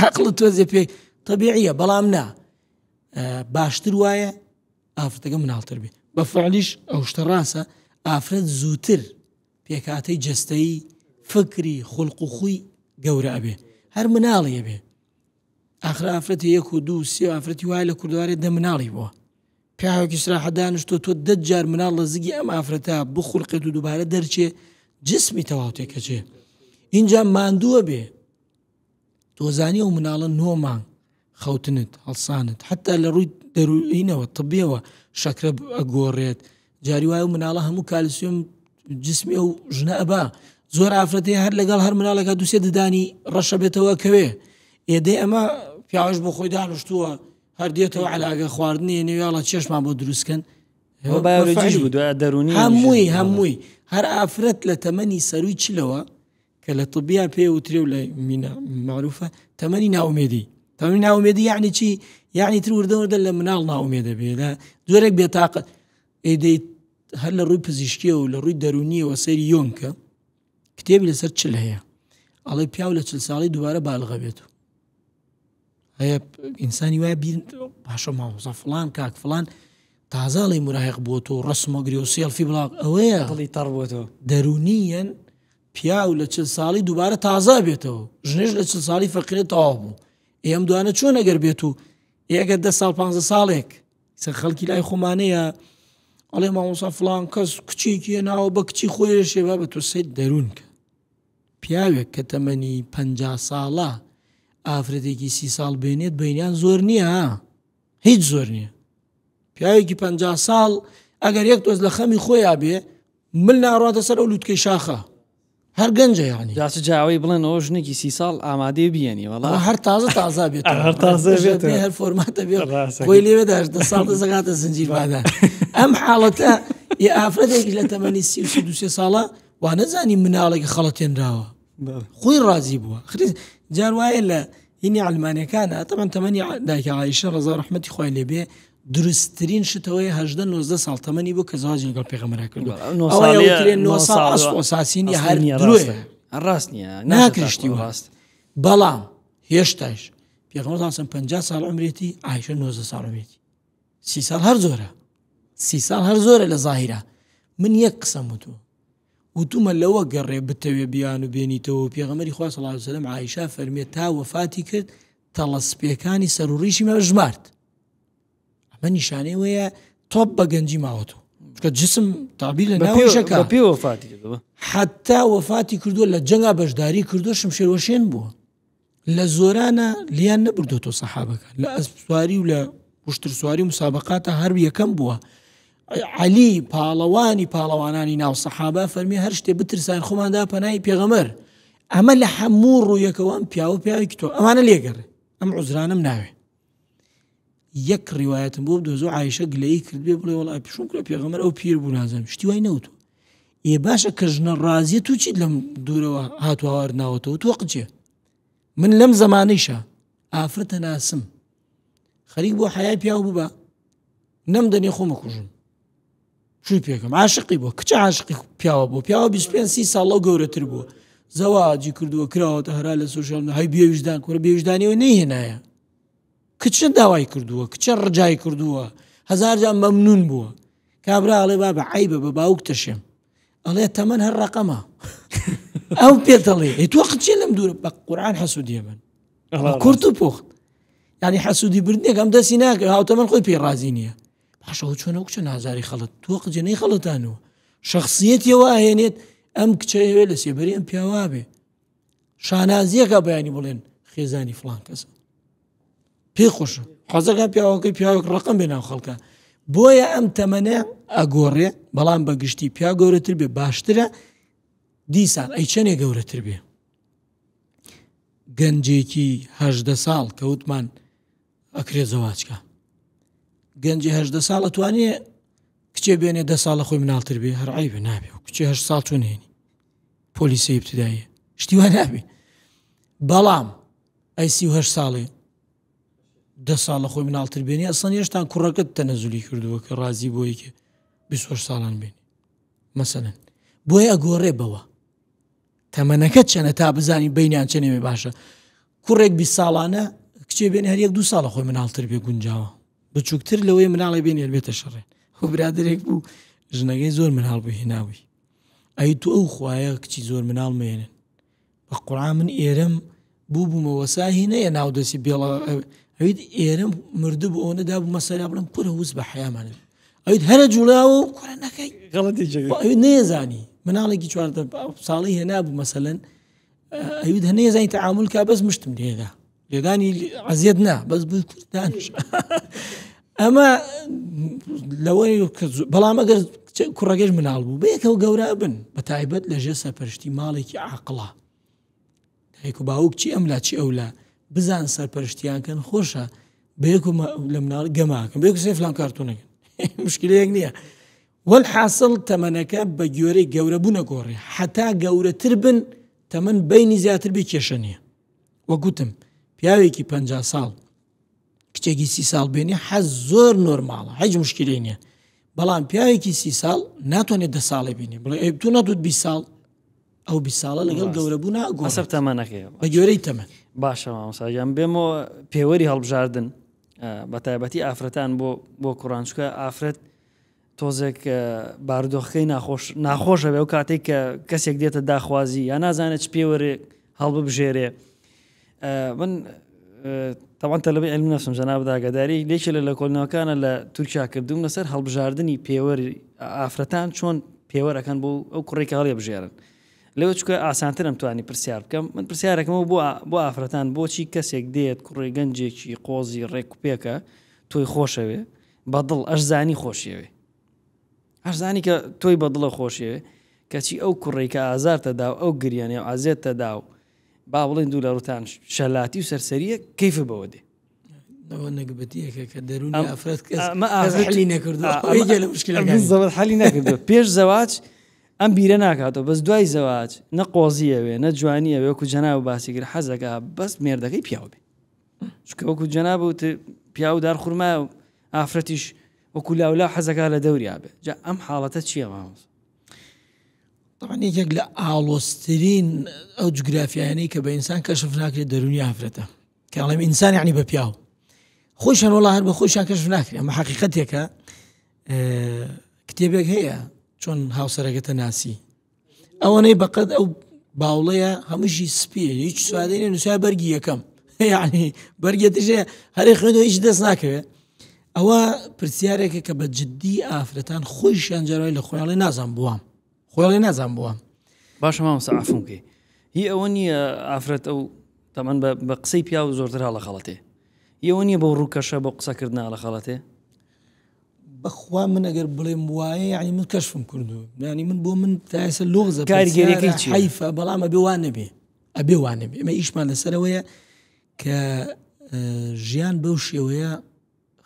عقلت تۆزێ پێ طبیعیە بەڵام نا باشتر وایە ئافرەتەکە مناڵتر بێ بە فعلیش ئەو شتە ڕاستە ئافرەت زووتر پێکاتەی جەستەیی فکری خولق و خوی گەورە ئەبێ هەر مناڵی ئەبێ ئاخر ئافرەتی یەک و دوو سێ ئافرەتی وای لە کوردوارێ دە مناڵی بووە پیاوێکی سراحە دانیشتووە تۆ دە جار مناڵ لە زگی ئەم ئافرەتە بخولقێت و دووبارە دەرچێ جسمی تەواو تێکەچێ اینجا ماندووە بێ تۆزانی ئەو مناڵە نۆ مانگ خەوتنت هەڵسانت حتا لە ڕووی دەروینەوە طبیەوە شەکرە ئەگۆڕێت جاری وایە و مناڵە هەموو کالسیۆم جسمی ئەو ژنە ئەبا زۆر ئافرەتی هەر لەگەڵ هەر مناڵێکا دوسێ ددانی ڕەشە بێتەوە کەوێ ئێدەی ئەمە پیاوش بۆ خۆی دانیشتووە هەر دێتەوە عەلاگە خواردنی نوێڵە چێشمان بۆ دروستکەن هەمووی هەمووی هەر ئافرەت لە تەمەنی سەروی چلەوە کە لە طبیا پێ وترێ و لە مینا معروفە تەمەنی ناومێدی تەمەنی ناومێدی یعنی چی یعنی تر وردە وردە لە مناڵ ناومێدە بێ لە جۆرێک بێتاقەت ئێدەی هەر لە ڕووی پزیشکیەوە و لە ڕووی دەرونیەوە سەیری یۆنکە کتێبی لەسەر چل هەیە ئەڵێ پیاو لە چل ساڵی دووبارە بالغە بێت و هەیە ئینسانی وایە بیر باشە مامۆستا فلان کاک فلان. تازە ئەڵێی موراهیق بووەتەوە و ڕەسم ئەگرێ و سێڵفی بڵاو ئەوەیە دڵی تەڕ بووەتەوە. دەروونییەن پیاو لە چل ساڵی دووبارە تازە ئەبێتەوە ژنێش لە چل ساڵی فەقیرە تەواو بوو ئێ ئەم دوانە چۆن ئەگەر بێت و ئێ ئەگەر دە ساڵ پانزە ساڵێک سەر خەڵکی لای خۆمانەیە ئەڵێ مامۆسا فڵان کەس کچێکی ناوە بە کچی خۆی شێوا بە تۆ سەید دەروون کە پیاوێک کە تەمەنی 50 ساڵە ئافرەتێکی سی ساڵ بێنێت بینیان زۆر نییە هیچ زۆر نییە پیاوێکی 50 ساڵ ئەگەر یەک تۆز لە خەمی خۆیان بێ مل ناڕاتە سەر ئەو لوتکەی شاخە هەر گەنجە یانی. جا چ جاوەی بڵێن ئەوە ژنێکی سی ساڵ ئامادەیە بیەنی وەڵا. ئەوە هەر تازە تازە بێتەوە. هەر تازە بێتەوە. هەر فۆرماتە بێ ڕاستە. خۆی لێوێ داش دە ساڵ دەسەکاتە زنجیر بادان. ئەم حاڵەتە یە ئافرەتێکیش لە تەمەنی سی و سی و دوو سێ ساڵە وا نەزانی مناڵێکی خەڵەتێنراوە. خۆی ڕازی بووە. خری جار وایە لە هینی عەلمانیەکانە تەبعەن تەمەنی دایکە عائیشە ڕەزا و ڕەحمەتی خوای لێ بێ دروستترین شت ئەوەیە هەژدە نۆزدە ساڵ تەمەنی بوو کە زەواجی لەگەڵ پێغەمبەرا کردووە ئەوەیە وترێ نۆ ساڵ ئەسڵ و ئەساسی نییە هەر درۆیە ڕاست نییە ناکرێ شتی وا ڕاست بەڵام هێشتایش پێغەمبەر صلی الله علیه و سلم 50 ساڵ عمرێتی عایشە 19 ساڵ عمرێتی سی ساڵ هەر زۆرە سی ساڵ هەر زۆرە لە ظاهیرا من یەک قسەم وتووە وتومە لەوە گەڕێ بتەوێ بیان و بێنیتەوە پێغەمبەری خوا صلی الله علیه و سلم عایشە فەرمێ تا وەفاتی کرد تەڵە سپیەکانی سەر و ڕیشی مە ژمارد ئەمە نیشانەی وەیە تۆپ بە گەنجی ماوەتەوە چونکە جسم تابیر لە ناوشەکە پێ وەفاتی کردووە حتا وەفاتی کردووە لە جەنگا بەشداری کردووە شمشێروەشێن بووە لە زۆرانە لیان نەبردوێتەوە سەحابەکان لە ئەسپ سواری و لە وشتر سواری مسابقاتە هەر یەکەم بووە عەلی پاڵەوانی پاڵەوانانی ناو سەحابە فەرمی هەر شتێ بترسان خۆماندا پەنای پێغەمەر ئەمە لە هەموو ڕوویەکەوە ئەم پیاوە پیاوێکی تۆ ئەمانە لێگەڕێ ئەم عوزرانم ناوێ یەک ڕیوایەتم بۆ بدۆزۆ عایشە گلەیی کردبێ بڵێ وەڵا پیشون کرا پێغەمبەر ئەو پیر بوو نازانم شتی وای نەوتوە ئێ باشە کە ژنە ڕازیە تو چیت لەم دوورەوە هاتو هاوار ناوەتەوە تۆ قچێ من لەم زەمانەیشە ئافرەتە ناسم خەریک بۆ حیای پیاو ببە نەمدەنێ خۆمە کوژم شووی پێکەم عاشقی بووە کچە عاشقی پیاوە بوو پیاوە 25 سی ساڵ لەو گەورەتر بووە زەواجی کردووە کراوەتە هەرا لە سوۆشیال هەی بێویژدان کورە بێویژدانیەوە نەیهێنایە کچە داوای کردووە کچە ڕجای کردووە هەزار جار مەمنون بووە کابرا ئەڵێ بابە عیبە بە باوک تەشێم ئەڵێ تەمەن هەر ڕقەمە ئەو پێتەڵێ ئەی تۆ قچێ لەم دوورە بە قورآن حەسوودیە من کورت و پۆخت ینی حەسوودی بردنێک ئەم دەستی ناکە هاوتەمەن خۆی پێی ڕازی نییە باشە ئەو چۆنە کچە نازاری خەڵت تۆ قجێنەی خەڵەتانەوە شخصیەتیەوە ئاهێنێت ئەم کچە ئەوێ لە سێبەری ئەم پیاوا بێ شانازیەکە بەیانی بڵێن خێزانی فلان کەسە پێی خۆشە حەزەکە پیاوەکەی پیاوێک ڕقم بێ ناو خەڵکە بۆیە ئەم تەمەنە ئەگۆڕێ بەڵام بە گشتی پیا گەورەتر بێ باشترە دیسان ئەی چەنێ گەورەتر بێ گەنجێکی هەدە ساڵ کەوتمان ئەکرێ زەواجکە گەنجی هەدە ساڵ ئەتوانێ کچێ بێنێ دە ساڵە خۆی مناڵتر بێ هەر عیبە نابێ و کچێ هە ساڵ چۆن هێنی پۆلیسی ابتداییە شتی وا نابێ بەڵام ئەی 38 ساڵێ دە ساڵ لە خۆی مناڵتر بێنی ئەسڵەن هێشتان کوڕەکەت تەنەزولی کردووە کە ڕازی بۆ یەکێ 28 ساڵان بێنی مەسەلەن بۆیە ئەگۆڕێ بەوە تەمەنەکە چەنە تا بزانین بینیان چەنێ بێ باشە کوڕێک 20 ساڵانە کچێ بێن هەر یەک دوو ساڵە خۆی مناڵتر بێ گونجاوە بچووکتر لەوەی مناڵی بێنێ بێتە شەڕێ خۆ برادێک بوو ژنەکەی زۆر مناڵ بوو هێناوی ئەی تو ئەو خوایە کچی زۆر مناڵ مێنن بە قورعان من ئێرەم بوو بوومە وەسا هینەیە ناو دەستی بێڵە ئەویت ئێرەم مردبوو بوو ئەوەنە دابوو مەسەلا بڵم کورە وز بە حیامان ئەویت هەرە جوڵاوە و کورە نەکەی غەڵەتی ئەویت نەیەزانی مناڵێکی چواردە ساڵی هێنا بوو مەسەلەن ئەویت هەنەیەزانی تەعامل کا بەس مشتم لێدا لێدانی عەزیەت نا بەس بوو کوردانش ئەمە لەوەی بەڵام ئەگەر کوڕەکەش مناڵ بوو بەیەکەوە گەورە بن بە تایبەت لەژێر سەرپەرشتی ماڵێکی عاقڵە دایک و باوک چی ئەم لا چی ئەو لا بزان سەرپەرشتیان کەن خۆشە بەیەک لە مناڵ گەماکەن بێک سێ فلان کارتونەکەن مشکلەیەک نییە وەلحاسڵ تەمەنەکە بە گوێرەی گەورە بوونە گۆڕێ حتا گەورەتر بن تەمەن بینی زیاتر بێ کێشە نییە وەک گوتم پیاوێکی پ ساڵ کچێکی سی ساڵ بێنی حەز زۆر نۆرماڵە هیچ مشکلەی نییە بەڵام پیاوێکی سی ساڵ ناتوانێت دە ساڵێ بینی بڵێ ئەی تۆ ناتوت 20 ساڵ ئەو 20 ساڵە لەگەڵ گەورە بوو ناگۆ حەسەب تەمەنەکەی بە گوێرەی تەمەن باشە مامۆستا گیان بێمەوە پێوەری هەڵبژاردن. بە تایبەتی ئافرەتان بۆ بۆ کوڕان چکە ئافرەت تۆزێک بارودۆخەکەی ناخۆش ناخۆشە بێ و کاتێک کە کەسێک دێتە داخوازی یا نازانێت چ پێوەرێک هەڵببژێرێ من تەوان تەلەبەی علم نفسم جەناب داگەداری لێکی لە لەکۆڵینەوەکانە لە تورکیا کردوم لەسەر هەڵبژاردننی پێوەری ئافرەتان چۆن پێوەرەکەن بۆ ئەو کوڕێکە هەڵێ بژێرن لەوە چکە ئاسانترم توانی پرسیار بکەم من پرسیارەکەمەوە بۆ بۆ ئافرەتان بۆچی کەسێک دێت کوڕی گەنجێکی قۆزی ڕێک و پێکە تۆی خۆشەوێ بەدڵ ئەشزانی خۆشیەوێ ئەشزانی کە تۆی بەدڵە خۆشیەوێ کەچی ئەو کوڕی کە ئازارتە دا و ئەو گریانێ و عەزێتە دا و با بڵێن دوو لە ڕوتان شەلاتی و سەرسەریە کەیفە بەوە دێ. ئەوە نەگبەتیەکە کە دەروونی ئافرەت کەس حەلی نەکردووە لە مشکلەکان زەبر حەلی نەکردووە پێش زەواج ئەم بیرە ناکاتەوە بەس دوای زەواج نە قۆزیەوێ نە جوانیەوێ وەکو جەناب باسی کرد حەزەکە بەس مێردەکەی پیاو بێ چونکە وەکو جەناب وت پیاو دار خورمایە و ئافرەتیش وەکو لاولا حەزەکە لە دەوریا بێ جا ئەم حاڵەتە چییە مامۆستا؟ طبعا یەکێک لە ئاڵۆزترین ئەو جوگرافیایانەی کە بە ئینسان کەشف ناکرێت دەرونی ئافرەتە کە ئەڵێم ئینسان یعنی بە پیاو خۆشیان وڵا هەر بە خۆشیان کەشف ناکرێت ئەمە حەقیقەتێکە کتێبێک هەیە چۆن هاوسەرەکەتە ناسی ئەوەنەی بەقەد ئەو باوڵەیە هەمووشی سپیە هیچ سوادەی نیە نووسا بەرگی یەکەم یعنی بەرگێ تژێ هەرێ خوێنەوە هیچ دەست ناکەوێت ئەوە پرسیارێکە کە بە جددی ئافرەتان خۆیشیان جارای لە خۆیاڵێ نازان بووام خۆیاڵێ نازان بووام باشە مامۆستا عەفوم بکەی هی ئەوە نییە ئافرەت ئەو تەمەن بە قسەی پیاو زۆرتر هەڵە خەڵەتێ ئەوە نییە بۆ ڕووکەشە بۆ قسەکردن هەڵە خەڵەتێ بەخوا من ئەگەر بڵێم وایە یعنی من کەشفم کردو یعنی من بۆ من تا ئێستا لۆغزە کاریگەریەکەی چییە؟ حەیفە بەڵام ئەبێ وان نەبێ ئەبێ وان نەبێ ئێمە ئیشمان لەسەرەوەیە کە ژیان بەو شێوەیە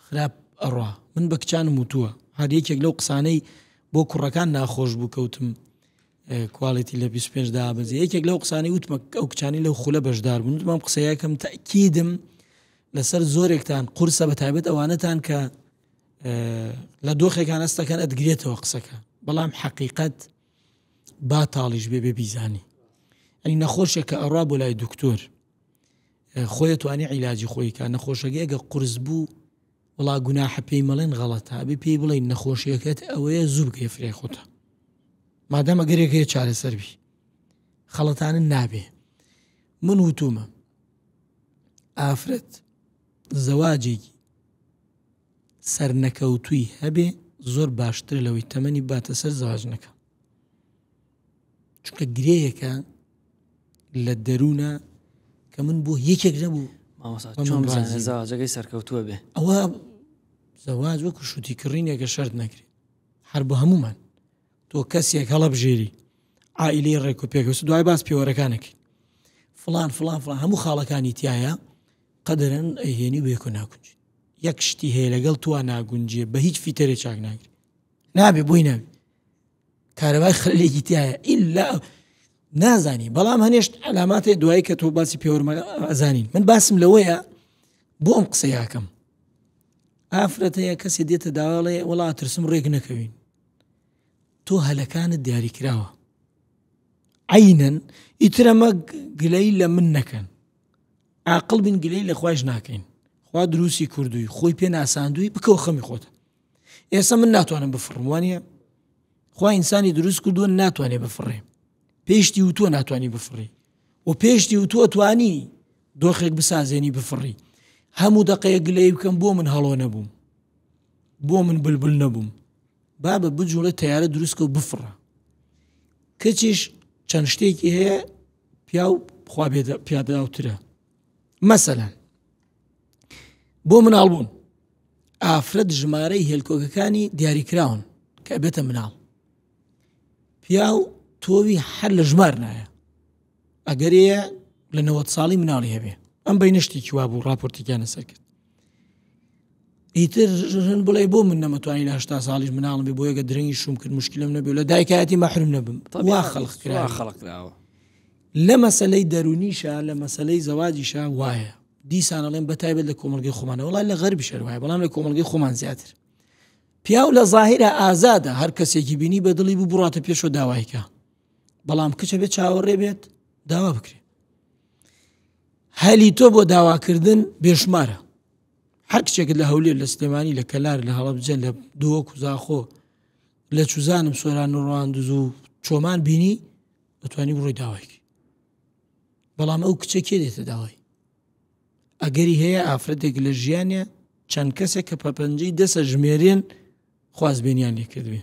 خراپ ئەڕوا من بە کچانم وتووە هەر یەکێک لەو قسانەی بۆ کوڕەکان ناخۆش بوو کەوتم کواڵێتی لە 25 دابەزێ یەکێک لەو قسانەی وتمە ئەو کچانی لەو خولە بەشدار بوون وتمام قسەیەکەم تەکیدم لەسەر زۆرێکتان قورسە بە تایبەت ئەوانەتان کە لە دۆخێکان هەستەکەن ئەتگرێتەوە قسەکە بەڵام حەقیقەت با تاڵیش بێ بێ بیزانی ئەنی نەخۆشێک کە ئەڕوا بۆ لای دکتۆر خۆی توانی عیلاجی خۆی کە نەخۆشەکەی ئەگە قرس بوو وڵا گوناحە پێی مەڵێن غەڵەتە ئەبێ پێی بڵێن نەخۆشیەکەت ئەوەیە زوو بکەی فرێ خۆتە مادەمە گەرێک هەیە چارەسەر بی خەڵەتانن نابێ من وتومە ئافرەت زەواجێکی سەرنەکەوتووی هەبێ زۆر باشترە لەوەی تەمەنی باتە سەر زەواج نەکە چونکە گرەیەکە لە دەروونە کە من بۆ یەکێک نەبوو زەواجەکەی سەرکەوتووە بێ ئەوە زەواج وەکو شوتی کڕینێکە شەرت نەکرێت هەر بۆ هەمومان تۆ کەسێک هەڵەبژێری عائیلەی ڕێک و پێک دوای باس پێوەرەکانەکەی فلان فلان فلان هەموو خاڵەکانی تایە قەدرن ئەیهێنی و بێکۆ ناگونجی یەک شتی هەیە لەگەڵ توا ناگونجێ بە هیچ فیتەرێ چاک ناگری نابێ بۆی نابێ کارەبای خلێکی تایە ئللا نازانی بەڵام هەنێشت علاماتێ دوایی کە تۆ باسی پێوەرمە ئەزانین من باسم لەوەیە بۆ ئەم قسەیەکەم ئافرەت هەیە کەسێ دێتە داواڵێ وڵا ترسم ڕێک نەکەوین تۆ هەلەکانت دیاریکراوە عینەن ئیترەمە گلەی لە من نەکەن عاقڵ بین گلەی لە خوایش ناکەین خوا دروستی کردووی خۆی پێ ناساندووی بکەوە خەمی خۆت ئێستا من ناتوانم بفڕم وانە خوا ئینسانی دروست کردووە ناتوانێت بفڕێ پێشتی و تۆ ناتوانانی بفڕی و پێشتی و تۆ توانی دۆخێک بسازێنی بفڕی هەموو دەقەیە گلەی بکەم بۆ من هەڵۆ نەبووم بۆ من بلبل نەبووم بابە بجوڵێ تەیارە دروستکە و بفڕە کچیش چەند شتێکی هەیە پیاو خوا پیاداوترە مەسەلەن بۆ مناڵ بوون ئافرەت ژمارەی هێلکۆکەکانی دیاریکراون کە بێتە مناڵ پیاو تۆوی هەر لە ژمار نایە ئەگەرەیە لە نەوە ساڵی مناڵی هەبێ ئەم بینە شتێکی وا بوو راپۆرتێکیان لەسەر کرد ئیتر ژن بڵێ بۆ من نەمەتوانی لە هشتا ساڵیش مناڵم بێ بۆیەگە درەنگی شوم کرد مشکلم نەبێ لە دایکایەتی مەحروم نەبم وا خەڵق کرا خەڵق کراوە لە مەسلەی دەرونیشە لە مەسلەی زەواجیشە وایە دیسان ئەڵێم بە تایبەت لە کۆمەڵگەی خۆمانە وڵای لە غەربی شەر وایە بەڵام لە کۆمەڵگەی خۆمان زیاتر پیاو لە ظاهرە ئازادە هەر کەسێکی بینی بە دڵی بوو بڕاتە پێشەوە داوایکە بەڵام کچە بێت چاوەڕێ بێت داوا بکرێت هەلی تۆ بۆ داواکردن بێشمارە. هەر کچێکت لە هەولێر لە سلێمانی لە کەلار لە هەڵەبجە لە دهۆک و زاخۆ لە چوزانم سۆران و ڕواندز و چۆمان بینی دەتوانی بڕۆی داوایکی بەڵام ئەو کچە کێ دێتە داوای ئەگەری هەیە ئافرەتێک لە ژیانە چەند کەسێک کە پەپەنجەی دەسە ژمێرێن خوازبێنیان لێکردبێ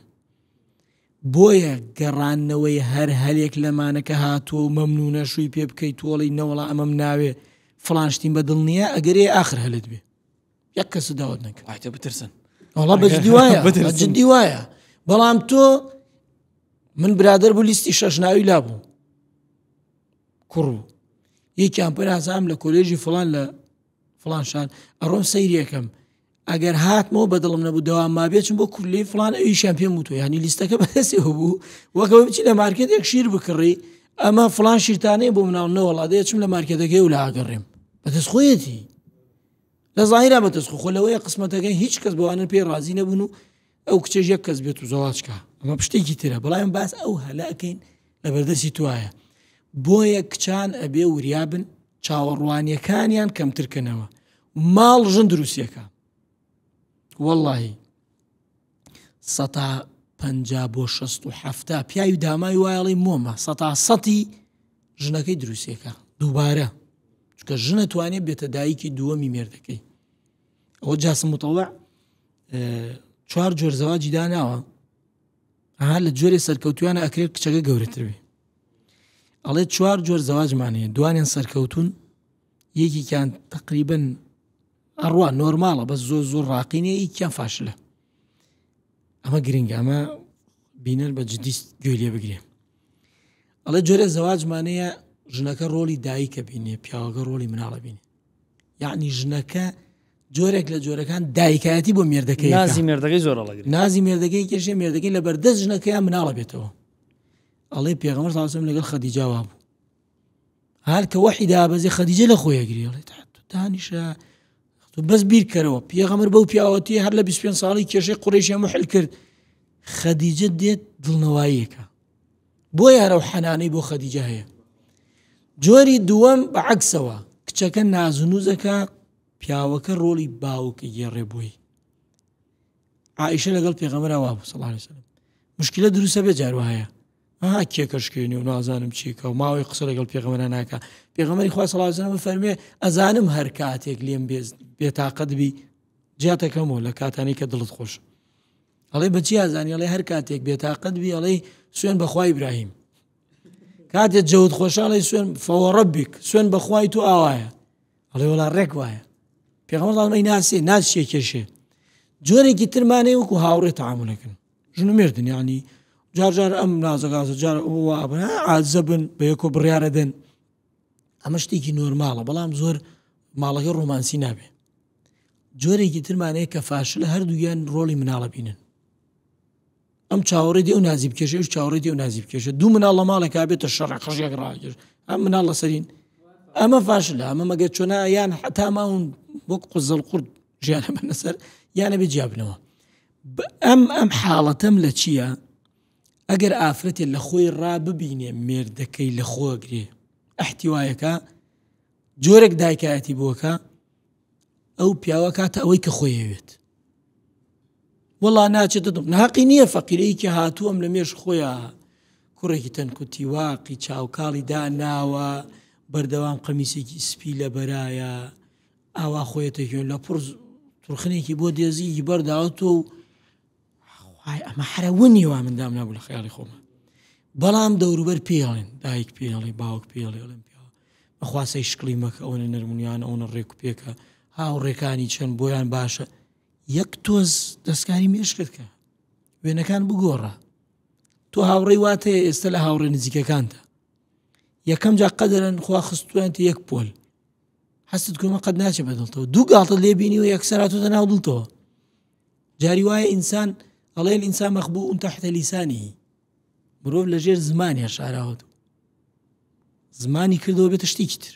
بۆیە گەڕاندنەوەی هەر هەلێک لەمانە کە هاتووە و مەمنونە شووی پێ بکەی تۆڵی نەوەڵا ئەمەم ناوێ فڵان شتیم بە دڵ نییە ئەگەرێ ئاخر هەلت بێ یەک کەس داوت نەکرد ئایتە بترسن وەڵا بە جدی وایە بە جدی وایە بەڵام تۆ من برادەر بوو لیستی شەش ناوی لا بوو کوڕ بوو یەکیان پێناسام لە کۆلێژی فڵان لە فڵان شار ئەڕۆم سەیریەکەم ئەگەر هاتمەوە بە دڵم نەبوو دەوام مابێ چم بۆ کولی فڵان ئەویشیان پێم وتووە یانی لیستەکە بەدەستەوە بوو وەک ئەوەی بچی لە مارکێتێک شیر بکڕی ئەمە فڵان شیرتانەیە بۆ مناڵ نەوەڵا دەیە چم لە مارکێتەکەی و لاگەڕێم بەدەست خۆیەتی لە ظاهرا بەدەست خۆ خۆ لەوەیە قسمەتەکەی هیچ کەس بۆوانە پێی ڕازی نەبوون و ئەو کچێش یەک کەس بێت و زەواجکە ئەمە پشتێکی ترە بەڵام باس ئەو هەلاکەین لە بەردەستی توایە بۆیە کچان ئەبێ وریابن چاوەڕوانیەکانیان کەمتر کەنەوە ماڵ ژن دروستیەکە وەڵی سەتا پ بۆ 16 پیاوی دامای وایڵی مۆمە سەتا سەتی ژنەکەی دروستێکە دووبارە چکە ژنە توانێت بێتە دایکی دووەمی مێردەکەی ئەوە جاسم متەوە چوار جۆر زەواجی داناوە ئەها لە جۆرێ سەرکەوتویانە ئەکرێت کچەکە گەورەتر بێ ئەڵێ چوار جۆر زەواجمان هەیە دوانیان سەرکەوتون یەکێکیان تقریبن ئەڕوا نۆرماڵە بەس زۆر زۆر ڕاقی نیە یەکیان فاشلە ئەمە گرنگە ئەمە بینەر بە جدی گوێ لێ بگرێ ئەڵێ جۆرە زەواجمانەیە ژنەکە ڕۆڵی دایکە بینێ پیاوەکە ڕۆڵی مناڵە بینێ یعنی ژنەکە جۆرێک لە جۆرەکان دایکایەتی بۆ مێردەکەی نازی مێردەکەی زۆر هەڵەگری نازی مێردەکەی کێشێ مێردەکەی لە بەردەست ژنەکەیان مناڵە بێتەوە ئەڵێ پێغەمبەر صلی الله علیه و لەگەڵ خەدیجە وابوو هەر کە وەحی دابەزێ خەدیجە لە خۆی ئەگری ئەڵێ دانیشە تۆ بەس بیرکەرەوە پێغەمبەر بەو پیاوەتی هەر لە 25 ساڵی کێشەی قوڕیشی محل کرد خەدیجە دێت دڵنەواییەکە بۆیە هەر ئەو حەنانەی بۆ خەدیجە هەیە جۆری دووەم بە عەکسەوە کچەکە نازنوزەکە پیاوەکە ڕۆڵی باوکە گێڕێ بۆی عائشە لەگەڵ پێغەمبەرا وابوو صلی الله علیه وسلم مشکلە دروستە بێ جار وایە ها کێکە شکێنی و نازانم چیکە و ماوەی قسە لەگەڵ پێغەمبەرا ناکا پێغەمبەری خوا صلی الله علیه وسلم فەرمێ ئەزانم هەر کاتێک لێم بێتاقەت بی جیاتەکەمەوە لە کاتانی کە دڵت خۆش ئەڵێ بەچی ئازانی ئەڵێ هەر کاتێک بێتاقەت بی ئەڵێ سوێن بەخوای ئیبراهیم کاتێک جەوت خۆشاڵی سوێن فەوەڕەبیک سوێن بەخوای تو ئاوایە ئەڵێ وەڵا ڕێک وایە پێغەمبەر صلی الله ناسێ ناچیە کێشێ جۆرێکی ترمانەیە وەکو هاوڕێ تعاملەکەن ژن و مێردن یعنی جار جار ئەم نازەگازە جار ئەوە عازە بن بە یەکۆ بڕیارە دەن ئەمە شتێکی نۆرماڵە بەڵام زۆر ماڵەکە ڕۆمانسی نابێ جۆرێکی ترمانەیە کە فاشل هەردوویان ڕۆڵی مناڵە بینن ئەم چاوەڕێ دی ئەو نازی بکێشێ ئەوش چاوەڕێ دی ئەو نازی بکێشێ دوو مناڵ لە ماڵێکا بێتە شەڕ قژێک ڕاگیر ئەم مناڵ لەسەرین ئەمە فاشلە ئەمە مەگەر چۆنا یان حتا ماون وەک قوزەڵ قورد ژیانە بەنە سەر یانە بێ جیابنەوە ئەم ئەم حاڵەتەم لە چییە ئەگەر ئافرەتێ لە خۆی ڕا ببینێ مێردەکەی لە خۆگرێ احتیوایەکە جۆرێک دایکایەتی بووەکە ئەو پیاوە کاتە ئەوەی کە خۆی ئەوێت وەڵا ناچێتە دڵ ناقی نییە فەقیرەیەکی هاتووەم لە مێش خۆیان کوڕێکی تەنکوتی واقی چاوکاڵی داناوە بەردەوام قەمیسێکی سپی لە بەرایە ئاوا خۆیەتە گوێن لە پڕ ترخنێکی بۆ دێزیی بەرداوە تۆ و خوای ئەمە حرەونی وا من دام نابوو لە خەیاڵی خۆمە بەڵام دەوروبەر پێڵێن دایک پێڵێ باوک پێڵێ ئەڵێن پیاوە بەخواسەی شکڵی مەکە ئەوەنە نەرمونیان ئەوەنە ڕێک و پێکە هاوڕێکانی چەند بۆیان باشە یەک تۆز دەستکاری مێشکت کە وێنەکان بگۆڕە تۆ هاوڕێی واتەیە ئێستا لە هاوڕێ نزیکەکانتە یەکەم جا قەدرن خوا خستویانتە یەک پۆل هەستت کۆمە قەت ناچێ بەدڵتەوە دوو گاڵتە لێ بینی و یەکسەر هاتۆتە ناو دڵتەوە جاری وایە ئینسان ئەڵێن ئینسان مەخبوو تحت لسانه مرۆڤ لەژێر زمانیا شاراوەت زمانی کردەوە بێتە شتێکی تر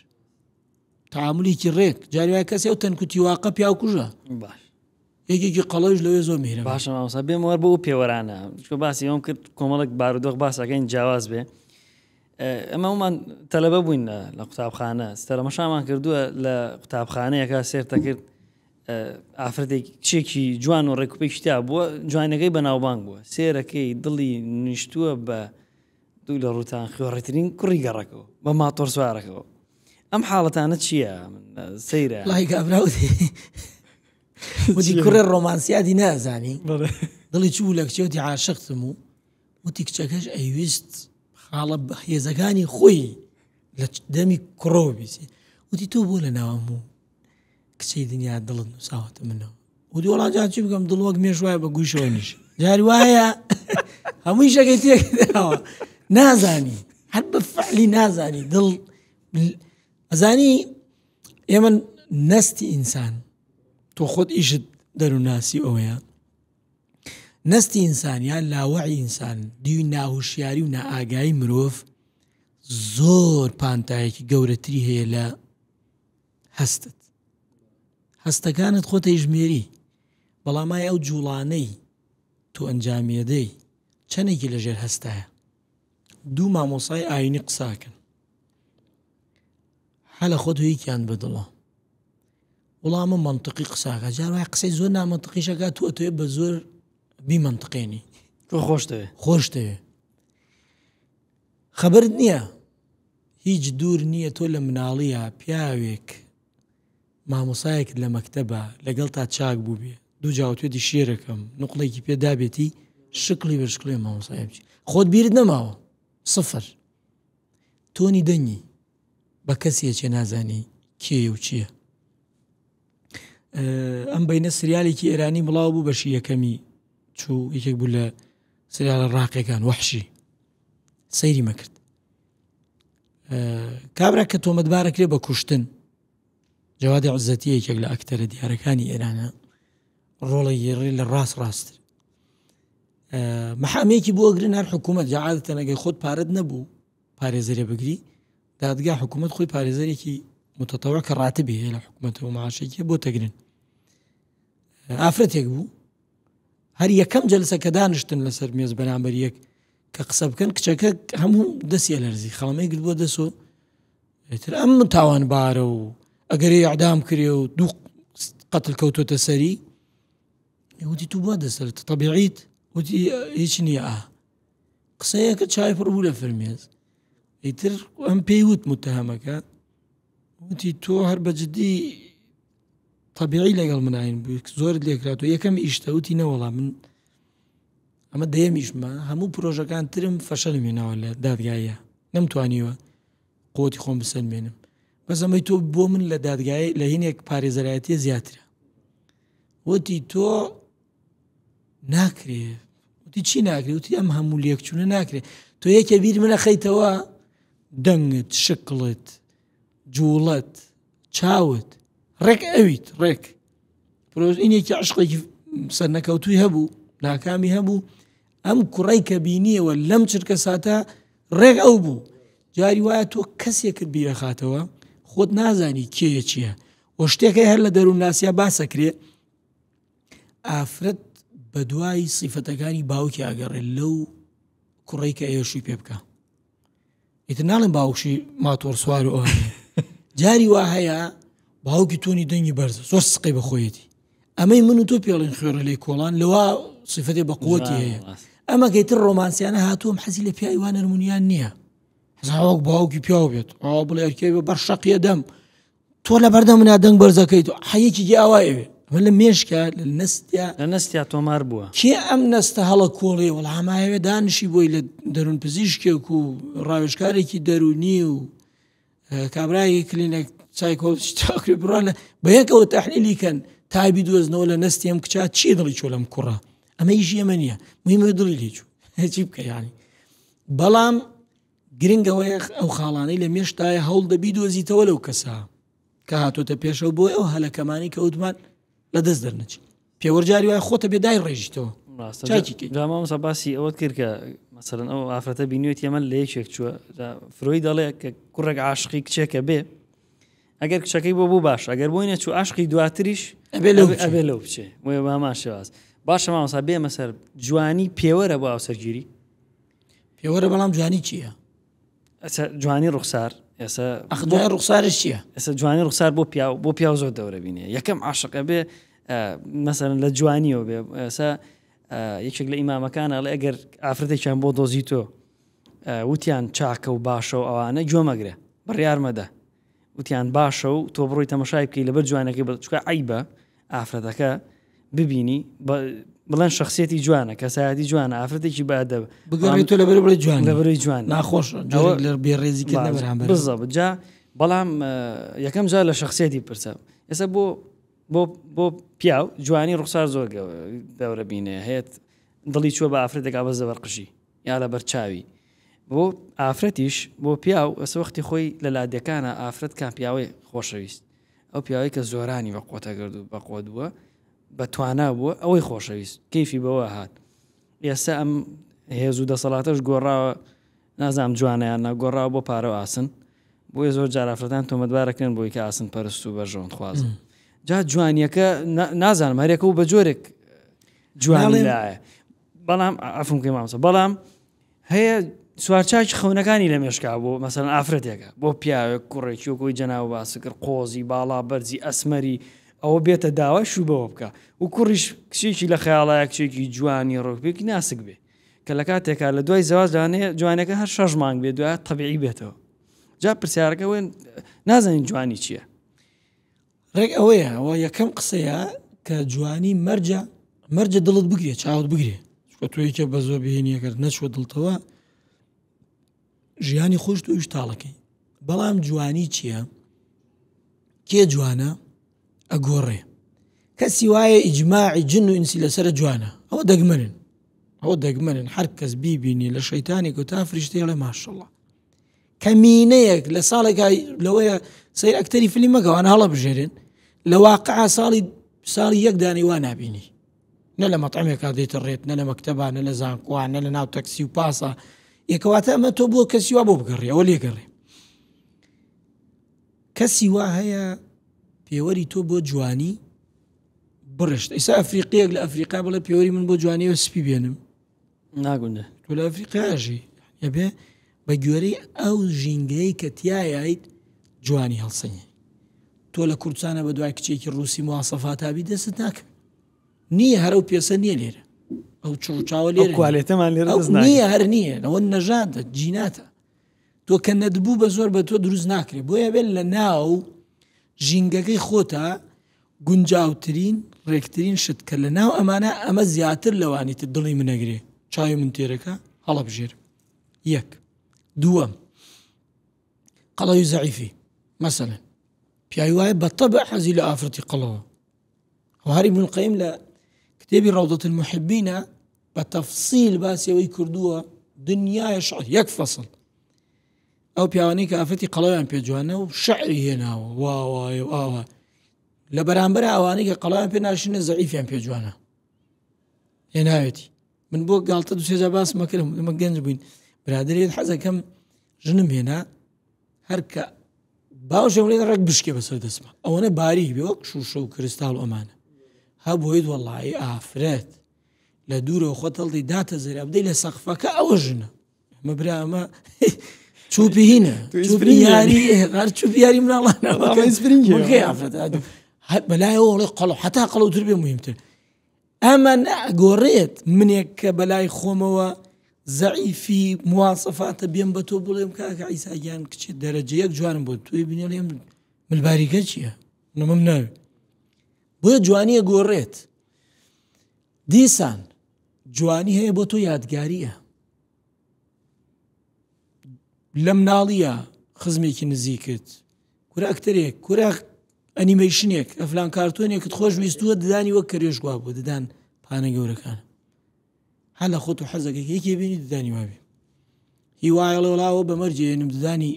تعاملێکی ڕێک جاری وایە کەسێ ئەو تەنکوتی واقە پیاو کوژە باش یەکێکی قەڵەویش لەوێ زۆر میهرەبان باشە مامۆستا بێم وەر بۆ ئەو پێوەرانە چونکە باسی ئەوم کرد کۆمەڵێک بارودۆخ باسەکەین جیاواز بێ ئەمە ئەومان تەلەبە بووین لە قوتابخانە ستەرەمەشامان کردووە لە قوتابخانەیەکە سێرتە کرد. ئافرەتێک کچێکی جوان و ڕێکوپێکی تا بووە جوانەکەی بەناوبانگ بووە سێرەکەی دڵی نیشتووە بە دوو لە ڕووتان خوێڕیترین کوڕی گەڕەکەوە بە ماتۆر سوارەکەەوە ئەم حاڵەتانە چییە سەیرە لای کابراوتی وتی کوڕێ ڕۆمانسیاتی نازانی دڵی چوو لە کچێوتی عاشقتم و وتی کچەکەش ئەیویست خاڵە هێزەکانی خۆی لە دەمی کوڕەوە بیسی وتی تۆ بۆ لە ناوم و کچەی دنیا دڵت نووساوەتە منەوە وتی وەڵا جا چی بکەم دڵ وەک مێش وایە بە گوشەوە نیش جاری وایە هەمووی شەکەی تێکداوە نازانی هەر بە فعلی نازانی دڵ ئەزانی ئێمە نەستی ئینسان تۆ خۆت ئیشت دەروونناسی ئەوەیە نەستی ئینسان یان لاوەعی ئینسان دیوی ناهوشیاری و نائاگایی مرۆڤ زۆر پانتایەکی گەورەتری هەیە لە هەستت هەستەکانت خۆتە ژمێری بەڵام ئایا ئەو جوڵانەی تۆ ئەنجامیەدەی چەندێکی لەژێر هەستایە دوو مامۆسای ئاینی قساکەن حەلە خۆت هیچیان بەدڵە وڵامە منطقی قساکە جار وای قسەی زۆر نامەنتقیشەکە تو ئەتوێ بە زۆر بیمەنتقێنی تۆ خۆش دەوێ خۆش دەوێ خەبەرت نییە هیچ دوور نییە تۆ لە مناڵیە پیاوێک مامۆسایەکت لە مەکتەبە لەگەڵ تا چاک بووبێ دوو جاوتێتی شێرەکەم نقڵێکی پێدابێتی شکڵی بە شکڵێ مامۆسای بچی خۆت بیرت نەماوە سفر تۆنی دەنگی بە کەسیە چێ نازانی کێیە و چییە ئەم بینە سریالێکی ئێرانی بڵاو بوو بەشی یەکەمی چوو یەکێک بوو لە سریالە ڕاقەکان وەحشی سەیری مەکرد کابرا کە تۆمەتبارەکرێ بە کوشتن جەوادی عزەتی یەکێک لە ئەکتەرە دیارەکانی ئێرانە ڕۆڵی گێڕی لە ڕاست ڕاستر محامێکی بۆ ئەگرن هەر حکوومەت جاعادەتەن ئەگەر خۆت پارەت نەبوو پارێزەرێ بگری دادگا حکوومەت خۆی پارێزەرێکی متەتەوە کە ڕاتبی هەیە لە حکوومەتەوە معاشێکی بۆ تەگرن ئافرەتێک بوو هەر یەکەم جەلسە کە دانیشتن لەسەر مێز بەرامبەر یەک کە قسە بکەن کچەکە هەموو دەستی لەرزی خەڵمەی گرت بۆ دەسۆ ئیتر ئەم تاوان بارە و ئەگەر ئەعدام کرێ و دوو قەتل کەوتۆتە سەری وتی تو بۆ دەسەرت طبیعیت وتی هیچ نییە ئا قسەیەکە چای پڕ بوو لە فرمێز ئیتر ئەم پێی وت متهەمەکە وتی تۆ هەر بە جدی طبیعی لەگەڵ مناین بوو زۆرت لێکرا تۆ یەکەم ئیشتە وتی نەوەڵا من ئەمە دەیەمیشمە هەموو پرۆژەکان ترم فەشەلم هێناوە لە دادگایە نەمتوانیوە قوتی خۆم بسەلمێنم بەس ئەمەی تۆ بۆ من لە دادگای لە هینێک پارێزەرایەتیە زیاترە وتی تۆ ناکرێ وتی چی ناکرێ وتی ئەم هەموو لێکچوونە ناکرێ تۆ یەکێ بیر منە خەیتەوە دەنگت شکڵت جوڵەت چاوت ڕێک ئەویت ڕێک پرۆژینێکی عشقێکی سەرنەکەوتوی هەبوو ناکامی هەبوو ئەم کوڕی کە بینیەوە لەم چرکە ساتە ڕێک ئەو بوو جاری وایە تۆ کەسێکت بیرەخاتەوە خۆت نازانی کێیە چییە و شتێکەی هەر لە دەروون ناسیا باسەکرێ ئافرەت بە دوای سیفەتەکانی باوکی ئاگەڕێ لەو کوڕی کە ئێشوی پێ بکە ئیتر ناڵێن باوکشی ماتۆڕ سوار و ئەوانە جاری وا هەیە باوکی تۆنی دەنگی بەرزە زۆر سقی بە خۆیەتی ئەمەی من و تۆ پێڵین خوێڕە لێ کۆڵان لەوا سیفەتێ بە قوتی هەیە ئەمە گەیتر ڕۆمانسیانە هاتووم حەزی لە پیاوی وا نەرمونیان نییە حەزاوەک باوکی پیاو بێت ئەوە بڵێ ئەرکێ بە بەر شەقیە دەم تۆ لە بەردەم منا دەنگ بەرزەکەیت و حەیەکی گیاوایەوێ ئەمە لە مێشکە لە نەستیا لە نەستیا تۆمار بووە کێ ئەم نەستە هەڵە کۆڵێ وەڵامایەوێ دانیشی بۆی لە دەروون پزیشکێک و ڕاوێژکارێکی دەروونی و کابرای کلینێک سایکۆڵجی بڕان لە بە یەکەوە تەحلیلی کەن تا بیدۆزنەوە لە نەستی ئەم کچە چی دڵی چۆ لەم کوڕە ئەمە ئیشی ئێمە نییە مهمە دڵی لێ چوو چی بکە یانی بەڵام گرنگ ئەوەیە ئەو خاڵانەی لە مێشتایە هەوڵ دەبی دۆزیتەوە لەو کەسە کە هاتۆتە پێشەوە بۆ ئەو هەلەکەمانی کە وتمان لە دەست دەرنەچی پێوەر جاری وای خۆتە بێ دای ڕێژیتەوە مامۆستا باسی ئەوە کرد کە مەسەرەن ئەو ئافرەتە بینیوێتی ئەمە لە یەکێک چووە فرۆی دەڵێ کە کوڕێک عاشقی کچێکە بێ ئەگەر کچەکەی بۆ بوو باش ئەگەر بۆی نەچوو عاشقی دواتریش ئەبێ لەو ئەبێ لەو بچێ بۆیە بامان شێواز باشە مامۆستا بێمە سەر جوانی پێوەرە بۆ هاوسەرگیری پێوەرە بەڵام جوانی چییە؟ جوانی ڕوخسار. ئێستا ئەخ دوای ڕوخسارش چییە؟ ئێستا جوانی ڕوخسار بۆ پیاو بۆ پیاو زۆر دەورە بینێ یەکەم عاشقە بێ مەسەرن لە جوانیەوە بێ ئێستا یەکێک لە ئیمامەکان ئەڵێ ئەگەر ئافرەتێکیان بۆ دۆزی تۆ وتیان چاکە و باشە و ئەوانە گوێ مەگرە بڕیار مەدە وتیان باشە و تۆ بڕۆی تەمەشای بکەی لەبەر جوانەکەی بە چکە عیبە ئافرەتەکە ببینی بڵێن شخصیەتی جوانە کەسایەتی جوانە ئافرەتێکی بەئەدەب بگەڕێت تۆ لەبەر بڵێ جوان لەبەرەی جوان ناخۆشە جۆرێک لە بێڕێزی کردنە بەرامبەر بزەبت جا بەڵام یەکەم جار لە شخصیەتی پرسە ئێستا بۆ بۆ بۆ پیاو جوانی ڕوخسار زۆر گەورە بینێ هەیە دڵی چووە بە ئافرەتێکا بەس لەبەر قژی یا لەبەر چاوی بۆ ئافرەتیش بۆ پیاو ئەسە وەختی خۆی لە لادێکانە ئافرەت کام پیاوەی خۆشەویست ئەو پیاوەی کە زۆرانی بە قوتە کرد و بە قوت بووە بە توانا بووە ئەوەی خۆشەویست کەیفی بەوە هات ئێستا ئەم هێز و دەسەڵاتەش گۆڕاوە نازانم جوانەیان نا گۆڕاوە بۆ پارە و ئاسن بۆیە زۆر جار ئافرەتان تۆمەتبارەکرێن بۆی کە ئاسن پەرست و بەرژەوەند خوازن جا جوانیەکە نازانم هەرێکە و بە جۆرێک جوانی لایە بەڵام ئەفم کەی مامۆستا بەڵام هەیە سوارچاکی خەونەکانی لە مێشکا بۆ مەسەن ئافرەتێکە بۆ پیاوێک کوڕێکی وەکۆی جەناو باسکرد قۆزی باڵا بەرزی ئەسمەری ئەوە بێتە داوای شوو بەوە بکە و کوڕیش کچێکی لە خەیاڵایە کچێکی جوانی ڕۆکپێکی ناسک بێ کە لە کاتێکا لە دوای زەواج لەوانەیە جوانەکە هەر شەش مانگ بێ دوای تەبیعی بێتەوە جا پرسیارەکە وێن نازانین جوانی چییە؟ ڕێک ئەوەیە ئەوە یەکەم قسەیە کە جوانی مەرجە مەرجە دڵت بگرێ چاوت بگرێ چکە تۆ یەکێ بە زۆر بهێنیەکرد نەچوە دڵتەوە ژیانی خۆش تۆیش تاڵەکەی بەڵام جوانی چییە؟ کێ جوانە ئەگۆڕێ کەسی وایە ئیجماعی جن و ئینسی لەسرە جوانە ئەوە دەگمەنن ئەوە دەگمەنن هەر کەس بیبینی لە شەیتانێک و تا فریشتەیەڵێ ماشەڵە کەمینەیەک لە ساڵێکا لەوەیە سیر ئەکتەری فیلم مەکەوانە هەڵە بژێرن لە واقع ساڵی ساڵی یەک دانی وا نبینی نە لە مەطعمێکا دێتە ڕێت نە لە مەکتەبا نە لە زانکۆوان نە لە ناو تەکسی و پاسە یەکەواتە ئەمە تۆ بۆ کەسی وا بۆ بگەڕێ ئەوە لێگەڕێ کەسی وا هەیە پێوەری تۆ بۆ جوانی بڕشت ئیسا ئەفریقیەک لە ئەفریقا بڵێ پێوەری من بۆ جوانیەوە سپی بێنم ناگونجێ تۆ لە ئەفریقاژی ئەبێ بە گوێرەی ئەو ژینگەی کە تایایت جوانی هەڵسەنگی تۆ لە کوردستانە بە دوای کچێکی ڕوسی موواسەفاتابی دەست ناکە نییە هەر ئەو پێسە نییە لێرە ئەو چڕچاوە لێرە کوالێتەمان لێرە نییە هەر نییە ئەوە نەژادە جیناتە تۆ کە نەدبوو بە زۆر بە تۆ دروست ناکرێت بۆیە بێت لە ناو ژینگەکەی خۆتا گونجاوترین ڕێکترین شت کە لە ناو ئەمانە ئەمە زیاتر لەوانی تر دڵی منەگرێ چاوی من تێرەکە هەڵەبژێر یەک دووەم قەڵەوی زەعیفی مەسەلەن پیاوی وایە بە تەبع حەزی لە ئافرەتی قەڵەوە هەر ابن القیم لە کتێبی ڕەوضة المحبینە بە تەفسیل باسی ئەوەی کردووە دنیای شعر یەک فەسڵ ئەو پیاوانەی کە ئافرەتی قەڵەویان پێ جوانە و شعری هێناوە واوایە و ئاوا لە بەرامبەر ئەوانەی کە قەڵەویان پێ ناشینە زەعیفیان پێ جوانە هێناوێتی من بۆ گاڵتە دو سێجا باس مەکرم ئەمە گەنج بووین برادێت حەزەکەم ژنم هێنا هەر کە باوشم لێ ڕێک بشکێ بەسەر دەستمە ئەوەنە باریک بێ وەک شوشە و کریستاڵ ئەمانە هەبوویت وەڵی ئافرەت لە دوورەوە خۆت هەڵدی داتە زەریا بدەی لە سەقفەکە ئەوە ژنە ئەمە برا ئەمە چوپی هینە چوپی یاری هەر چوپی یاری مناڵانە ئافرەت بەلایەوە ئەڵێ قەڵ حتا قەڵەوتر بێ مهمتر ئەمە ناگۆڕێت منێک کە بەلای خۆمەوە زەعیفی مواسەفاتە بێم بە تۆ بڵێم کاکە عیسا گیان کچێ دەرەجە یەک جوانم بۆ توی بینێڵێم ملباریکە چییە نمم ناوێت بۆیە جوانیە گۆڕێت دیسان جوانی هەیە بۆ تۆ یادگاریە لە مناڵیە خزمێکی نزیکت کورە ئەکتەرێک کورە ئەنیمەیشنێک ئەفلان کارتۆنێکت خۆش ویستووە ددانی وەک کەرێش گوا بوو ددان پانە گەورەکان هەر لە خۆت و حەزەکە یەکێ بینی ددانی وابێ هیوایەڵێ وڵاوە بە مەرجێنم ددانی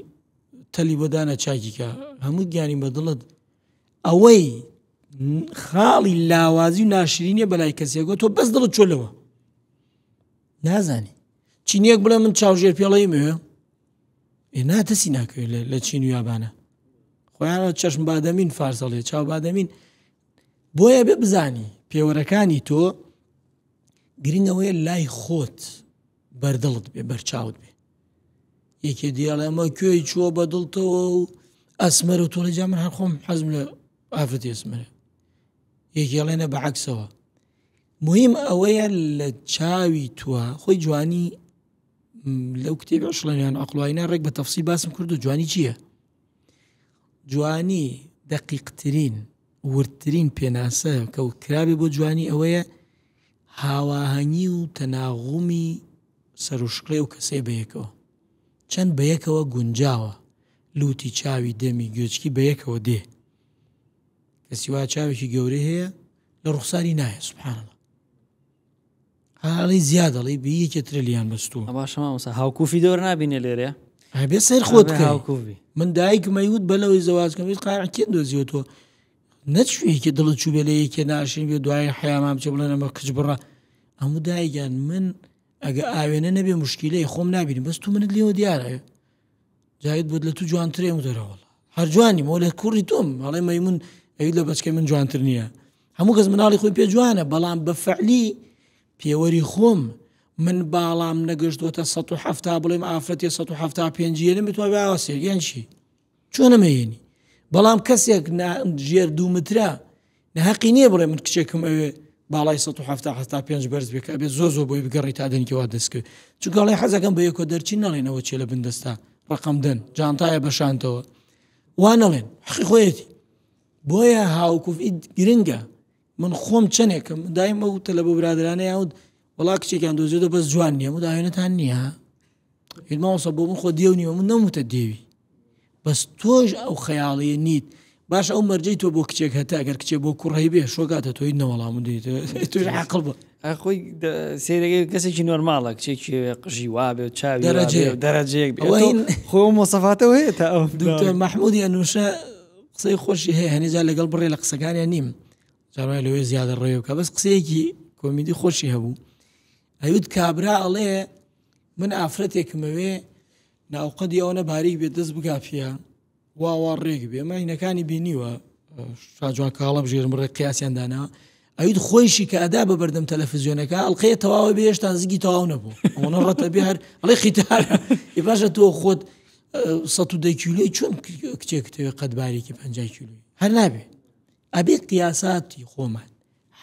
تەلی بۆ دانە چاکیکە هەموو گیانی بە دڵت ئەوەی خاڵی لاوازی و ناشرینە بەلای کەسێکەوە تۆ بەس دڵت چۆ لەوە نازانی چینیەک بڵێ من چاوژێر پێڵی مێ ئێ نا دەستی ناکەوێت لە چین و یابانە خۆیانە چەشم بادەمین فارسەڵێ چاو بادەمین بۆیە بێ بزانی پێوەرەکانی تۆ گرنگەوەیە لای خۆت بەردڵت بێ بەرچاوت بێ. یەکێ دیاڵێ ئەمە کوێی چووە بە دڵتەوە و ئەسمەر و تۆڵی جا من هەر خۆم حەزم لە ئافرەتی ئەسمەرە. یەکێ ئەڵێ نە بە عەکسەوە. مهم ئەوەیە لە چاوی تووە خۆی جوانی لەو کتێبی عشڵەنیان عقلواینا ڕێک بە تەفسی باسم کرد و جوانی چییە؟ جوانی دەقیقترین وردترین پێناسە کە کرابێ بۆ جوانی ئەوەیە هاواهەنگی و تەناغومی سەروشکڵی ئەو کەسەیە بەیەکەوە چەند بەیەکەوە گونجاوە لوتی چاوی دەمی گوێچکی بەیەکەوە دێ کەسی وا چاوێکی گەورەی هەیە لە ڕوخساری نایە سبحان الله حاڵی زیاد ئەڵێ بی یەکێ ترە لیان بەستووە باشە مامۆستا هاوکوفی دەور نابینێ لێرە بێ سەیر خۆت بکەی هاوکوفی من دایکم ئەیوت بەلەوەی زەواج کەم ویست قانع کێ دۆزیەوە تۆ نەچوو یەکێ دڵت چوو بێ لە یەکێ ناشرین بێ دوای حەیامان بچێ بڵێن ئەمە کچ بڕە هەموو دایکیان من ئەگە ئاوێنە نەبێ مشکیلەی خۆم نابینم بەس تو منت لێوە دیارە جاوید بۆت لە تو جوانترێ مدەرەوەڵ هەر جوانی مۆ لە کوڕی تۆم ئەڵێ مەمون ئەوی لە بەچکەی من جوانتر نییە هەموو کەس مناڵی خۆی پێ جوانە بەڵام بە فعلی پێوەری خۆم من باڵام نەگەشتوەتە 1970 بڵێم ئافرەتی 1970 یەنم بتوانێ ئاوا سێگەیان چی چۆن ئەمەیەنی بەڵام کەسێک ژێر دوو مترە نە هەقی نییە بڵێ من کچێکم ئەوێ باڵای 1970 بەرز بێ کە ئەبێت زۆر زۆر بۆی بگەڕی تا دەنگی وا دەستکەوێت چونکە ئەڵێ حەزەکەم بە یەکۆ دەرچین نەڵێنەوە چێ لە بندەستا ڕقم دەن جانتایە بەشانتەوە وا نەڵێن حەقی خۆیەتی بۆیە هاوکوفی گرنگە من خۆم چەندێکم دایم ئەو تەلە بۆ برادرانە یاود وڵا کچێکیان دۆزێتەوە بەس جوان نییە مداوێنەتان نییە مامۆستا بۆ من خۆ دێو نیوە من نەموتە دێوی بەس تۆش ئەو خەیاڵیە نیت باش ئەو مەرجەی تۆ بۆ کچێک هەتا ئەگەر کچێ بۆ کوڕی بێ شۆکاتە تۆی نەوەڵام تۆش عقل بە خۆی سێرەکەی کەسێکی نۆرماڵە کچێکی قژی وابێ و چاوی دەرەجەیە دەرەجەیەک خۆ مۆسەفاتەوە هەیە تا ئەو دکتۆر مەحموودی ئەنوشە قسەی خۆشی هەیە هەنێجا لەگەڵ بڕێ لە قسەکانیان نیم جاڕای لەوێ زیادە ڕێ بکە بەس قسەیەکی کۆمیدی خۆشی هەبوو ئەیوت کابرا ئەڵێ من ئافرەتێکمەوێ ناوقەدی ئەوەنە باریک بێت دەست بگا پیا وا وا ڕێک بێ ماینەکانی بینیوە شاجوان کاڵە بژێرم ڕێک قیاسیان دانا ئەوید خۆیشی کە ئەدا بە بەردەم تەلەفزیۆنەکە ئەڵلقەیە تەواوە بێ هێشتا زگی تەواو نەبوو ئەوەنە ڕەتە بێ هەر ئەڵێ خیتارە باشە تۆ خۆت 110 کیلۆی چۆن کچێکتەوێ قەدبارێکی 50 کیلۆی هەر نابێ ئەبێت قیاساتی خۆمان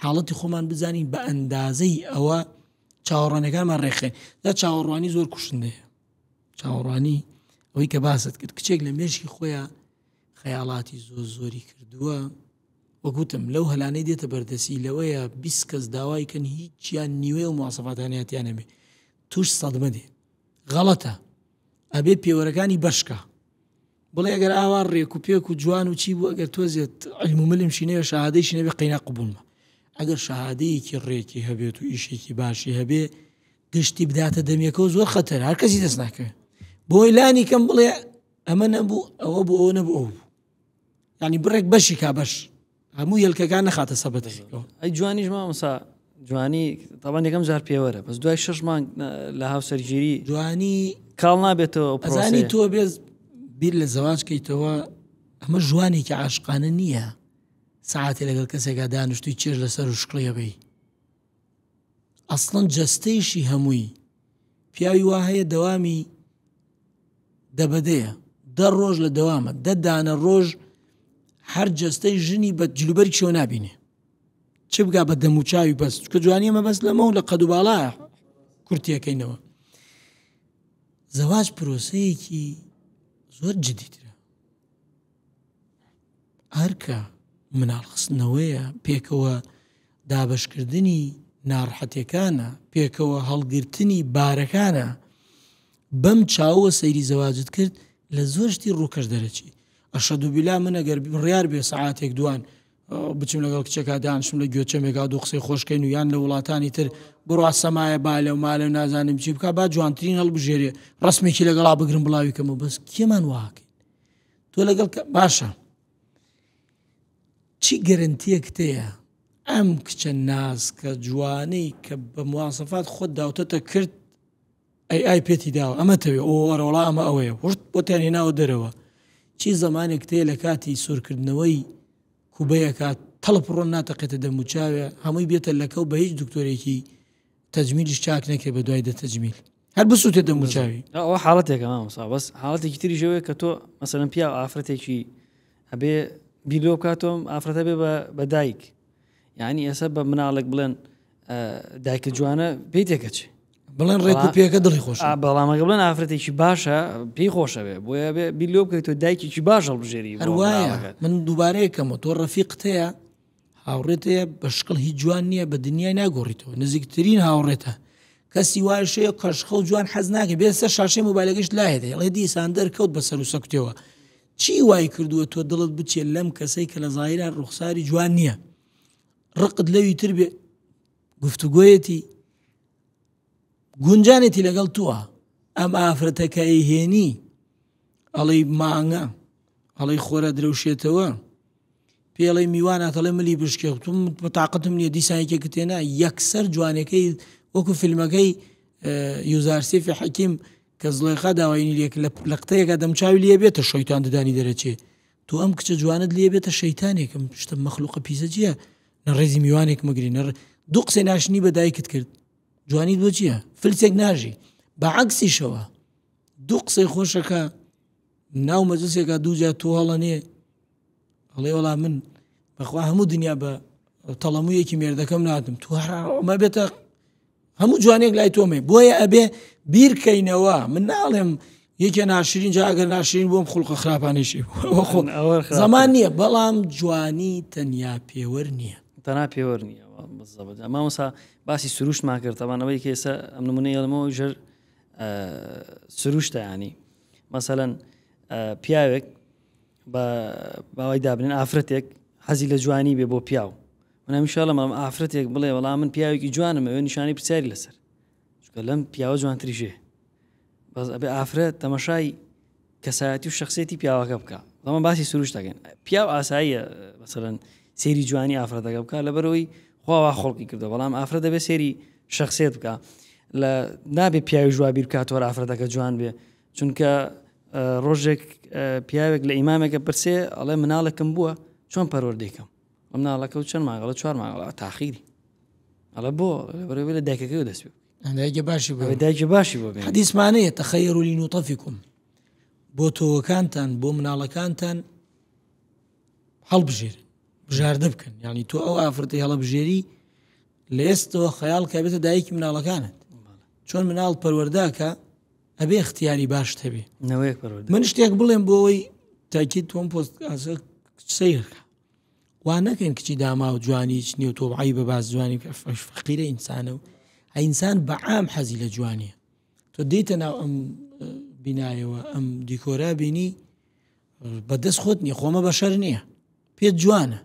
حاڵەتی خۆمان بزانین بە ئەندازەی ئەوە چاوەڕوانەکانمان ڕێکخەین دا چاوەڕوانی زۆر کوشندەیە چاوەڕوانی ئەوەی کە باست کرد کچێک لە مێشکی خۆیان خەیاڵاتی زۆر زۆری کردووە وەگوتم لەو هەلانەی دێتە بەردەسی لەوەیە 20 کەس داوای کەن هیچیان نیوەی و مواسەفاتانیاتیان نەبێ توش سەدمە دێ غەڵەتە ئەبێ پێوەرەکانی بەشکە بڵێ ئەگەر ئاوا ڕێک و پێک و جوان و چی بوو ئەگەر تۆزێت علم و ملمشی نەوێ شەهادەیشی نەبێ قەینا قبوڵمە ئەگەر شەهادەیەکی ڕێکی هەبێت و ئیشێکی باشی هەبێ گشتی بداتە دەمیەکەەوە زۆر خەتەر هەر کەسی دەست ناکەوێت بۆی لانی کەم بڵێ ئەمە نەبوو ئەوە بوو ئەوە نەبوو ئەو بوو ینی بڕێک بەشی کا بەش هەموو یەلکەکان نەخاتە سەبەتەکەەوە ئەی جوانیش مامۆسا جوانی تاوان یەکەم جار پێوەرە بەس دوای شش مانگ لە هاوسەرگیری جوانی کاڵ نابێتەوە ئەزانی تۆ بێز بیر لە زەواج کەیتەوە ئەمە ژوانێکی عاشقانە نییە ساعتێ لەگەڵ کەسێکا دانیشتوی چێژ لەسەر و شکڵیە بی ئەسڵەن جەستەیشی هەمووی پیاوی وا هەیە دەوامی دەبەدەیە دە ڕۆژ لە دەوامە دە دانە ڕۆژ هەر جەستەی ژنی بە جلوبەرگیشەوە نابینێ چ بگا بە دەموچاوی بەس چکە جوانی ئەمە بەس لەمە و لە قەد و باڵایە کورتیەکەینەوە زەواج پرۆسەیەکی زۆر جدیترە ئەرکە مناڵ خستنەوەیە، پێکەوە دابەشکردنی ناڕەحەتیەکانە، پێکەوە هەڵگرتنی بارەکانە، بەم چاوە سەیری زەواجت کرد لە زۆر شتی ڕووکەش دەرەچی. ئەشەدو بیلا من ئەگەر بڕیار بێ سەعاتێک دوان بچم لەگەڵ کچێکا دانیشم لە گوێچەمێکا دوو قسەی خۆشکەین و یان لە وڵاتانی تر بڕوا سەمایە بالە و مالە و نازانم چی بکا با جوانترین هەڵبژێرێ ڕسمێکی لەگەڵا بگرم بڵاوی کەمەوە بەس کێمان واکەین تۆ لەگەڵ باشە چی گەرنتیەکت هەیە ئەم کچە ناسکە جوانەی کە بە مواسەفات خۆت داوتەتە کرد ئەی ئای پێتی داوە ئەمە تەوێ ئۆ ئەرەوەڵا ئەمە ئەوەیە وشت بۆتیان هێناوە دەرەوە چی زەمانێک تێ لە کاتی سوورکردنەوەی کوبەیەکە تەڵپ ڕۆن ناتەقێتە دەموچاوێ هەمووی بێتە لەکە و بە هیچ دکتۆرێکی تەجمیلیش چاک نەکرێ بە دوای دە تەجمیل. هەر بسووتێ دەموچاوی. ئەوە حاڵەتێکە مامۆستا، بەس حاڵەتێکی تریش ئەوەیە کە تۆ مەسەلەن پیاو ئافرەتێکی ئەبێ بیر لەوە بکاتەوە ئافرەتە بێ بە دایک، یعنی ئێستا بە مناڵێک بڵێن دایکە جوانە پێی تێکەچێ، بڵێن ڕێک و پێکە دڵی خۆش، بەڵام ئەگەر بڵێن ئافرەتێکی باشە پێی خۆشە بێ، بۆیە بێ بیر لەوە بکەیتەوە دایکێکی باش هەڵبژێری بۆ هەروایە. مناڵەکەت. من دووبارەیەکەمەوە تۆ ڕەفیقت هەیە هاوڕێت هەیە بە شکڵ هیچ جوان نییە بە دنیای ناگۆڕیتەوە نزیکترین هاوڕێتە کەسی وایش هەیە کەشخە و جوان حەز ناکە بێ سەر شاشەی مۆبایلەکەش لایە دەی ئەڵێ دیسان دەرکەوت بە سەر و سەکوتەوە چی وای کردووە تۆ دڵت بچێت لەم کەسەی کە لە زاهیرا ڕوخساری جوان نییە ڕقت لەوی تر بێ گفتوگۆیەتی گونجانێتی لەگەڵ تۆ ئەم ئافرەتە کە ئەیهێنی ئەڵێی مانگە ئەڵێی خۆرە درەوشێتەوە پێڵێ میوان هاتەڵێ ملی بشکێ وتم تااقەتم نییە دیسان یەکێکت تێنا یەکسەر جوانەکەی وەکو فیلمەکەی یوزارسیفی حەکیم کە زڵێخا داوای لێک لە قتەیەکە دەمچوی لێ بێتە شەیتان ددانی دەرەچێ تۆ ئەم کچە جوانت لێ بێتە شەیتانێکم شتە مەخلوقە پیسە چییە نە ڕێزی میوانێک مەگری نە دوو قسەی ناشنی بە دایکت کرد جوانیت بۆ چییە فلسێک ناژی بە عەکسیشەوە دوو قسەی خۆشەکە ناو مەجلسێکا دوو جار تۆ هەڵەنێ ئەڵێ وەڵا من بەخوا هەموو دنیا بە تەڵەموویەکی مێردەکەم ناتم تو ئەمە بێتە هەموو جوانێک لای تۆمێ بۆیە ئەبێ بیرکەینەوە من ناڵێم یەکێ ناشرین جا ئەگەر ناشرین بۆم خوڵقە خراپانیشی خۆ زەمان نییە بەڵام جوانی تەنیا پێوەر نییە تەنها پێوەر نییە بزەبت مامۆسا باسی سروشتمان کرد تەوانەوەی کە ئێستا ئەم نمونەی ئەڵمەوە ژەر سروشتە ینی مەسەەن پیاوێک بە باوای دابنێن ئافرەتێک حەزی لە جوانی بێ بۆ پیاو من هەمیشە لەم ئافرەتێک بڵێ وەڵام من پیاوێکی جوانم ئەوێ نیشانەی پرسیاری لەسەر چونکە لەم پیاوە جوانتریشێ بەس ئەبێ ئافرەت تەمەشای کەسایەتی و شخصێتی پیاوەکە بکە بەڵام باسی سروش دەکەن پیاو ئاساییە مەسەلەن سێری جوانی ئافرەتەکە بکە لەبەرەوەی خواوا خۆڵکی کردو بەڵام ئافرەت دەبێت سێری شخصێت بکە لە نابێ پیاوی جواب بیر بکاتەوە ئافرەتەکە جوان بێ چونکە ڕۆژێک پیاوێک لە ئیمامێکە پرسێ ئەڵێ مناڵێکم بووە چۆن پەروەردەیکەم مناڵەکە و چەند ماگەڵە چوار ماگەڵە تاخیری ئەڵێ بۆ لەبەرەوەی لە دایکەکەی دەست پێ دایکە باشی بۆ دایکە باشی بۆ بێ حەدیسمانەیە تەخەیروا لنوطفکم بۆ تۆوەکانتان بۆ مناڵەکانتان هەڵبژێرن بژاردە بکەن یعنی تۆ ئەو ئافرەتی هەڵەبژێری لە ئێستەوە خەیاڵ کە بێتە دایکی مناڵەکانت چۆن مناڵ پەروەرداکە ئەبێ اختیاری باشت هەبێ نەوەیەک پەروەردە من شتێک بڵێم بۆ ئەوەی تاکید تۆم پۆست سەیرکە وا نەکەین کچی داما و جوانی هیچ نیە و تۆ عیبە باس جوانی فەقیرە ئینسانە و ئینسان بە عام حەزی لە جوانیە تۆ دێیتە ناو ئەم بینایەوە ئەم دیکۆرا بینی بەدەست خۆت نیە خۆمە بەشەر نییە پێت جوانە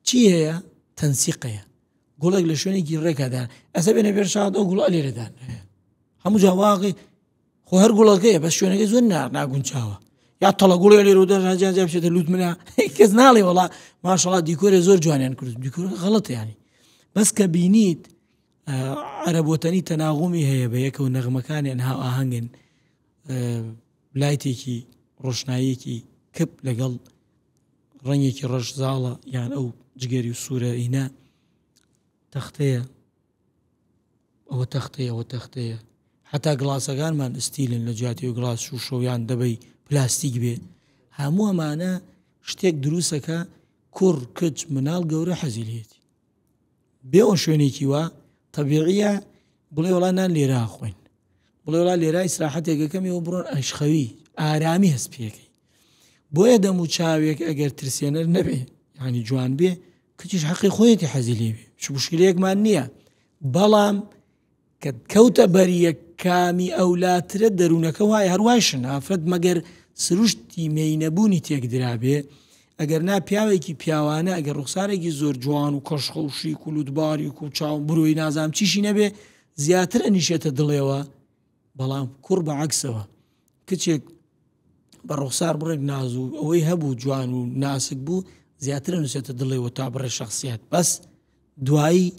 چی هەیە تەنسیقەیە گوڵێک لە شوێنێکی ڕێکادان ئەسە بێنە پێشات ئەو گوڵ لێرەدان هەموو جاواقی خۆ هەر گوڵەکەیە بەس شوێنەکەی زۆر ناگونجاوە یا تەڵە گوڵێ لێرە و دەرجان جا بچێتە لوت منە کەس ناڵێ وڵا ماشەڵا دیکۆرێ زۆر جوانیان کرد دیکۆر غەڵەتە ینی بەس کە بینیت عەرەبۆتەنی تەناغومی هەیە بە یەکەوە نەغمەکانیان هاو ئاهەنگن لایتێکی ڕۆشناییەکی کپ لەگەڵ ڕەنگێکی ڕەش زاڵە یان ئەو جگەری و سوورە ئینە تەختەیە ئەوە تەختەیە ئەوە تەختەیە حتا گڵاسەکانمان ئستیلن لە جیاتی و گڵاس شوشە و یان دەبەی پلاستیک بێ هەموو ئەمانە شتێک دروستەکە کوڕ کچ مناڵ گەورە حەزی لێتی بێەوە شوێنێکی وا تەبیعیە بڵێ وڵا نان لێرا خۆین بڵێ وڵا لێرا ئیسراحەتێکەکەم ئێوە بڕۆن ئەشخەوی ئارامی هەست پێەکەی بۆیە دەم و چاوێک ئەگەر ترسێنەر نەبێ ینی جوان بێ کچیش حەقی خۆیەتی حەزی لێ بێ چ مشکلەیەکمان نییە بەڵام کە کەوتە بەریەک کامی ئەولاترە دەروونەکە وایە هەروایشن ئافرەت مەگەر سروشتی مێینەبوونی تێکدرابێ ئەگەر نا پیاوێکی پیاوانە ئەگەر ڕوخسارێکی زۆر جوان و کەشخە و شیک و لوتباریک و چاو برۆی نازام چیشی نەبێ زیاتر ئەنیشێتە دڵێوە بەڵام کوڕ بە عەکسەوە کچێک بە ڕوخسار بڕێک ناز و ئەوەی هەبوو جوان و ناسک بوو زیاتر نووسێتە دڵێەوە تا بڕێ شخصیات بەس دوایی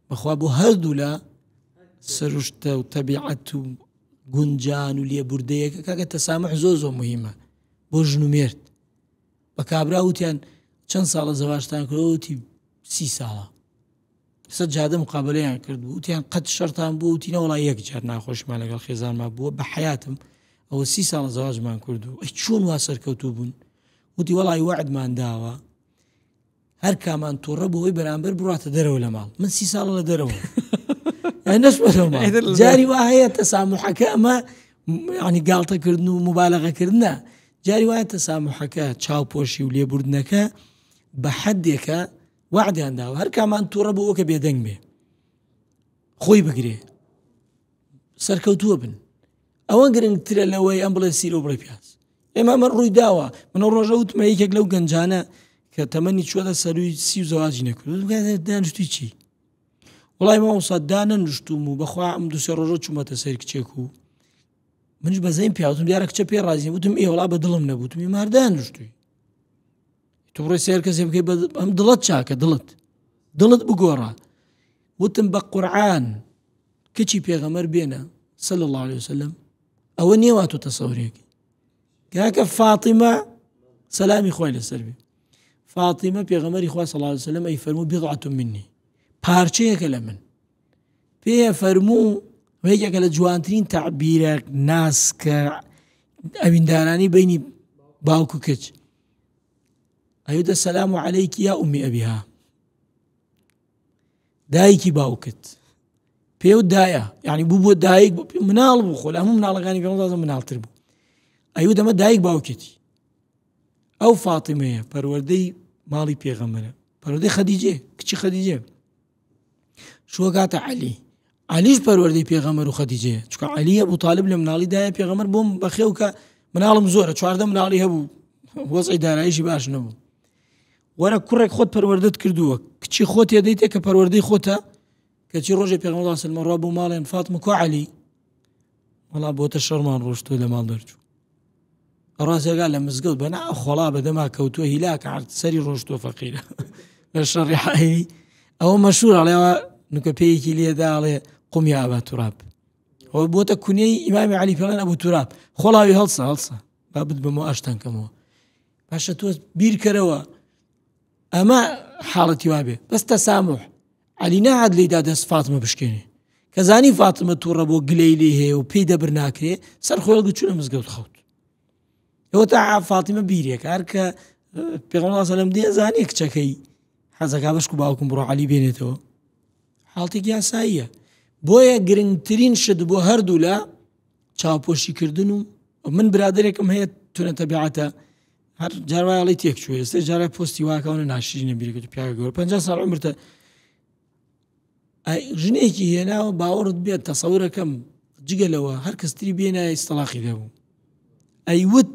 بەخوا بۆ هەردوو لە سروشتە و تەبیعەت و گونجان و لێبوردەیەکە کاکە تەسامح زۆر زۆر مهمە بۆ ژن و مێرد بە کابرا وتیان چەند ساڵە زەواجتان کردووە وتی سی ساڵە. سەر جادە مقابلەیان کرد بوو وتیان قەت شەرتان بوو وتی نەوەڵا یەک جار ناخۆشمان لەگەڵ خێزانمان بووە بە حەیاتم ئەوە 30 ساڵە زەواجمان کردو ئەی چۆن وا سەرکەوتوو بوون وتی وەڵی وەعدمان داوە هەر کامان تووڕە بۆ ئەوەی بەرامبەر بڕاتە دەرەوە لە ماڵ من 30 ساڵە لە دەرەوە نەچمەوە جاری وا هەیە تەسامحەکە ئەمە ینی گاڵتەکردن و مبالغەکردنە جاری وایە تەسامحەکە چاوپۆشی و لێبوردنەکە بە حدێکە وعدیان داوە هەر کامان تووڕە بۆ کە بێدەنگ بێ خۆی بگرێ سەرکەوتووە بن ئەوە گرنگترە لەوەی ئەم بڵێ سیرۆ بڵێ پیاز ئێمە ئەمە ڕووی داوە من ئەو ڕۆژە وتمە یەکێک لەو گەنجانە کە تەمەنی چووەتە سەروی 30 و زەواجی نەکرد دانیشتوی چی وڵای مامۆستا دانەنیشتوم و بەخوا ئەم دوسێ ڕۆژە چوومەتە سەر کچێک و منش بەزەین پیاوتم دیارە کچە پێ ڕازی وتم ئێ وڵا بە دڵم نەبووتم مار دانیشتوی تۆ بڕۆی سێر کەسێ بکەی بە ئەم دڵت چاکە دڵت دڵت بگۆڕە وتم بە قورعان کچی پێغەمەر بێنە صلی الله عليه وسلم ئەوە نییە وا تۆ تەسەورێکی کاکە فاتیمە سەلامی خۆی لەسەر بێ فاتیمە پێغەمەری خوا صلی الله عليه وسلم ئەی فەرموو بضعة مني پارچەیەکە لە من پێ فەرموو یەکێکە لە جوانترین تعبیرە ناسکە ئەویندارانی بینی باوک و کچ ئەیودە سەلام و عەلەیکی یا ئومی ئەبیها دایکی باوکت پێ و دایە یعنی بوو بۆ دایک مناڵ بوو خۆ لە هەموو مناڵەکانی پێ مناڵتر بوو ئەیو دەمە دایک باوکێتی ئەو فاتیمەیە پەروەردەی ماڵی پێغەمبەرە پەروەردەی خەدیجێ کچی خەدیجێ شوەکاتە عەلی عەلیش پەروەردەی پێغەمبەر و خەدیجەیە چونکە عەلی ئەبوو تاالب لە مناڵیدایە پێغەمبەر بۆم بەخێو کە مناڵم زۆرە 14 مناڵی هەبوو وەزعی داراییشی باش نەبوو وەرە کوڕێک خۆت پەروەردەت کردووە کچی خۆت تێدەیتێ کە پەروەردەی خۆتە کەچی ڕۆژێ پێغەمبەر سەلمە ڕوا بۆ ماڵێن فاتمە کو عەلی وەڵا بۆتە شەڕمان ڕۆشتووە لە ماڵ دەرچوو ڕاستەکە لە مزگەوت بەنا خۆڵا بەدەما کەوتووە هیلاکە عرد سەری ڕۆشتووە فەقیرە لە شەڕی حایی ئەوە مەشهور ئەڵێەوە نوکە پێیەکی لێدا ئەڵێ قوم یا ئەبا توراب ئەوە بۆتە کونەی ئیمامی عەلی پێڵێن ئەبوو توراب خۆڵاوی هەڵسە هەڵسە با بتبەمەوە ئاشتان کەمەوە باشە تۆ بیرکەرەوە ئەمە حاڵەتی وابێ بەس تەسامح عەلی نەهات لێیدا دەست فاتمە بشکێنێ کە زانی فاتمە تووڕە بۆ گلەی لێ هەیە و پێی دەبر ناکرێ سەر خۆی هەڵگرت چوونە مزگەوت خەوت ئەوە تا فاتمە بیرێک هەر کە پێغەمبەر سەلەم دێ زانی کچەکەی حەزەکا بەشک و باوکم بڕۆ عەلی بێنێتەوە حاڵتێک یاساییە بۆیە گرنگترین شت بۆ هەردوو لە چاوپۆشیکردن و من برادێکم هەیە تونە تەبیعەتە هەر جار وایە ئەڵێی تێک چووە ئێستا جارە پۆستی واکەونە ناشرینە بیرکرد پیاوە گەورە 50 ساڵ عمرتە ژنێکی هێناوە باوەڕت بێت تەسەورەکەم جگە لەوە هەر کەستری بێنایە ئیستەلاقی دەبوو ئەیوت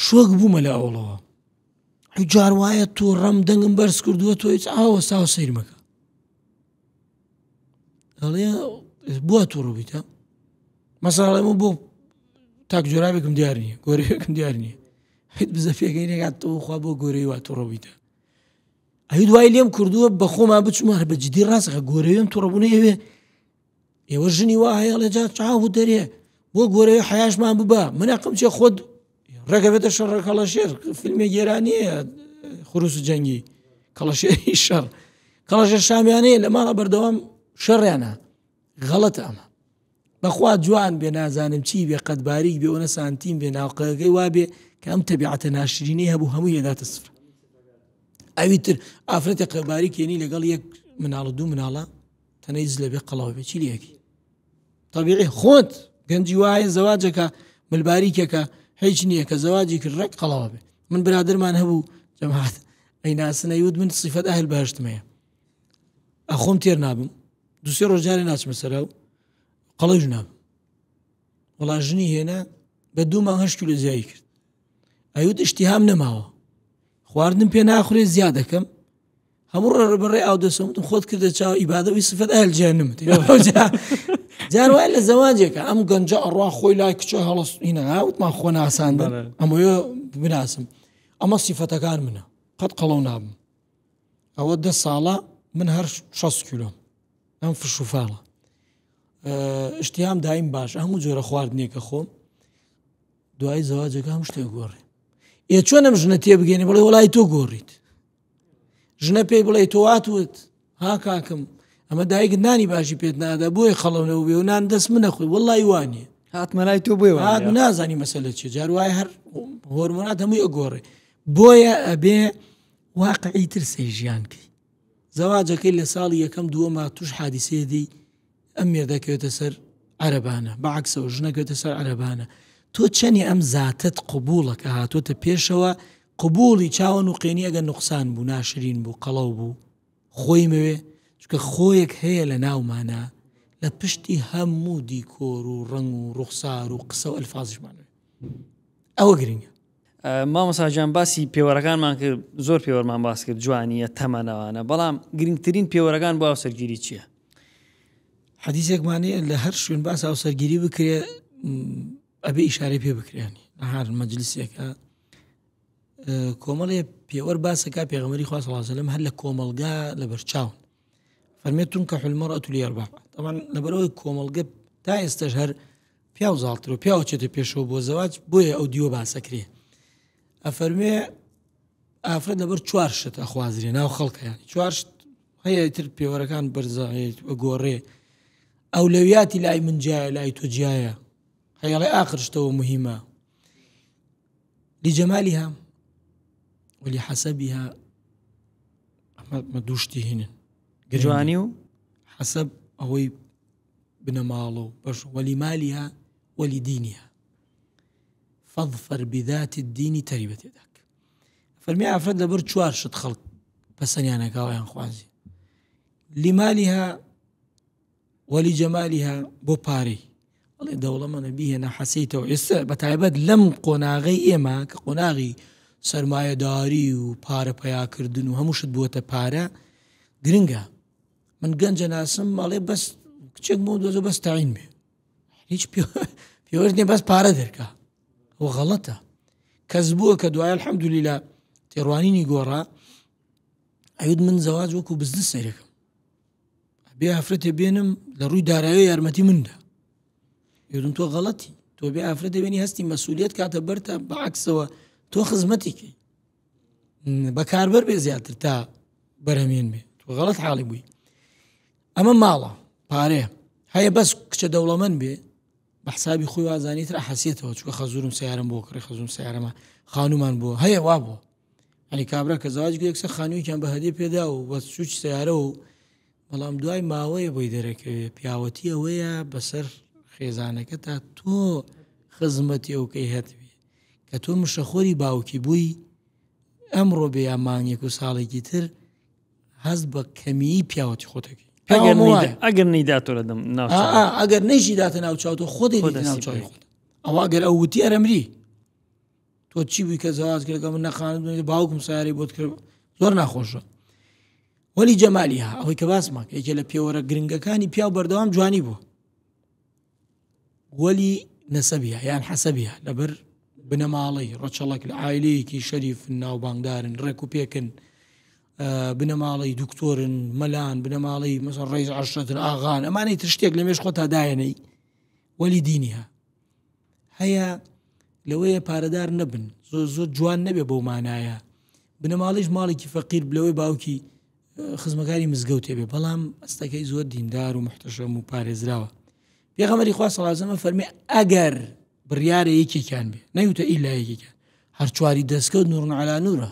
شۆک بوومە لە ئەوڵەوە جار وایە تووڕەم دەنگم بەرز کردووە تۆ هیچ ئاوە ساو سەیرمەکە ئەڵێ بووە تووڕە بیتە مەساڵێ من بۆ تاک جۆرابێکم دیار نییە گۆرەوێکم دیار نییە هیچ بزە پێگەی نەگات تۆ خوا بۆ گۆرەی وا تووڕە بیتە ئەوی دوای لێم کردووە بە خۆمان بچمە هەر بە جدی ڕاستەکە گۆرەوێم تووڕەبوونە ئەوێ ئێوە ژنی وا هەیە ئەڵێ جا چاو دەرێ بۆ گۆرەوێ حەیاشمان ببا من ئەقم چێ خۆت ڕێگە بێتە شەڕە کەڵەشێر فیلمێ گێرانیە خروس و جەنگی کەڵەشێری شەڕ کەڵەشێر شامیانەیە لە ماڵە بەردەوام شەڕیانە غەڵەتە ئەمە بەخوا جوان بێ نازانم چی بێ قەت باریک بێ ئەوە سانتیم بێ ناوقەکەی وابێ کە ئەم تەبیعەتە ناشرینەی هەبوو هەمووی لێداتە سفر ئەوی تر ئافرەتی قەباریکێنی لەگەڵ یەک مناڵ دوو مناڵە تەنەی زلە بێ قەڵەوە بێ چی لەکی طبیعی خۆت گەنجی وایە زەواجەکە ملباریکێکە هیچ نییە کە زەواجی کرد ڕێک قەڵەوە بێ من برادرمان هەبوو جەماعەت ئەی ناسنەیوت من صفەت ئەهل بەهشتمەیە ئەخۆم تێر نابم دوسێ ڕۆژجارێ ناچمە سەرا و قەڵەویش نابم وەڵا ژنی هێنا بە دوو مانگ هەشت کیلۆ زیایی کرد ئەیوت اشتیهام نەماوە خواردنم پێ ناخورێ زیاد دەکەم هەموو ڕێ بەڕێ ئاو دەسم وتم خۆت کردە چاو ئیبادەوەی سفەت ئەهل جەهەنم جار وایە لە زەواجێکە ئەم گەنجە ئەڕوا خۆی لای کچە هەڵس هینە وتمان خۆ ناساندن ئەمەوێ بناسم ئەمە سیفەتەکان منە قەت قەڵەو نابم ئەوە دە ساڵە من هەر 6 کیلۆم ئەم فش و فاڵە اشتیام دایم باش هەموو جۆرە خواردنێکە خۆم دوای زەواجەکە هەموو شتێک گۆڕێ ئێ چۆن ئەم ژنە تێبگەێنێ بڵێ وڵی تۆ گۆڕیت ژنە پێی بڵێ تۆ وات وت. ها کاکم ئەمە دایکت نانی باشی پێت نادا بۆیە خەڵەو نەبووبێ و نان دەست منە خۆی وەڵی وانە هاتمە لای تۆ بۆیە هات نازانی مەسەلە چیە جار وایە هەر هۆرمۆنات هەمووی ئەگۆڕێ بۆیە ئەبێ واقعی تر سەی ژیان کەی زەواجەکەی لە ساڵی یەکەم دووەما توش حادیسەیە دی ئەم مێردەکەوێتە سەر عەرەبانە بەعکسەوە ژنەکەوێتە سەر عەرەبانە تۆ چەنی ئەم زاتت قبوڵە کە هاتووەتە پێشەوە قبوڵی چاوە نوقێنی ئەگەر نوقسان بوو ناشرین بوو قەڵەو بوو خۆی مەوێ چونکە خۆیەک هەیە لە ناومانە لە پشتی هەموو دیکۆر و ڕەنگ و ڕوخسار و قسە و ئەلفازیشمان ئەوە گرنگە. مامۆستا گیان باسی پێوەرەکانمان کرد زۆر پێوەرمان باس کرد جوانیە تەمەنەوانە بەڵام گرنگترین پێوەرەکان بۆ هاوسەرگیری چییە؟ حەدیسێکمان هەیە لە هەر شوێن باس هاوسەرگیری بکرێ ئەبێ ئیشارەی پێ بکرێنی لە هەر مەجلسێکە کۆمەڵێ پێوەر باسەکە پێغەمبەری خوا صلی الله علیه وسلم هەر لە کۆمەڵگا لەبەرچاون فەرمێت تنکح المرأة لأربع طبعا لەبەرئەوەی کۆمەڵگە تا ئێستاش هەر پیاو زاڵتر و پیاو چێتە پێشەوە بۆ زەواج بۆیە ئەو دیوە باسەکرێ ئەفەرمێ ئافرەت لەبەر چوار شت ئەخوازرێ ناو خەڵکیان چوار شت هەیە تر پێوەرەکان بەرزە گۆڕێ ئەولەویاتی لای من جیایە لای تۆ جیایە هەیەڵێ ئاخر شتەوە مهمە لجمالها ولحسبها ئەمە دووشتی هینن جوانی و حەسەب ئەوەی بنەماڵە و بەش وەلی مالیها وەلی دینیها فاظفر بذات الدین تربت یداک فەرمی ئافرەت لەبەر چوار شت خەڵک پەسەنیانەکەوەیان خوازی لمالها وەلی جەمالیها بۆ پارەی ئەڵێ دەوڵەمەنە بیهێنە حەسیتەوە ئێستا بە تایبەت لەم قۆناغەی ئێمە کە قۆناغی سەرمایەداری و پارە پەیاکردن و هەموو شت بووەتە پارە گرنگە من گەنجە ناسم ئەڵێ بەس کچێک بۆ دۆزە بەس تاین بێ هیچ پێوەر نیە بەس پارە دەرکە ئەو غەڵەتە کەس بووە کە دوای الحەمدللە تێڕوانینی گۆڕا ئەوت من زەواج وەکو بزنس سەیرەکەم بێ ئافرەتێ بێنم لە ڕووی دارایی یارمەتی مندا یودم تۆ غەڵەتی تۆ بێ ئافرەت دەبێنی هەستی مەسوولێت کاتە بەرتە بەعکسەوە تۆ خزمەتێکی بەکاربەر بێ زیاتر تا بەرهەمێن بێ تۆ غەڵەت حاڵی بووی ئەمە ماڵە پارەیە هەیە بەس کچە دەوڵەمەند بێ بە حسابی خۆی وازانی تر حەسیەتەوە چکە خەزورم سیارم بۆ کڕی خەزوم سیارەمە خانومان بووە هەیە وا بوو ئەنی کابرا کە زەواج یەکسەر خانوویەکیان بە هەدیە پێدا و بە سوچ سیارە و بەڵام دوای ماوەیە بۆی دەرەکەوێ پیاوەتی ئەوەیە بەسەر خێزانەکە تا تۆ خزمەتی ئەوکەی هەتبێ کە تۆ مشەخۆری باوکی بووی ئەمڕۆ بێ یا مانگێک و ساڵێکی تر هەست بە کەمیی پیاوەتی خۆتەکەی ئەگەر نەیداتۆ لە دەم ئەگەر نەیشی داتە ناوچاو تۆ خۆ دەیدیتە ناوچاوی خۆت ئەوە ئەگەر ئەو وتی ئەرەمری تۆ چی بووی کە زەواج کرد من نەخانت باوکم سیارەی بۆت کرد زۆر ناخۆشە وەلی جەمالیها ئەوەی کە باسمان یەکێ لە پێوەرە گرنگەکانی پیاو بەردەوام جوانی بوو وەلی نەسەبیە یان حەسەبیە لەبەر بنەماڵەی ڕەچەڵک لە عیلەیەکی شەریف ناوبانگدارن ڕێک و پێکن بنەماڵەی دکتۆرن مەلان بنەماڵەی مەسە ڕێز عشرەتن ئاغان ئەمانەی تر شتێک لە مێش خۆتا دایەنەی وەلی دینیها هەیە لەوەیە پارەدار نەبن زۆر زۆر جوان نەبێ بەو مانایە بنەماڵیش ماڵێکی فەقیر لەوەی باوکی خزمەکاری مزگەوتێ بێ بەڵام ئەستەکەی زۆر دیندار و محتەشەم و پارێزراوە پێغەمەری خوا سەڵازەمە فەرمی ئەگەر بڕیارە یەکێکیان بێ نەیوتە ئیلا یەکێکیان هەر چواری دەستکەوت نورن علا نورە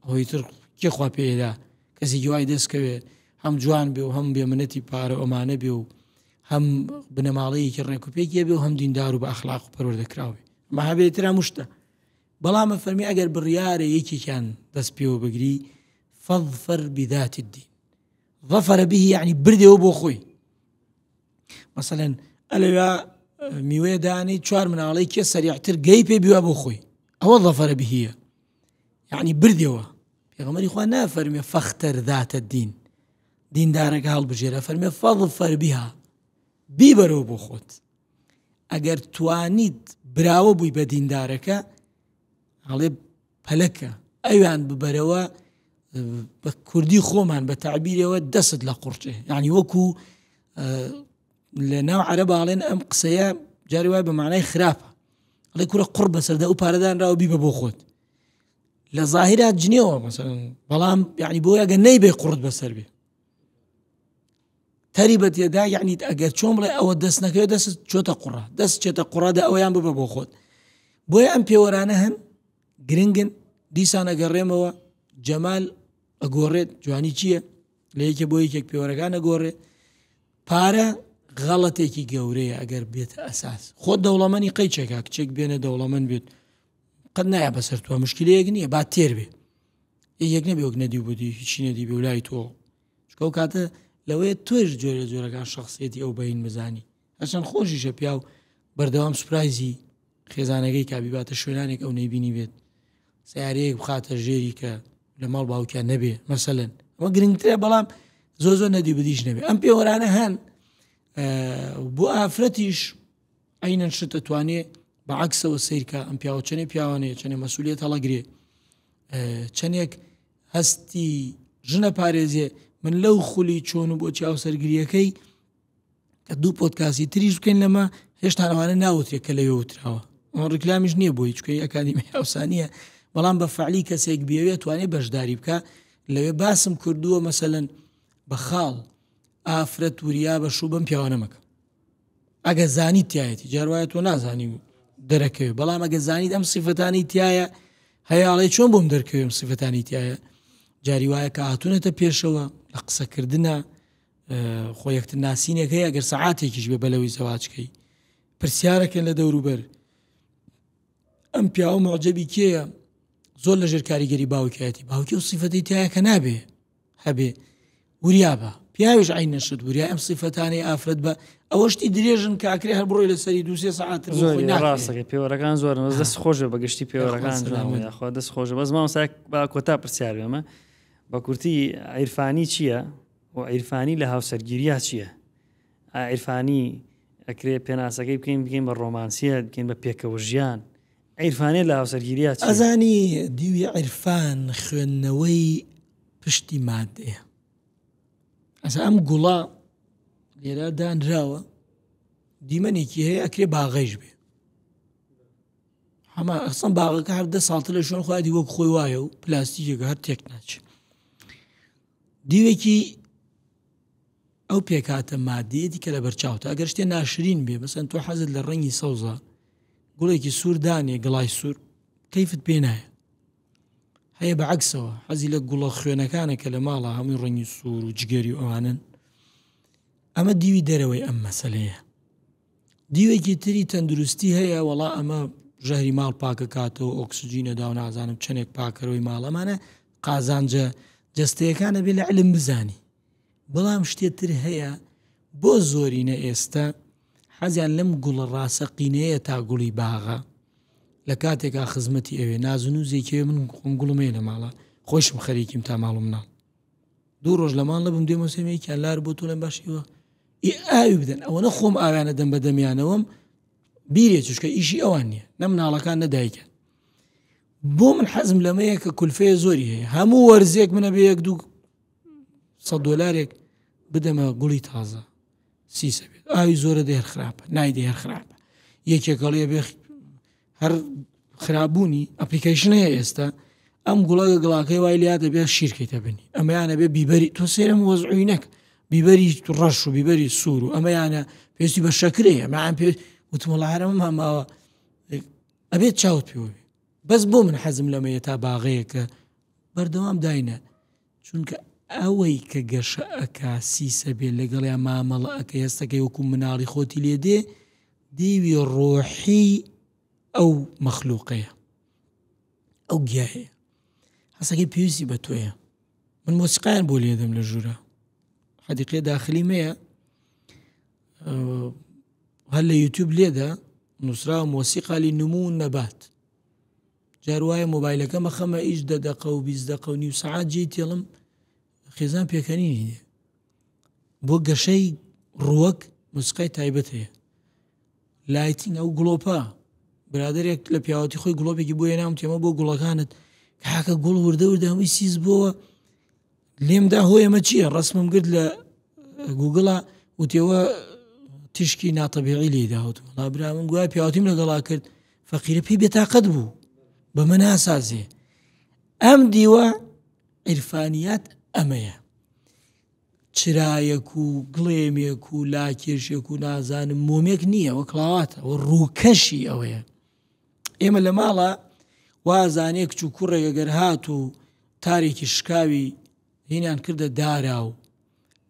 ئەوەی تر کێ خوا پێدا کەسێکی وای دەستکەوێ هەم جوان بێ و هەم بێ منەتی پارە ئەمانە بێ و هەم بنەماڵەیەکی ڕێکوپێکیە بێ و هەم دیندار و بە ئەخلاق و پەروەردەکراو بێ ئەمە هەبێ تر هەموو شتە بەڵام فەرمی ئەگەر بڕیارە یەکێکیان دەست پێوە بگری فەظفر بذات الدین ظفر به یعنی بردەوە بۆ خۆی مەسەلەن ئەلەویا میوەیە دانی چوار مناڵی کێ سەریعتر گەی پێ بیوە بۆ خۆی ئەوە ظفر بهیە یعنی بردەوە پێغەمبەری خوا نافەرمێ فەختەر ذات الدین دیندارەکە هەڵبژێرە فەرمێ فەظفەر بها بیبەرەوە بۆ خۆت ئەگەر توانیت براوە بووی بە دیندارەکە هەڵێ پەلەکە ئەویان ببەرەوە بە کوردی خۆمان بە تعبیرەوە دەست لە قڕچێ یعنی وەکو لە ناو عەرەباڵێن ئەم قسەیە جاری وای بە معنای خراپە ئەڵێ کورە قڕ بەسەردا ئەو پارەدانراوە بیبە بۆ خۆت لە ظاهرا جنێوە مەسەلەن بەڵام یعنی بۆ ئەگە نەیبێ قڕت بەسەر بێ. تەری بە تێدا یعنی ئەگەر چۆن بڵێ ئەوە دەست نەکەوێت دەست چۆتە قوڕە دەست چێتە قوڕەدا ئەویان ببە بۆ خۆت بۆیە ئەم پێوەرانە هەن گرنگن دیسان ئەگەڕێمەوە جەمال ئەگۆڕێت جوانی چییە لە یەکێ بۆ یەکێک پێوەرەکان ئەگۆڕێ پارە غەڵەتێکی گەورەیە ئەگەر بێتە ئەساس خۆ دەوڵەمەنی قەیچێکا کچێک بێنە دەوڵەمەند بێت قەت نایە بەسەر تۆ مشکلەیەک نییە با تێر بێ یەک نەبێ وەک نەدی بودی هیچی نەدی بێ لای تۆ چکە و کاتە لەوەیە تۆش جۆرە جۆرەکان شخصیەتی ئەو بەین بزانی هەرچەند خۆشیشە پیاو بەردەوام سوپرایزی خێزانەکەی کا بیباتە شوێنانێک ئەو نەیبینی بێت سیارەیەک بخاتە ژێری کە لە ماڵ باوکیان نەبێ مەسەلەن ئەمە گرنگترە بەڵام زۆر زۆر نەدی بدیش نەبێ ئەم پێوەرانە هەن بۆ ئافرەتیش عینەن شت دەتوانێ بە عکسەوە سیرکە ئەم پیاوە چەنێ پیاوانەیە چەنێ مەسوولێت هەڵەگرێ چەندێک هەستی ژنە پارێزێ من لەو خولی چۆن و بۆچی هاوسەرگیریەکەی کە دوو پۆدکاستی تریش بکەین لەمە هێشتا ئەوانە ناوترێت کە لەوێ وتراوە ئەوە ڕیکلامیش نییە بۆی چکەی ئەکادیمی هاوسانیە بەڵام بە فعلی کەسێک بێوێت توانێت بەشداری بکە لەوێ باسم کردووە مەسەەن بە خاڵ ئافرەت وریا بە شوو بەم پیاوانە مەکە ئەگە زانیت تایەتی جاروایە تۆ نازانی و دەرەکەوێت بەڵام ئەگە زانیت ئەم سیفەتانی تایە هەیاڵێ چۆن بۆم دەرکەوێم سیفەتانی تایە جاری وایە کە هاتوونەتە پێشەوە لە قسەکردە خۆ یەکتر ناسینێک هەیە گەر سەعاتێکیش بێ بەلەوەی زەواجکەی پرسیارەکەن لە دەوروبەر ئەم پیاوە معجەبی کێیە زۆر لە ژێر کاریگەری باوکایەتی باوکی و سیفەتی تایە کە نابێ هەبێ وریابە پیاویش عین نەشت وریا ئەم سیفەتانەی ئافرەت بە ئەوەشتی درێژن کاکرێ هەر بڕۆی لەسەری دوسێ سەعات ڕاستەکە پێوەرەکان زۆر دەست خۆشە بە گشتی پێوەرەکان خوا دەست خۆشە بەس مامۆستا با کۆتا پرسیار بێمە بە کورتی عیرفانی چییە و عیرفانی لە هاوسەرگیریا چییە؟ ئایا عیرفانی ئەکرێ پێناسەکەی بکەین بکەین بە ڕۆمانسیەت بکەین بە پێکەوە ژیان عیرفانێ لە هاوسەرگیریا چییە؟ ئەزانی دیوی عیرفان خوێندنەوەی پشتی مادەیە ئەسا ئەم گوڵە لێرە دانراوە دیمەنێکی هەیە ئەکرێ باغەیش بێ هەما ئەسڵەن باغەکە هەر دە ساڵتر لە شوێن خۆیانی وەک خۆی وایە و پلاستیکێکە هەر تێک ناچێت دیوێکی ئەو پێکهاتە مادیەتی کە لە بەرچاوتە ئەگەر شتێ ناشرین بێ مەسەن تۆ حەزت لە ڕەنگی سەوزە گوڵێکی سوور دانێ گڵای سوور کەیفت پێ نایە هەیە بە عکسەوە حەزی لە گوڵە خوێنەکانە کە لە ماڵە هەمووی ڕەنگی سوور و جگەری و ئەوانن ئەمە دیوی دەرەوەی ئەم مەسلەیە دیوێکی تری تەندروستی هەیە وەڵا ئەمە ژەهری ماڵ پاکەکاتەوە ئۆکسجینە دا و نازانم چەندێک پاکەرەوەی ماڵ ئەمانە قازانجە جەستەیەکانە بێ لە علم بزانی بەڵام شتێ تر هەیە بۆ زۆرینە ئێستا حەزیان لەم گوڵە ڕاسەقینەیە تا گوڵی باغە لە کاتێکا خزمەتی ئەوێ نازنوزێکی من خۆم گوڵم هەیە لە ماڵە خۆشم خەریکیم تا ماڵ و مناڵ دوو ڕۆژ لە ماڵ نەبووم دێمەوە سێم یەکیان لار بۆ تۆ لەم باشیوە ئی ئاوی بدەن ئەوەنە خۆم ئاویانە دەم بە دەمیانەوەم بیرێ چشکە ئیشی ئەوان نییە نە مناڵەکان نە دایکە بۆ من حەزم لەمەیە کە کولفەیە زۆری هەیە هەموو وەرزێک منە بێ یەک دوو سە دۆلارێک بدەمە گوڵی تازە سیسە بێت ئاوی زۆرە دێر خراپە نایدە هەر خراپە یەکێکەڵێ بێ هەر خراپبوونی ئەپلیکەیشن هەیە ئێستا ئەم گوڵەگە گڵاکەی وای لیا دەبێت شیرکەیتە بنی ئەمەیانە بێ بیبەری تۆ سێرم وەزعوی نەک بیبەری ڕەش و بیبەری سوور و ئەمەیانە پێستی بە شەکرەیە ئەمەیان پێ وتمەڵارەمە ماماوە ئەبێت چاوت پێوە بێ بەس بۆ من حەزم لەمەیە تا باغەیەکە بەردەوام داینە چونکە ئەوەی کە گەشە ئەکا سیسە بێ لەگەڵیا مامەڵە ئەکەی هەستەکەی وەکو مناڵی خۆتی لێ دێ دیوی ڕۆحی ئەو مەخلوقەیە ئەو گیایە هەسەکەی پێویستی بە تۆیە من مۆسیقایان بۆ لێدەم لە ژوورە حەدیقێ داخلی مەیە هەر لە یوتیوب لێدا نووسراوە مۆسیقالی نمو نەبات جار وایە مۆبایلەکەم ئەخەمە ئیش دە دەقە و 20 دەقە و نیو سەعات جێی تێڵم خێزان پێکەنینی دێ بۆ گەشەی ڕووەک مۆسیقای تایبەت هەیە lighting ئەو گڵۆپە برادێک لە پیاوەتی خۆی گڵۆپێکی بۆ هێنام تێمە بۆ گوڵەکانت کاکە گوڵ وردە وردە هەمووی سیس بۆوە لێمدا هۆی ئەمە چییە ڕسمم گرت لە گوگڵە وتەوە تیشکی ناتەبیعی لێ داوت وڵا برا من گوای پیاوەتیم لەگەڵا کرد فەقیرە پێی بێتاقەت بوو بەمە ناسازێ ئەم دیوە عیرفانیات ئەمەیە. چرایەک و گڵێمێک و لاکێشێک و نازانم مۆمێک نییە وە کڵاواتە و ڕووکەشی ئەوەیە ئێمە لە ماڵە وازانێ کچ و کوڕێک ئەگەر هات و تارێکی شکاوی هینیان کردە دارا و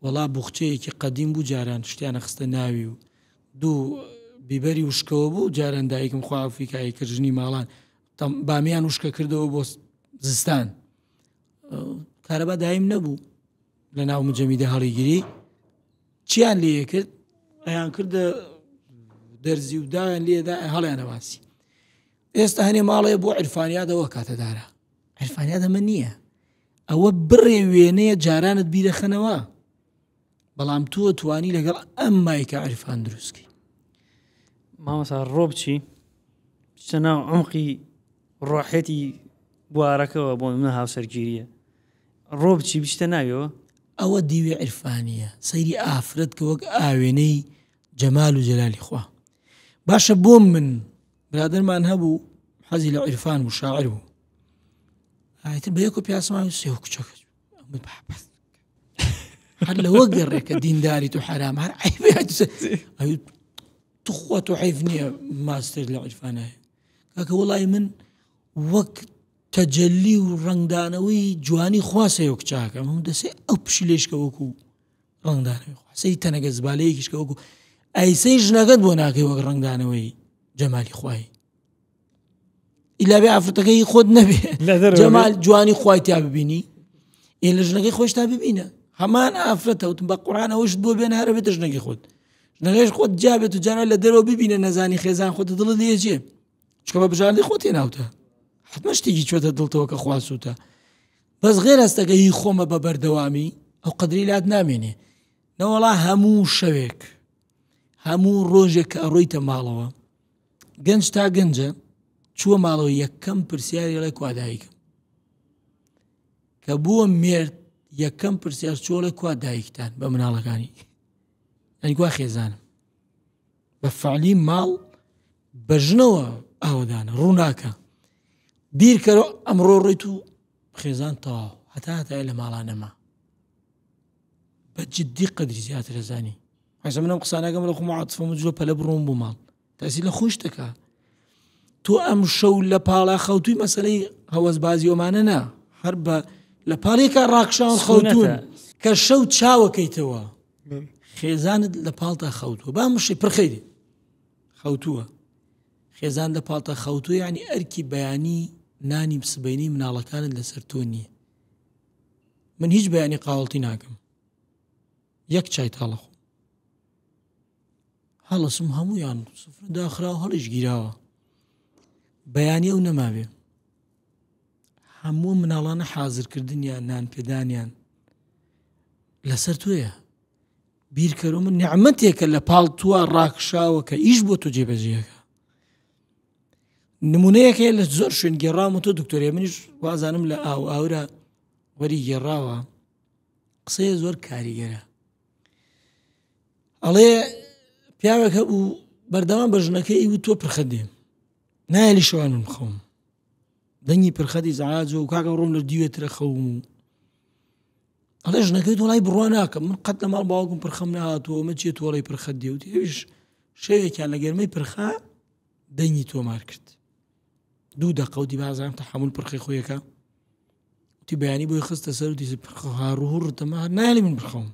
وەڵا بوخچەیەکی قەدیم بوو جاران شتیانە خستە ناوی و دوو بیبەری وشکەوە بوو جاران دایکم خوا ئەفریکایی کرد ژنی ماڵان بامیان وشکە کردەوە بۆ زستان کارەبا دایم نەبوو لە ناو مجەمیدە هەڵیگیری چیان لێ کرد ئەیان کردە دەرزی و دایان لێدا هەڵیانەواسی ئێستا هەنێ ماڵێ بۆ عرفانیادەوە کاتەدارە عرفانیاد ئەمە نییە ئەوە بڕێ وێنەیە جارانت بیرەخەنەوە بەڵام تۆ توانی لەگەڵ ئەم مایکە عرفان دروستکەی مامۆسا ڕۆ بچی بچە ناو عمقی ڕۆحێتی بوارەکەوە بۆ منە هاوسەرگیریە ڕۆ بچی بچتە ناویەوە ئەوە دیوی عرفانیە سەیری ئافرەت کە وەک ئاوێنەی جەمال و جەلالی خوا باشە بۆ من برادەرمان هەبوو حەزی لە عیرفان بوو شاعر بوو ئایتر بە یەک و پیاسمان سێ و کچەکە هەر لەوە گەڕێکە دینداری تو حرام هەر تخوا تۆ حیف نییە ماستر لە عیرفانایە کاکە وڵی من وەک تەجەلی و ڕەنگدانەوەی جوانی خواسەیە و کچاکەم هەم دەسێ ئەو پشیلێشکە وەکو ڕەنگدانەوەی خوا سەیری تەنەگە زبالەیەکیش کە وەکو ئەیسەی ژنەکەت بۆ ناکەی وەک ڕەنگدانەوەی جەمالی خوای ئیلا بێ ئافرەتەکەی خۆت نەبێ جەمال جوانی خوای تیا ببینی ئێ لە ژنەکەی خۆش تا ببینە هەمان ئافرەتە وتم بە قورآن ئەوەشت بۆ بێنە هەرە بێتە ژنەکەی خۆت ژنەکەش خۆت جابێت و جارە لە دەرەوە ببینە نەزانی خێزان خۆت دڵت لێچێ چکە بە بژاردەی خۆت تێناوتە حتمما شتێکی چۆتە دڵتەوە کە خواسوتە بەس غێر هەستەکە هی خۆمە بە بەردەوامی ئەو قەدری لات نامێنێ نەوەڵا هەموو شەوێک هەموو ڕۆژێک کە ئەڕۆیتە ماڵەوە گەنج تا گەنجە چووە ماڵەوە یەکەم پرسیاری ڵێ کوا دایکم کە بووە مێرد یەکەم پرسیار چۆڵێ کوا دایکتان بە مناڵەکانی ئەنی کوا خێزانم بە فعلی ماڵ بە ژنەوە ئاوەدانە ڕووناکە بیرکەرەوە ئەمڕۆ ڕۆیت و خێزان تەواو هەتا هەتای لە ماڵا نەما بە جددی قەدری زیاتر ئەزانی حەزە منم قسانەکەم لە خۆم عاتفم و جلۆ پەلە بڕۆم بۆ ماڵ تەسی لە خۆش دەکا تۆ ئەم شەو لە پاڵا خەوتوی مەسلەی هەوەسبازی ئەمانە نا هەر بە لە پاڵێکا ڕاکشان خەوتون کە شەو چاوەکەیتەوە خێزانت لە پاڵتا خەوتووە با مشی پرخەیری خەوتووە خێزان لە پاڵتا خەوتووە یعنی ئەرکی بەیانی نانی سبەینی مناڵەکانت لەسەر تۆ نییە من هیچ بەیانی قاوەڵتی ناکەم یەک چای تاڵە خۆم هەڵسم هەمویان سفرە داخرا و هەڵیش گیراوە بەیانی ئەو نەماوێ هەموو مناڵانە حازرکردنیان نان پێدانیان لەسەر تۆیە بیرکەرەوە من نیعمەتێکە لە پاڵ تووە ڕاکشاوە کە ئیش بۆ تۆ جێبەجێەکە نمونەیەک هەیە لە زۆر شوێن گێڕام و تۆ دکتۆرێ منیش وازانم لە ئاو ئاورا وەری گێڕاوە قسەیە زۆر کاریگەرە ئەڵێ پیاوێک هەبوو بەردەوام بە ژنەکەی و تۆ پرخە دێم نایلی شەوان من بخەوم دەنگی پرخەتی زعاج و کاکە ڕۆم لە دیوێترە خەوم و ئەڵێ ژنەکەی وڵی بڕوا ناکەم من قەت لە ماڵ باوکم پرخەم نەهاتووە من چێ تۆڵی پرخەت دێ وتی ئەویش شەوێکیان لە گەرمەی پرخە دەنگی تۆمار کرد دوو دەقە وتی بازانم تەحەمول پرخەی خۆیەکە وتی بەیانی بۆی خستە سەر وتی پرخە هاڕوهڕتەمە هەر نایلی من بخەوم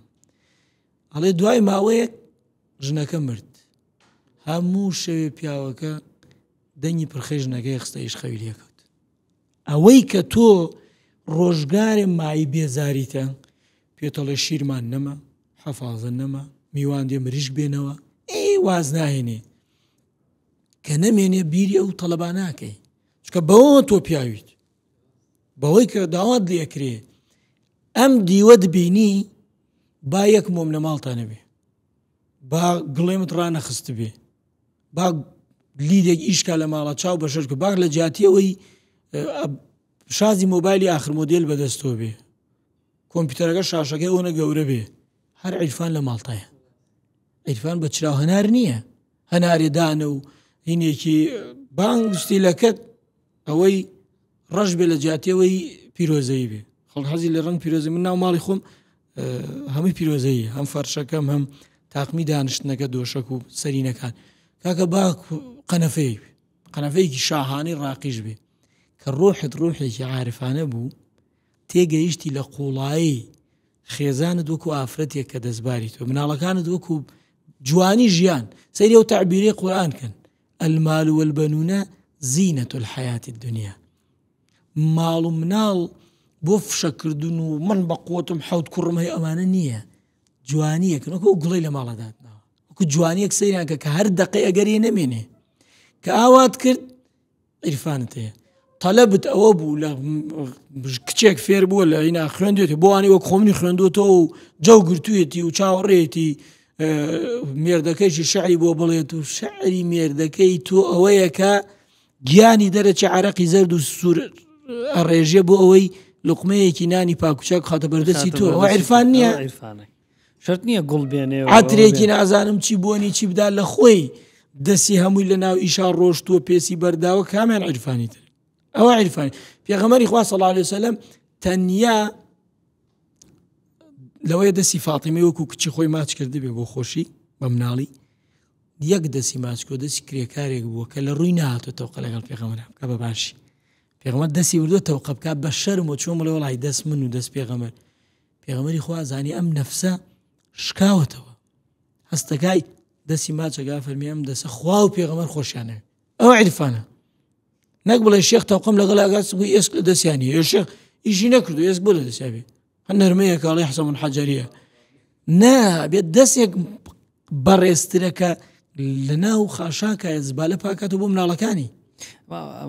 ئەڵێ دوای ماوەیەک ژنەکە مرد هەموو شەوێ پیاوەکە دەنگی پرخەی ژنەکەی خستە ئیش خەوی لێکەوت ئەوەی کە تۆ ڕۆژگارێ مای بێزاریتە پێتەڵێ شیرمان نەما حەفازە نەما میوان دێ مریشک بێنەوە ئێ واز ناهێنێ کە نەمێنێ بیری ئەو تەلەبا ناکەی چکە بەوە تۆ پیاویت بەوەی کە داوات لێکرێ ئەم دیوەت بینی با یەک مۆم لە ماڵتان نەبێ با گڵێمت ڕانەخست بێ با لیدێک ئیشکا لە ماڵە چاو بە شەرکە باغ لە جیاتیەوەی شازی مۆبایلی آخر مۆدل بەدەستەوە بێ کۆمپیوتەرەکە شاشەکەی ئەوەنە گەورە بێ هەر عیرفان لە ماڵتایە عیرفان بە چراو هەنار نییە هەنارێ دانە و هینێکی بانگ ستیلەکەت ئەوەی ڕەش بێ لە جیاتیەوەی پیرۆزەی بێ خەڵ حەزی لە ڕەنگ پیرۆزی من ناو ماڵی خۆم. هەمووی پیرۆزەیی هەم فەرشەکەم هەم تاقمی دانیشتنەکە دۆشەک و سەرینەکان کاکە با قەنەفەیەک بێ قەنەفەیەکی شاهانەی ڕاقیش بێ کە ڕۆحت ڕۆحێکی عارفانە بوو تێگەیشتی لە قوڵایی خێزانت وەکو ئافرەتێک کە دەستباری تۆ مناڵەکانت وەکو جوانی ژیان سەیری ئەو تەعبیرەی قورئان کەن المال والبنون زینة الحیاة الدنیا ماڵ و مناڵ بۆ فشەکردن و من بە قوتم حەوت کوڕم هەیە ئەمانە نییە جوانیەکن وەکو ئەو گوڵەی لە ماڵە داتناوە وەکو جوانیەک سەیران کە کە هەر دەقەی ئەگەری نەمێنێ کە ئاوات کرد عیرفانت هەیە تەلەبت ئەوە بوو لە کچێک فێر بووە لە ئینا خوێندێتی بۆوانی وەک خۆمنی خوێندوتەوە و جەو گرتوویەتی و چاوەڕێتی مێردەکەیشی شعری بۆ بڵێت و شعری مێردەکەی تۆ ئەوەیە کە گیانی دەرەچە عرەقی زەرد و سوور ئەڕێژێ بۆ ئەوەی لقمەیەکی نانی پاکوچاک خاتە بەردەستی تۆ ئەوە عیرفان نییە عیرفانە شەرت نییە گوڵ بێنێ و عەترێکی نازانم چی بۆنی چی بدا لە خۆی دەسی هەمووی لە ناو ئیشا ڕۆشتووە پێسی بەرداوە کامیان عیرفانی تر ئەوە عیرفانی پێغەمبەری خوا صلی الله علیه وسلم تەنیا لەوەیە دەسی فاتیمەی وەکو کچی خۆی ماچ کردبێ بۆ خۆشی بە مناڵی یەک دەسی ماچکۆ دەسی کرێکارێک بووە کە لە ڕووی نهاتۆ تەوقە لەگەڵ پێغەمبەر بکە بە باشی پێغەمبەر دەسی وردووە تەوقە بکە بە شەرم و چۆن بڵێ وەڵی دەست من و دەست پێغەمبەر پێغەمبەری خوا زانی ئەم نەفسە شکاوەتەوە هەستەکای دەسی ماچەکە فەرمی ئەم دەسە خوا و پێغەمبەر خۆشیانە ئەو عیرفانە نەک بڵێ شێخ تەوقم لەگەڵ ئەگات سگوی ئێسک لە دەستیانی ئێ شێخ ئیشی نەکردو ئێسک بۆ لە دەستیا بێ هەر نەرمەیە کاڵی حەسەمون حەجەریە نا بێت دەستێک بەڕێزترەکە لە ناو خاشاکە زبالە پاکاتەوە بۆ مناڵەکانی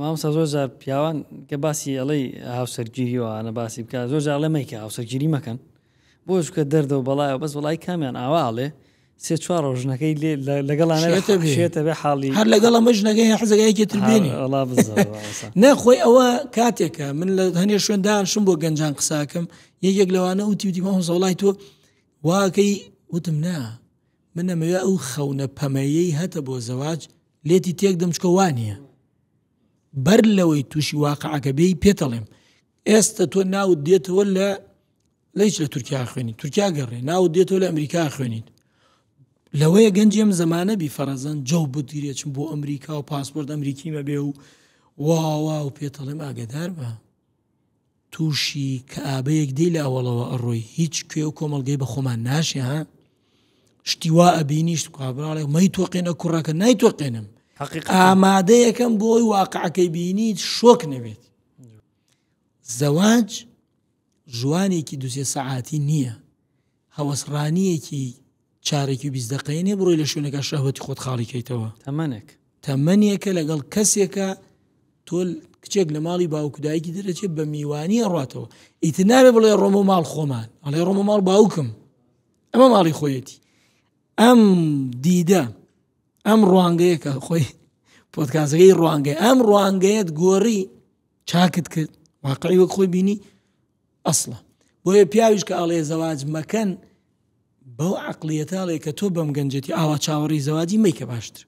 مامۆستا زۆر جار پیاوان کە باسی ئەڵێی هاوسەرگیری وانە باسی بکە زۆر جار ئەڵێ مەیکە هاوسەرگیری مەکەن بۆ چکە دەردە و بەڵایە بەس وڵی کامیان ئاوا ئەڵێ سێ چوار ڕۆژ ژنەکەی لێ لەگەڵانە شێتە بێ. شێتە بێ حاڵی هەر لەگەڵ ئەمە ژنەکەی هەیە حەزەکە یەکێ تر بێنێ وەڵا بزەوە مامۆستا. نا خۆی ئەوە کاتێکە من لە هەنێ شوێن دانشم بۆ گەنجان قساکەم یەکێک لەوانە وتی وتی مامۆستا وەڵای تۆ واکەی وتم نا من ئەمەوێ ئەو خەونە پەمەیەی هەتە بۆ زەواج لێتی تێک دەم چکە وانە بەر لەوەی تووشی واقعەکە بێی پێتەڵێم ئێستا تۆ ناوت دێتەوە لە لە هیچ لە تورکیا خوێنی تورکیا گەڕێ ناوت دێتەوە لە ئەمریکا خوێنیت لەوەیە گەنجی ئەم زەمانە بی فەرەزەن جەو بگیرێ چم بۆ ئەمریکا و پاسپۆرت ئەمریکیمە بێ و واوا و پێتەڵێم ئاگدار بە تووشی کەئابەیەک دێی لە ئەوەڵەوە ئەڕۆی هیچ کوێ و کۆمەڵگەی بە خۆمان ناشێ ها شتی وا ئەبینیشت کابراڵێ مەی تۆقێنە کوڕەکە نایتۆقێنم ئامادەیەکەم بۆی واقعەکەی بینیت شۆک نەبێت زەواج ژوانێکی دوسێ سەعاتی نییە هەوەسڕانیەکی چارەکی و 20 دقەیە نیە بڕۆی لە شوێنەکە شەهوەتی خۆت خاڵی کەیتەوە تەمەنێک تەمەنێکە لەگەڵ کەسێکە تۆ کچێک لە ماڵی باوک و دایکی دەرەچێت بە میوانی ئەڕاتەوە ئیتر نابێ بڵێ ڕۆمە ماڵ خۆمان ئەڵێ ڕۆمە ماڵ باوکم ئەمە ماڵی خۆیەتی ئەم دیدە ئەم ڕوانگەیە کە خۆی پۆتکاسەکەی ڕوانگەی ئەم ڕوانگەیەت گۆڕی چاکت کرد واقعی وەک خۆی بینی ئەسڵە بۆیە پیاویش کە ئەڵێ زەواج مەکەن بەو عقلیەتە ئەڵێ کە تۆ بەم گەنجێتی ئاوا چاوەڕی زەواجی مەیکە باشتر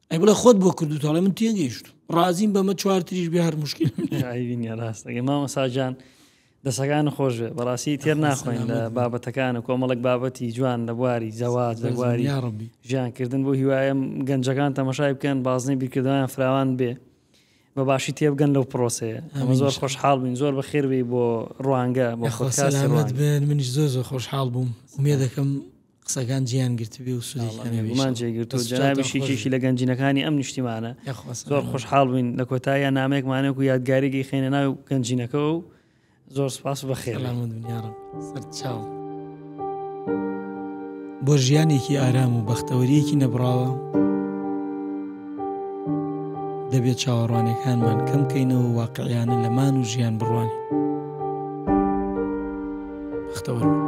ئەی بڵێ خۆت بۆ کردو تاڵێ من تێگەیشت ڕازیم بەمە چوارتریش بێ هەر مشکل نیە ڕاستەکەی مامۆستا گیان دەسەکان خۆش بێ بەڕاستی تێر ناخۆین لە بابەتەکان و کۆمەڵک بابەتی جوان لە بواری زەواج لە بواری ژیانکردن بۆ هیوایم گەنجەکان تەمەشای بکەن بازنەی بیرکردنیان فراوان بێ بە باشی تێبگەن لەو پرۆسەیە ئەمە زۆر خۆشحاڵ بین زۆر بەخێر بێی بۆ ڕوانگە بۆ سەلامەت بن منیش زۆر زۆر خۆشحاڵ بووم ئومێدەکەم قسەکان جیان گرتبێ و سوودێکیان هەبێ گومان جێگرتو جەنابیش یەکێکی لە گەنجینەکانی ئەم نیشتیمانە زۆر خۆشحاڵ بووین لە کۆتاییە نامەیەکمانێک و یادگاریگەی خێنە ناو گەنجینەکە و زۆر سپاس و بەخێر سەلامەت بن یاڕەب سەرچاو بۆ ژیانێکی ئارام و بەختەوەریەکی نەبڕاوە دەبێت چاوەڕوانەکانمان کەم کەینەوە واقعیانە لەمان و ژیان بڕوانین بەختەوەر بن.